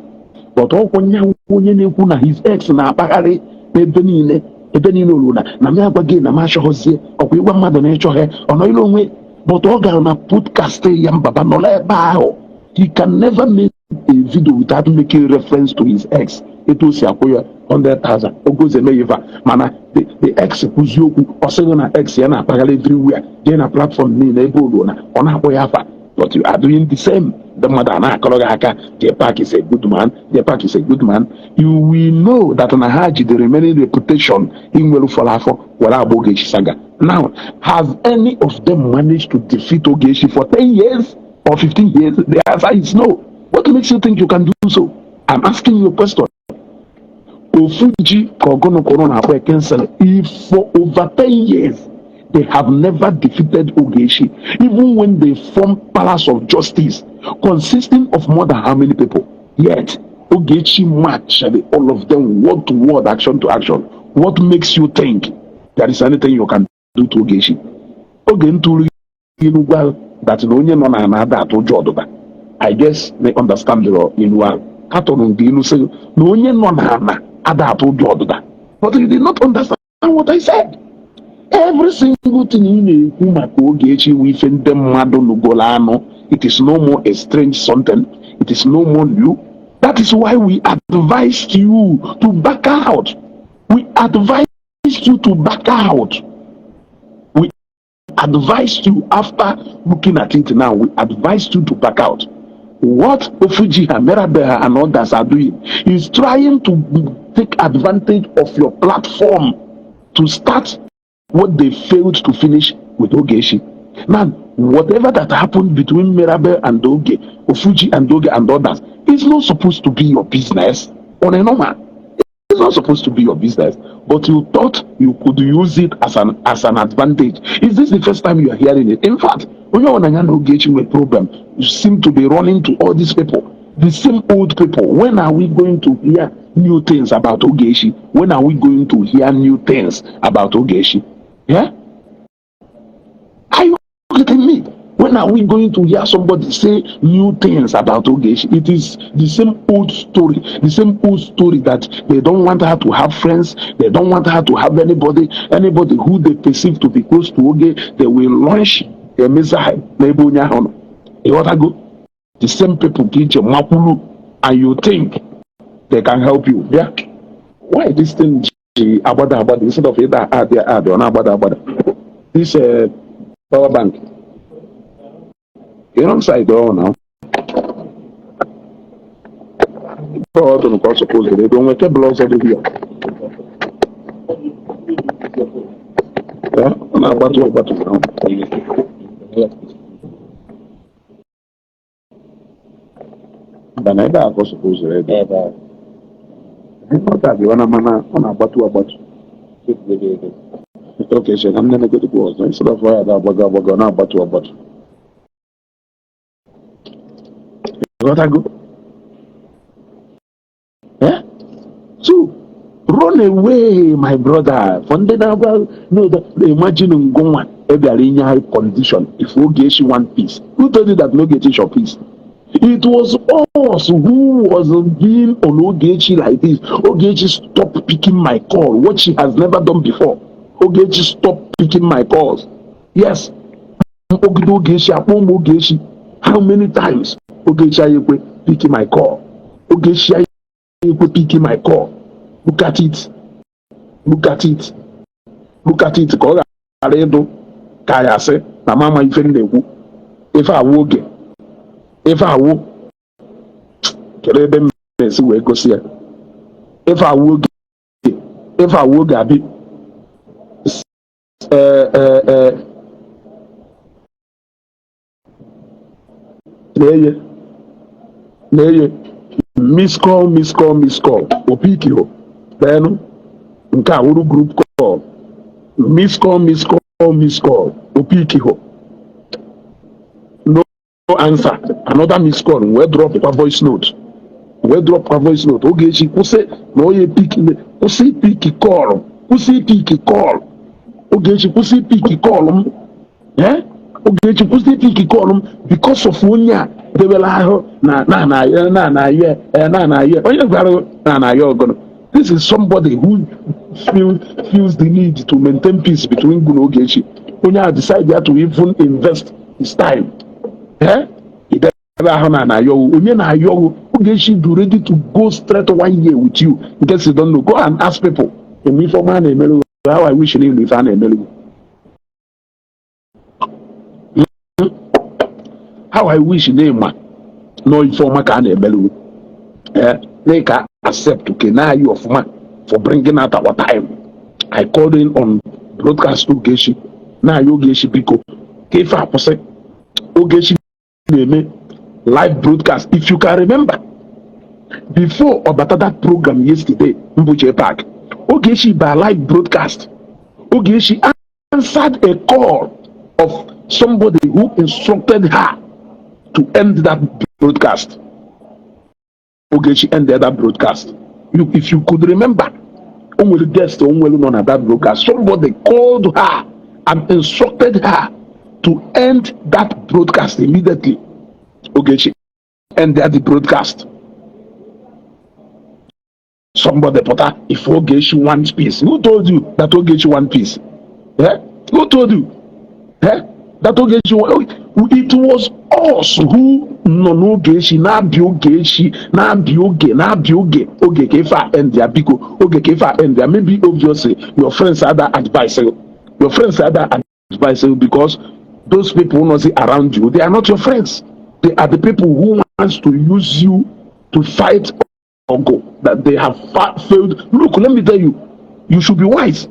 But ọkwa onye na-ekwu na his ex na-akpagharị n'ebe niile, ebe niile olu na m agwa gị na m achọghọzie ọkwa ịgwa mmadụ na ịchọghị ọ nọ ile onwe. But ọ gara na podcast Yambaba nọrọ ebe ahụ. He can never make a video without making reference to his ex, etu o si akwụ ya 100,000 ogozi emeghị. Mana the ex kwuzi okwu, ọ sịghị na ex ya na-akpagharị everywhere, jee na platform niile ebe olu na ọ na-akpọ ya afa. But you are doing the same. Ndị mmadụ a na-akọrọ gị aka, "Jpac is a good man, Jpac is a good man." You will know that na ha ji the remaining reputation inwere fọrọ afọ were agba Ogechi saga. Now, has any of them managed to defeat Ogechi for 10 years or 15 years? The answer is no. What makes you think you can do so? I'm asking you a question. Ofuji ka ọgụnụkụrụ na-akpọ Ekensele, if for over 10 years they have never defeated Ogechi, even when they form Palace of Justice consisting of more than how many people, yet Ogechi matched all of them word to word, action to action. What makes you think there is anything you can do to Ogechi? Oge ntụrụ ilu gwa that na onye nọ na ana ada atụ ụjọ ọdụda. I guess they understand your ilu ahụ. Atụrụ nke ilu sị na onye nọ na ana ada atụ ụjọ ọdụda, but you did not understand what I said. Every single thing ị na-ekwu maka Ogechi wụ ife ndị mmadụ nugolo anụ. It is no more a strange something. It is no more new. That is why we advised you to back out. We advised you to back out. We advised you, after looking at it now, we advised you to back out. What Ofuji, Merabeha and others are doing is trying to take advantage of your platform to start what they failed to finish with Ogechi. Now, whatever that happened between Mirabel and Oge, Ofuji and Oge and others, is not supposed to be your business on a normal. It's not supposed to be your business, but you thought you could use it as an advantage. Is this the first time you are hearing it? In fact, when you're on Ogechi with problem, you seem to be running to all these people, the same old people. When are we going to hear new things about Ogechi? When are we going to hear new things about Ogechi? Yeah? Are you getting me? When are we going to hear somebody say new things about Ogechi? It is the same old story, the same old story that they don't want her to have friends, they don't want her to have anybody, anybody who they perceive to be close to Oge, they will launch a missile n'ebe onye ahụ nọ. Ịghọtago? The same people ka ije makwulu, and you think they can help you. Yeah? Why this thing ji agbada agbada instead of ịda adị adị, ọ na-agbada agbada? This power bank. The wrong side ọ now. Ọ dụrụ ka ọ suppose ebe onwe cable ọzọ dị here. Yeah, ọ na-agbatu agbatu now. Mba, na ebe a ka ọ suppose ebe. Ọ ga-abịa na mana ọ na-agbatu agbatu. Okay, so I'm gonna go to ọzọ. Instead of ya agbago agbago, ọ na-agbatu agbatu. Ịghọtago? Eh? So, run away, my brother. For ndị na-agwa no, imagine ngụnwa ị bịara inye high condition if Ogechi want peace. Who told you that no Ogechi chọrọ peace? It was us who was being on Ogechi like this. Ogechi stopped picking my call, what she has never done before. Ogechi stopped picking my calls. Yes. Mkpọgide Ogechi, akpọ m Ogechi. How many times Ogechi ayekwe picking my call? Ogechi ayekwe picking my call. Look at it. Look at it. Look at it, ka ọ ghara ịdụ ka ya asị na mama ife m na-ekwu. Ife awụ oge, ife awụ, kedu ebe m na-esi wee gosi ya? Ife awụ oge, ife awụ oge abi ee ee ee na-eye na-eye miss call, miss call, miss call, opikio. Then nke a wụrụ group call, miss call, miss call, miss call, opikio, no answer, another miss call. Wee drop kwa voice note, wee drop kwa voice note. Ogechi, kwụsị na onye pick, kwụsị pick call, kwụsị pick call. Ogechi, kwụsị pick call m. Eh, Ogechi, kwụsị pick call m because of onye a debere ahụ na na na na na na ya na na ya onye gwara na na ya ọgụnụ. This is somebody who feels the need to maintain peace between Gu na Ogechi. Onye a decide ya to even invest his time. Eh, ebe ahụ na na ayọghụ onye na-ayọghụ. Ogechi do ready to go straight one year with you. In case you don't know, go and ask people. Eme ife ọma a na-emere. How I wish na ịlụ ife a na-emere. How I wish na ịma nọ ife ọma ka a na-emere. Eh, na ka accept ke na ayị ọfụma for bringing out our time. I called in on broadcast Ogechi na ayị Ogechi, biko, ka ife akwụsị. Ogechi na-eme live broadcast, if you can remember, before ọbata that program yesterday, Mbuche Park, Ogechi ba live broadcast. Ogechi answered a call of somebody who instructed her to end that broadcast. Ogechi ended that broadcast. If you could remember, o nwere guest o nwere nọ na that broadcast. Somebody called her and instructed her to end that broadcast immediately. Ogechi ended the broadcast. Somebody pụta, if Ogechi want peace, who told you that Ogechi want peace? Eh? Who told you, eh, that Ogechi want? It was us who nọ n'Ogechi na-abịa Ogechi, na-abịa oge, na-abịa oge, oge ka ife a end ya, biko, oge ka ife a end ya. Maybe obviously your friends ada advice you, your friends ada advice you, because those people nọzi around you, they are not your friends. They are the people who wants to use you to fight ọgụ that they have failed. Look, let me tell you, you should be wise.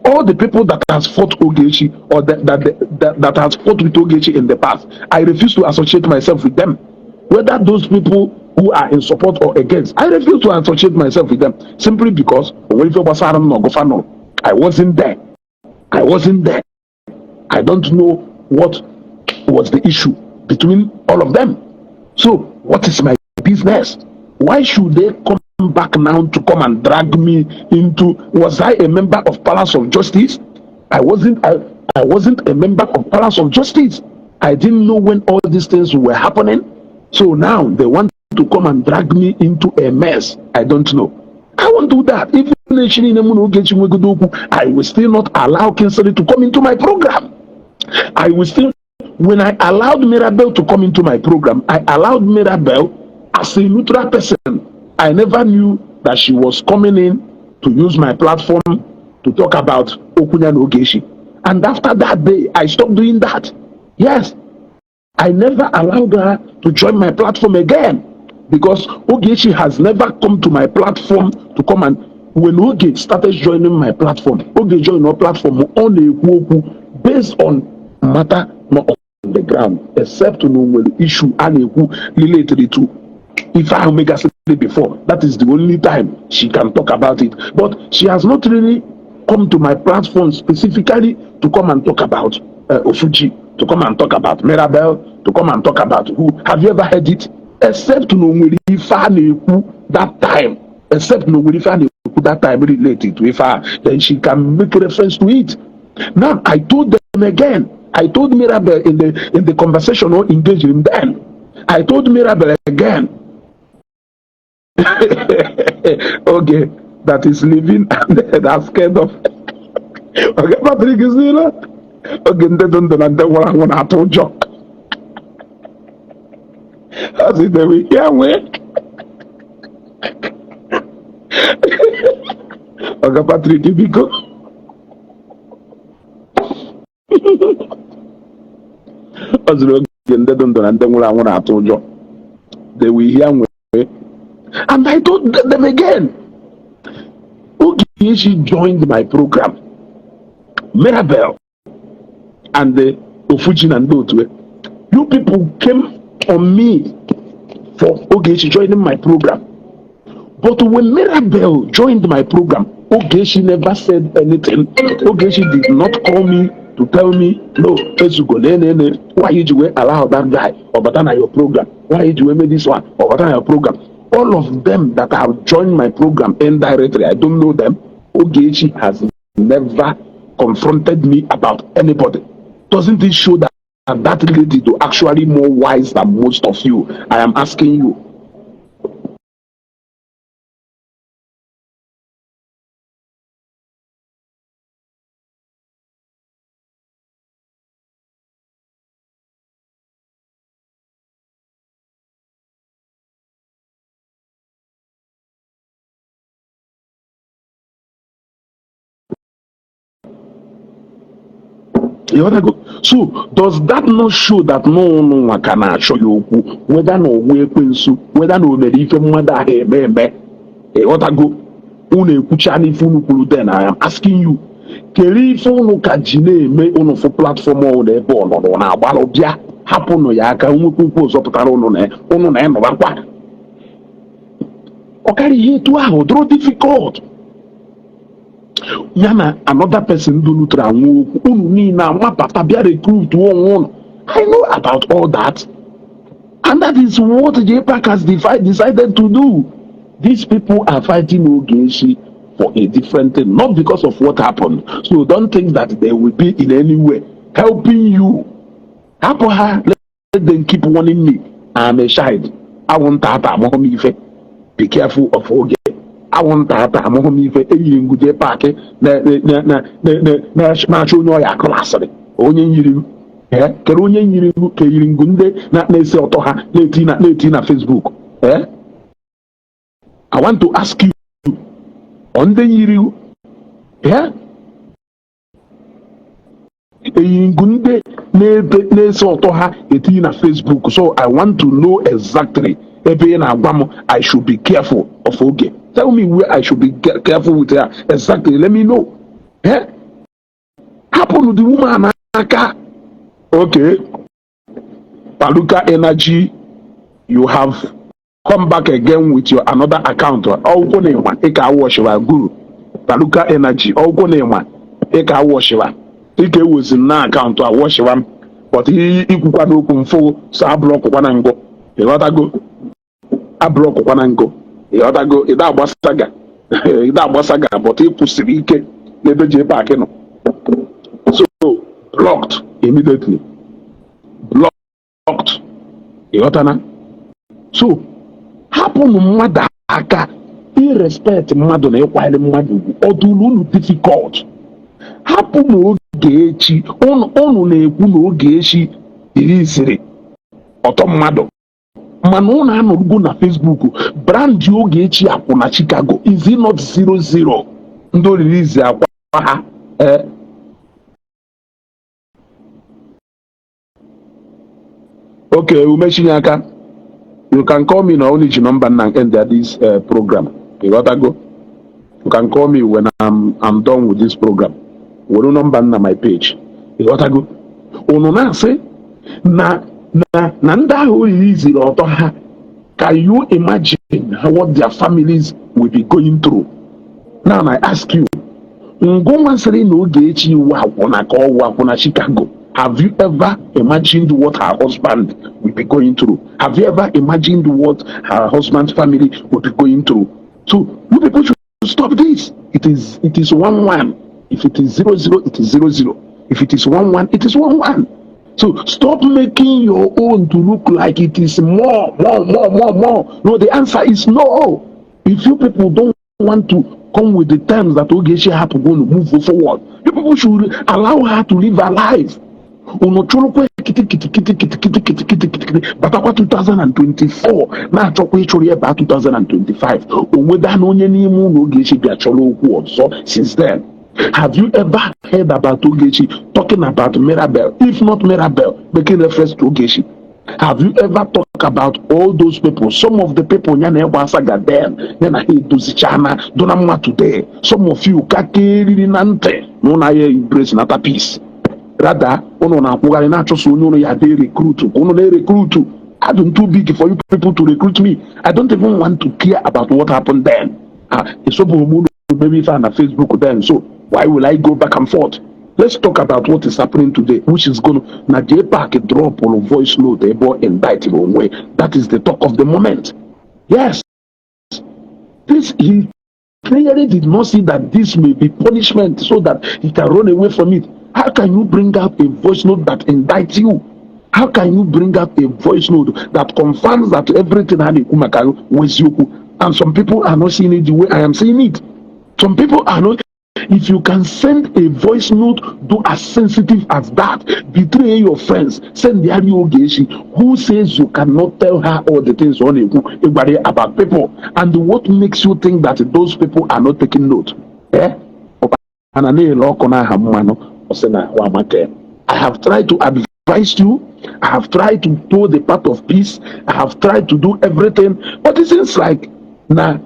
All the people that has fought Ogechi or that has fought with Ogechi in the past, I refuse to associate myself with them. Whether those people who are in support or against, I refuse to associate myself with them simply because I wasn't there. I wasn't there. I don't know what was the issue between all of them. So, what is my business? Why should they come back now to come and drag me into? Was I a member of Palace of Justice? I wasn't. I wasn't a member of Palace of Justice. I didn't know when all these things were happening. So now they want to come and drag me into a mess. I don't know. I won't do that. Even I will still not allow Kinsley to come into my program. I will still, when I allowed Mirabel to come into my program, I allowed Mirabel as a neutral person. I never knew that she was coming in to use my platform to talk about Okunya and Ogechi. And after that day, I stopped doing that. Yes, I never allowed her to join my platform again because Ogechi has never come to my platform to come and, when Oge started joining my platform, Oge joined our platform on ekwu okwu based on matter not on the ground, except na o nwere issue a na-ekwu related to ife ahụ megasịrị before. That is the only time she can talk about it. But she has not really come to my platform specifically to come and talk about Ofuji, to come and talk about Mirabel, to come and talk about who. Have you ever heard it? Except na o nwere ife a na-ekwu that time. Except na o nwere ife a na-ekwu that time related to ife a, then she can make reference to it. Now, I told them again. I told Mirabel in the conversation or engaged him then. I told Mirabel again. Okay, that is living and that's scared of. Okay, Patrick is here. Okay, ndị dị ndụ na ndị nwụrụ anwụ na-atụ ụjọ. Asị dewe ya nwee. Oga Patrick, biko. Ọ zuru oge ndị dị ndụ na ndị nwụrụ anwụ na-atụ ụjọ. They will hear nwee. And I told them again, Ogechi joined my program, Mirabel and the Ofuji na ndị otu, you people came on me for Ogechi joining my program. But when Mirabel joined my program, Ogechi never said anything. Ogechi did not call me to tell me, "No, Ezugo, ne, ne, ne, why you will allow that guy or na your program? Why you will make this one or na your program?" All of them that have joined my program indirectly, I don't know them. Ogechi has never confronted me about anybody. Doesn't it show that that lady to actually more wise than most of you? I am asking you. Ịghọtago? So does that not show that no ụnụ nwa ka na-achọ ya okwu, whether na onwe ekwensu, whether na o mere ife mmadụ ahụ eme eme? Ịghọtago? Unu ekwucha n'ife unu kwuru. Then I am asking you, kere ife unu ka ji na-eme unu fụ platform ọhụrụ ebe ọ nọrọ na-agbalụ bịa hapụnụ ya aka nwekwa okwu ọzọ pụtara unu na unu na ịnọbakwa ọ karịa ihe etu ahụ dụrụ difficult ya na another person dị lutere anwụ okwu unu niile amapata bịa recruit onwe unu. I know about all that, and that is what JPAC has decided to do. These people are fighting Ogechi for a different thing, not because of what happened. So don't think that they will be in any way helping you. Hapụ ha, let them keep warning me. I'm a child. Anwụnta ata amụghị m ife. Be careful of Oge. Anwụnta ata amụghị m ife. Eyiri ngụ JPAC na-achọ onye ọya akụrụ asịrị. Onye yiri m. Eh, kere onye yiri m ka eyiri ngụ ndị na-ese ọtọ ha na-eti na Facebook. Eh? I want to ask you, ọ ndị yiri, eh? Eyiri ngụ ndị na-ebe na-ese ọtọ ha etinye na Facebook. So I want to know exactly ebe ị na-agwa m I should be careful of Oge. Tell me where I should be careful with her exactly. Let me know. Eh? Hapụnụ the woman aka. Okay, Paluka Energy, you have come back again with your another account. Ọgwụkwọ na ịnwa ị ka awọchiwa guru Paluka Energy. Ọgwụkwọ na ịnwa ị ka awọchiwa ị ka ewezi m na account awọchiwa m, but ikwukwa n'okwu mfụ so ablockụkwa na ngụ. Ịghọtago? Ablockụkwa na ngụ. Ịghọtago? Ịda agbasaga, ịda agbasaga, but ị kwụsịrị ike n'ebe JPAC nọ, so blocked immediately, blocked. Ịghọtana? So hapụnụ mmadụ aka. Irespect mmadụ na ịkwanyere mmadụ ugwu ọ dụrụ unu difficult. Hapụ na Ogechi unu na-ekwu na Ogechi iri isiri ọtọ mmadụ, mana unu anọrugo na Facebook brand Ogechi akwụ na Chicago. Is it not 00 ndị oriri izi akwa ha? Eh, okay, umechinye aka, you can call me na only ji number na end this program. Ịghọtago? You can call me when I'm done with this program. Were number na my page. Ịghọtago? Unu na-asị na ndị ahụ oriri ziri ọtọ ha. Can you imagine what their families will be going through now? I ask you, ngụnwa sịrị na Ogechi iwu akwụna ka ọwụ akwụna Chicago, have you ever imagined what her husband will be going through? Have you ever imagined what her husband's family will be going through? So you people should stop this. It is 1-1. If it is 0-0, it is 0-0. If it is 1-1, it is 1-1. So stop making your own to look like it is more, more, more, more, more. No, the answer is no. If you people don't want to come with the terms that Ogechi hapụ going to move forward, you people should allow her to live her life. Unu chụrụkwa kiti kiti kiti kiti kiti kiti kiti kiti kiti batakwa 2024 na-achọkwa ịchụrụ ya baa 2025 onweda na onye n'ime ụlọ Ogechi bịa chọrọ okwu ọzọ since then. Have you ever heard about Ogechi talking about Mirabel? If not Mirabel, making reference to Ogechi. Have you ever talked about all those people? Some of the people ya na egbe asaga then, ya na ha edozichana dona mma today. Some of you ka eriri na ntị na ụnụ aya embrace nata peace. Rather, ụnụ na-akwụgharị na-achọso onye ụnụ ya dị recruit ka ụnụ na-erecruit. I'm too big for you people to recruit me. I don't even want to care about what happened then. Ah, esobeghị m unu mebe ife a na Facebook then, so why will I go back and forth? Let's talk about what is happening today, which is going na JPAC drop on voice note ebe ọ indict onwe. That is the talk of the moment. Yes, this he clearly did not see that this may be punishment so that he can run away from it. How can you bring out a voice note that indicts you? How can you bring out a voice note that confirms that everything ha na-ekwu maka gị wụ eziokwu? And some people are not seeing it the way I am seeing it. Some people are not. If you can send a voice note do as sensitive as that, betray your friends, send the Ogechi, who says you cannot tell her all the things on a about people? And what makes you think that those people are not taking note? Eh? Ana na-ele ọkụ n'aha mmanụ, ọ sị na ahụ amaka ya. I have tried to advise you. I have tried to toe the path of peace. I have tried to do everything, but it seems like na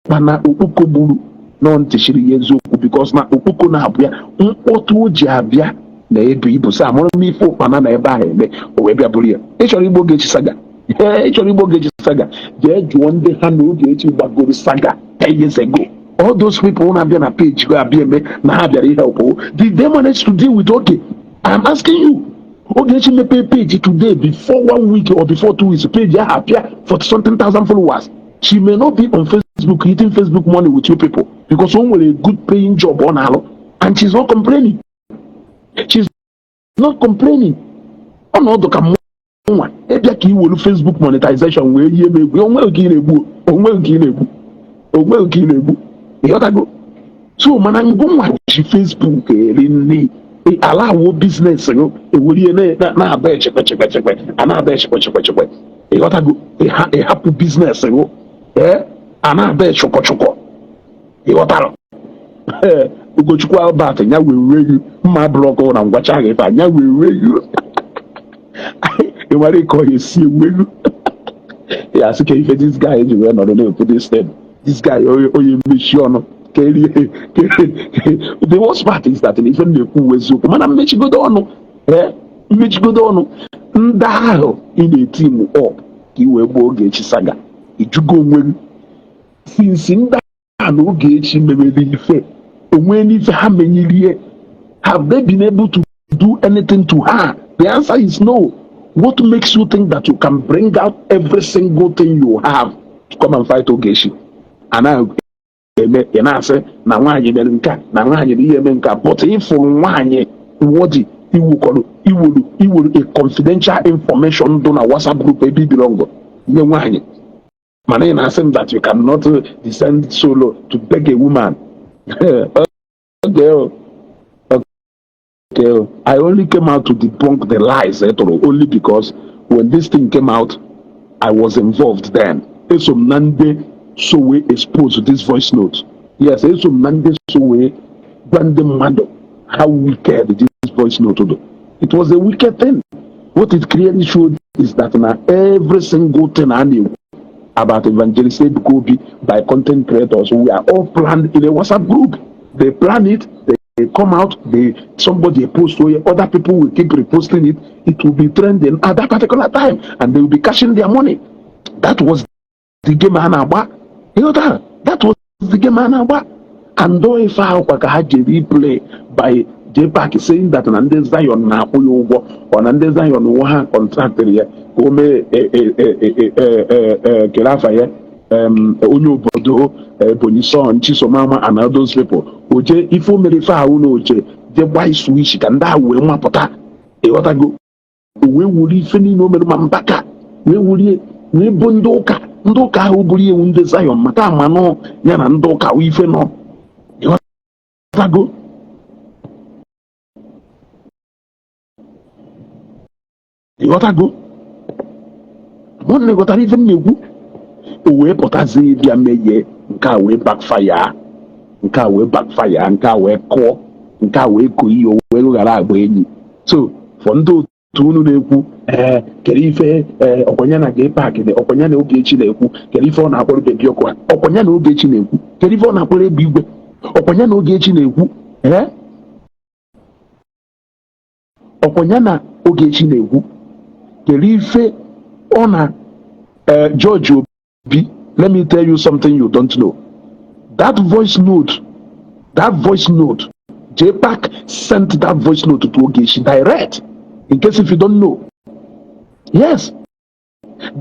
mana okpoko gburu nọ ntị chiri ya eziokwu, because na okpoko na-abịa mkpọtụ o ji abịa na ebu ibu sị amụrụ m ife ụkpana na ebe ahụ eme o wee bịa bụrụ ya. Ịchọrọ igbo Ogechi saga? Ee, ịchọrọ igbo Ogechi saga, jee jụọ ndị ha na Ogechi gbagoro saga 10 years ago. All those people na-abịa na page go abịa eme na ha bịara ihe help, did they manage to deal with? Okay, I'm asking you. Ogechi mepee page today, before one week or before 2 weeks, page ahụ apịa 40 something thousand followers. She may not be on Facebook eating Facebook money with you people because o nwere a good paying job ọ na-alụ, and she's not complaining. She's not complaining. Ọnọdụ ka nwa ịbịa ka iwelu Facebook monetization wee yie m egwu, onweghị ka ị na-egbu, onweghị ka ị na-egbu, onweghị ka ị na-egbu. Ịghọtago? So mana ngụnwa ji Facebook eri nri ala awụ business gị, ewere ihe na-aba echekwe chekwe chekwe, a na-aba echekwe chekwe chekwe. Ịghọtago? Ịhapụ business gị, ee, a na-aba echụkọ chụkọ. Ịghọtara? Ee, Ugochukwu Albert ya wee gị mma block na ngwacha gị ife a, ya wee gị. Ị nwere ka ọ esi ewu ego ya asị ka ife this guy ji wee nọrọ na-ekwu this thing, this guy onye mmechi ọnụ ka erie. The worst part is that ife m na-ekwu uwe eziokwu, mana mmechigodo ọnụ, ee, mmechigodo ọnụ. Ndị ahụ ị na-eti m up ka ị wee gbuo Ogechi saga, ijugo onwe gị since ndị a na Ogechi mewere ife onwe n'ife ha menyirie, have they been able to do anything to her? The answer is no. What makes you think that you can bring out every single thing you have to come and fight Ogechi? Ana eme ị na-asị na nwaanyị mere nke a, na nwaanyị na ihe eme nke a, but ịfụrụ nwaanyị wọdi iwukọrọ iwuru iwuru a confidential information dị na WhatsApp group ebe i belong nye nwaanyị, mana ị na-asị m that you cannot descend solo to beg a woman. Okay, oh. Okay, oh. I only came out to debunk the lies eh, only because when this thing came out, I was involved then. Eso m na ndị so wee expose this voice note. Yes, eso m na ndị so wee gwa ndị mmadụ how wicked this voice note do. It was a wicked thing. What it clearly showed is that na every single thing a na-ekwu about Evangelist Ebuka Obi by content creators, we are all planned in a WhatsApp group. They plan it, they come out, they somebody post, so other people will keep reposting it. It will be trending at that particular time, and they will be cashing their money. That was the game a na-agba. You know that? That was the game a na-agba. And though ife ahụ ka ha jere play by JPAC saying that na ndị Zion na-akwụ ya ụgwọ, ọ na ndị Zion nwe ha contractịrị ya ka o mee kere afa ya onye obodo Ebonyi son Chisomama and all those people, oje ife o mere ife ahụ na oche je gbaa switch ka ndị ahụ wee mapụta. Ịghọtago? O wee wuru ife niile o mere ma Mbaka wee wurie wee bụ ndị ụka, ndị ụka ahụ bụrụ ewu ndị Zion maka amanụ ya na ndị ụka ife nọ. Ịghọtago? Ịghọtago? Nwanne, ghọtara ife m na-ekwu? O wee pụtazie bịa meghe nke a wee backfire. Nke a wee backfire, nke a wee kụọ, nke a wee koo ihe, o wee ghara agba enyi. So for ndị otu unu na-ekwu, ee, kedu ife, ee, ọkwanye na J Park dị, ọkwanye na Ogechi na-ekwu, kedu ife ọ na-akpọrọ Baby Ọkụ, ọkwanye na Ogechi na-ekwu, kedu ife ọ na-akpọrọ Egbe Igwe, ọkwanye na Ogechi na-ekwu, ee, ọkwanye na Ogechi na-ekwu, kedu ife ọ na George Obi. Let me tell you something you don't know. That voice note, that voice note, JPAC sent that voice note to Ogechi direct. In case if you don't know, yes,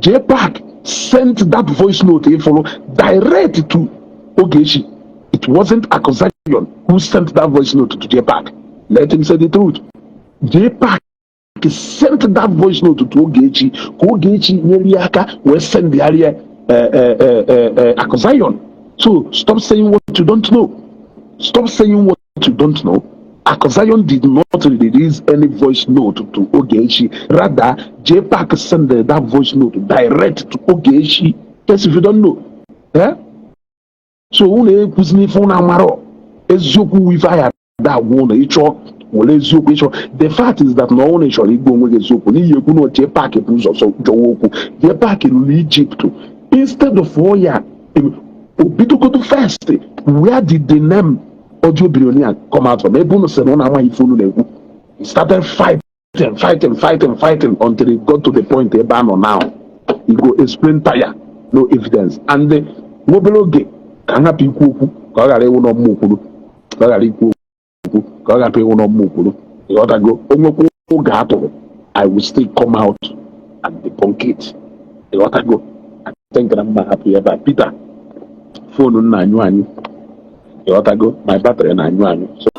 JPAC sent that voice note, if follow, direct to Ogechi. It wasn't Akosayon who sent that voice note to JPAC. Let him say the truth. JPAC sent that voice note to Ogechi ka Ogechi nyere ya aka wee send ya Akosayon. So stop saying what you don't know. Stop saying what you don't know. Akosayon did not release any voice note to Ogechi. Rather, JPAC sent that voice note direct to Ogechi. Yes, if you don't know. Eh? So unu ekwuzina ife unu amarọ. Eziokwu ife anyị ada agwa unu, ịchọ were eziokwu ịchọ. The fact is that na ọnwụ na ịchọrọ igbu onwe gị eziokwu n'ihi ekwu na JPAC bụ ụzọ jọwa okwu. JPAC ruru Egypt instead of oya obidogodo first. Where did the name Audio Billionaire come out from? Ebe unu sị na unu amaghị ife unu na-ekwu. He started fighting, fighting, fighting, fighting until he got to the point ebe a nọ now. He go explain tire, no evidence. And nwa obere oge ka m hapụ ikwu okwu ka ọ ghara ịwụ n'ọmụmụ kwuru, ka ọ ghara ikwu okwu, ka ọ hapụ ịwụ n'ọmụmụ kwuru. Ịghọtago? Onwekwa oge atụrụ, I will still come out and debunk it. Ịghọtago? I think na mma hapụ ya ebe a. Peter, phone m na-anyụ anyụ. Ịghọtago? My battery na-anyụ anyụ, so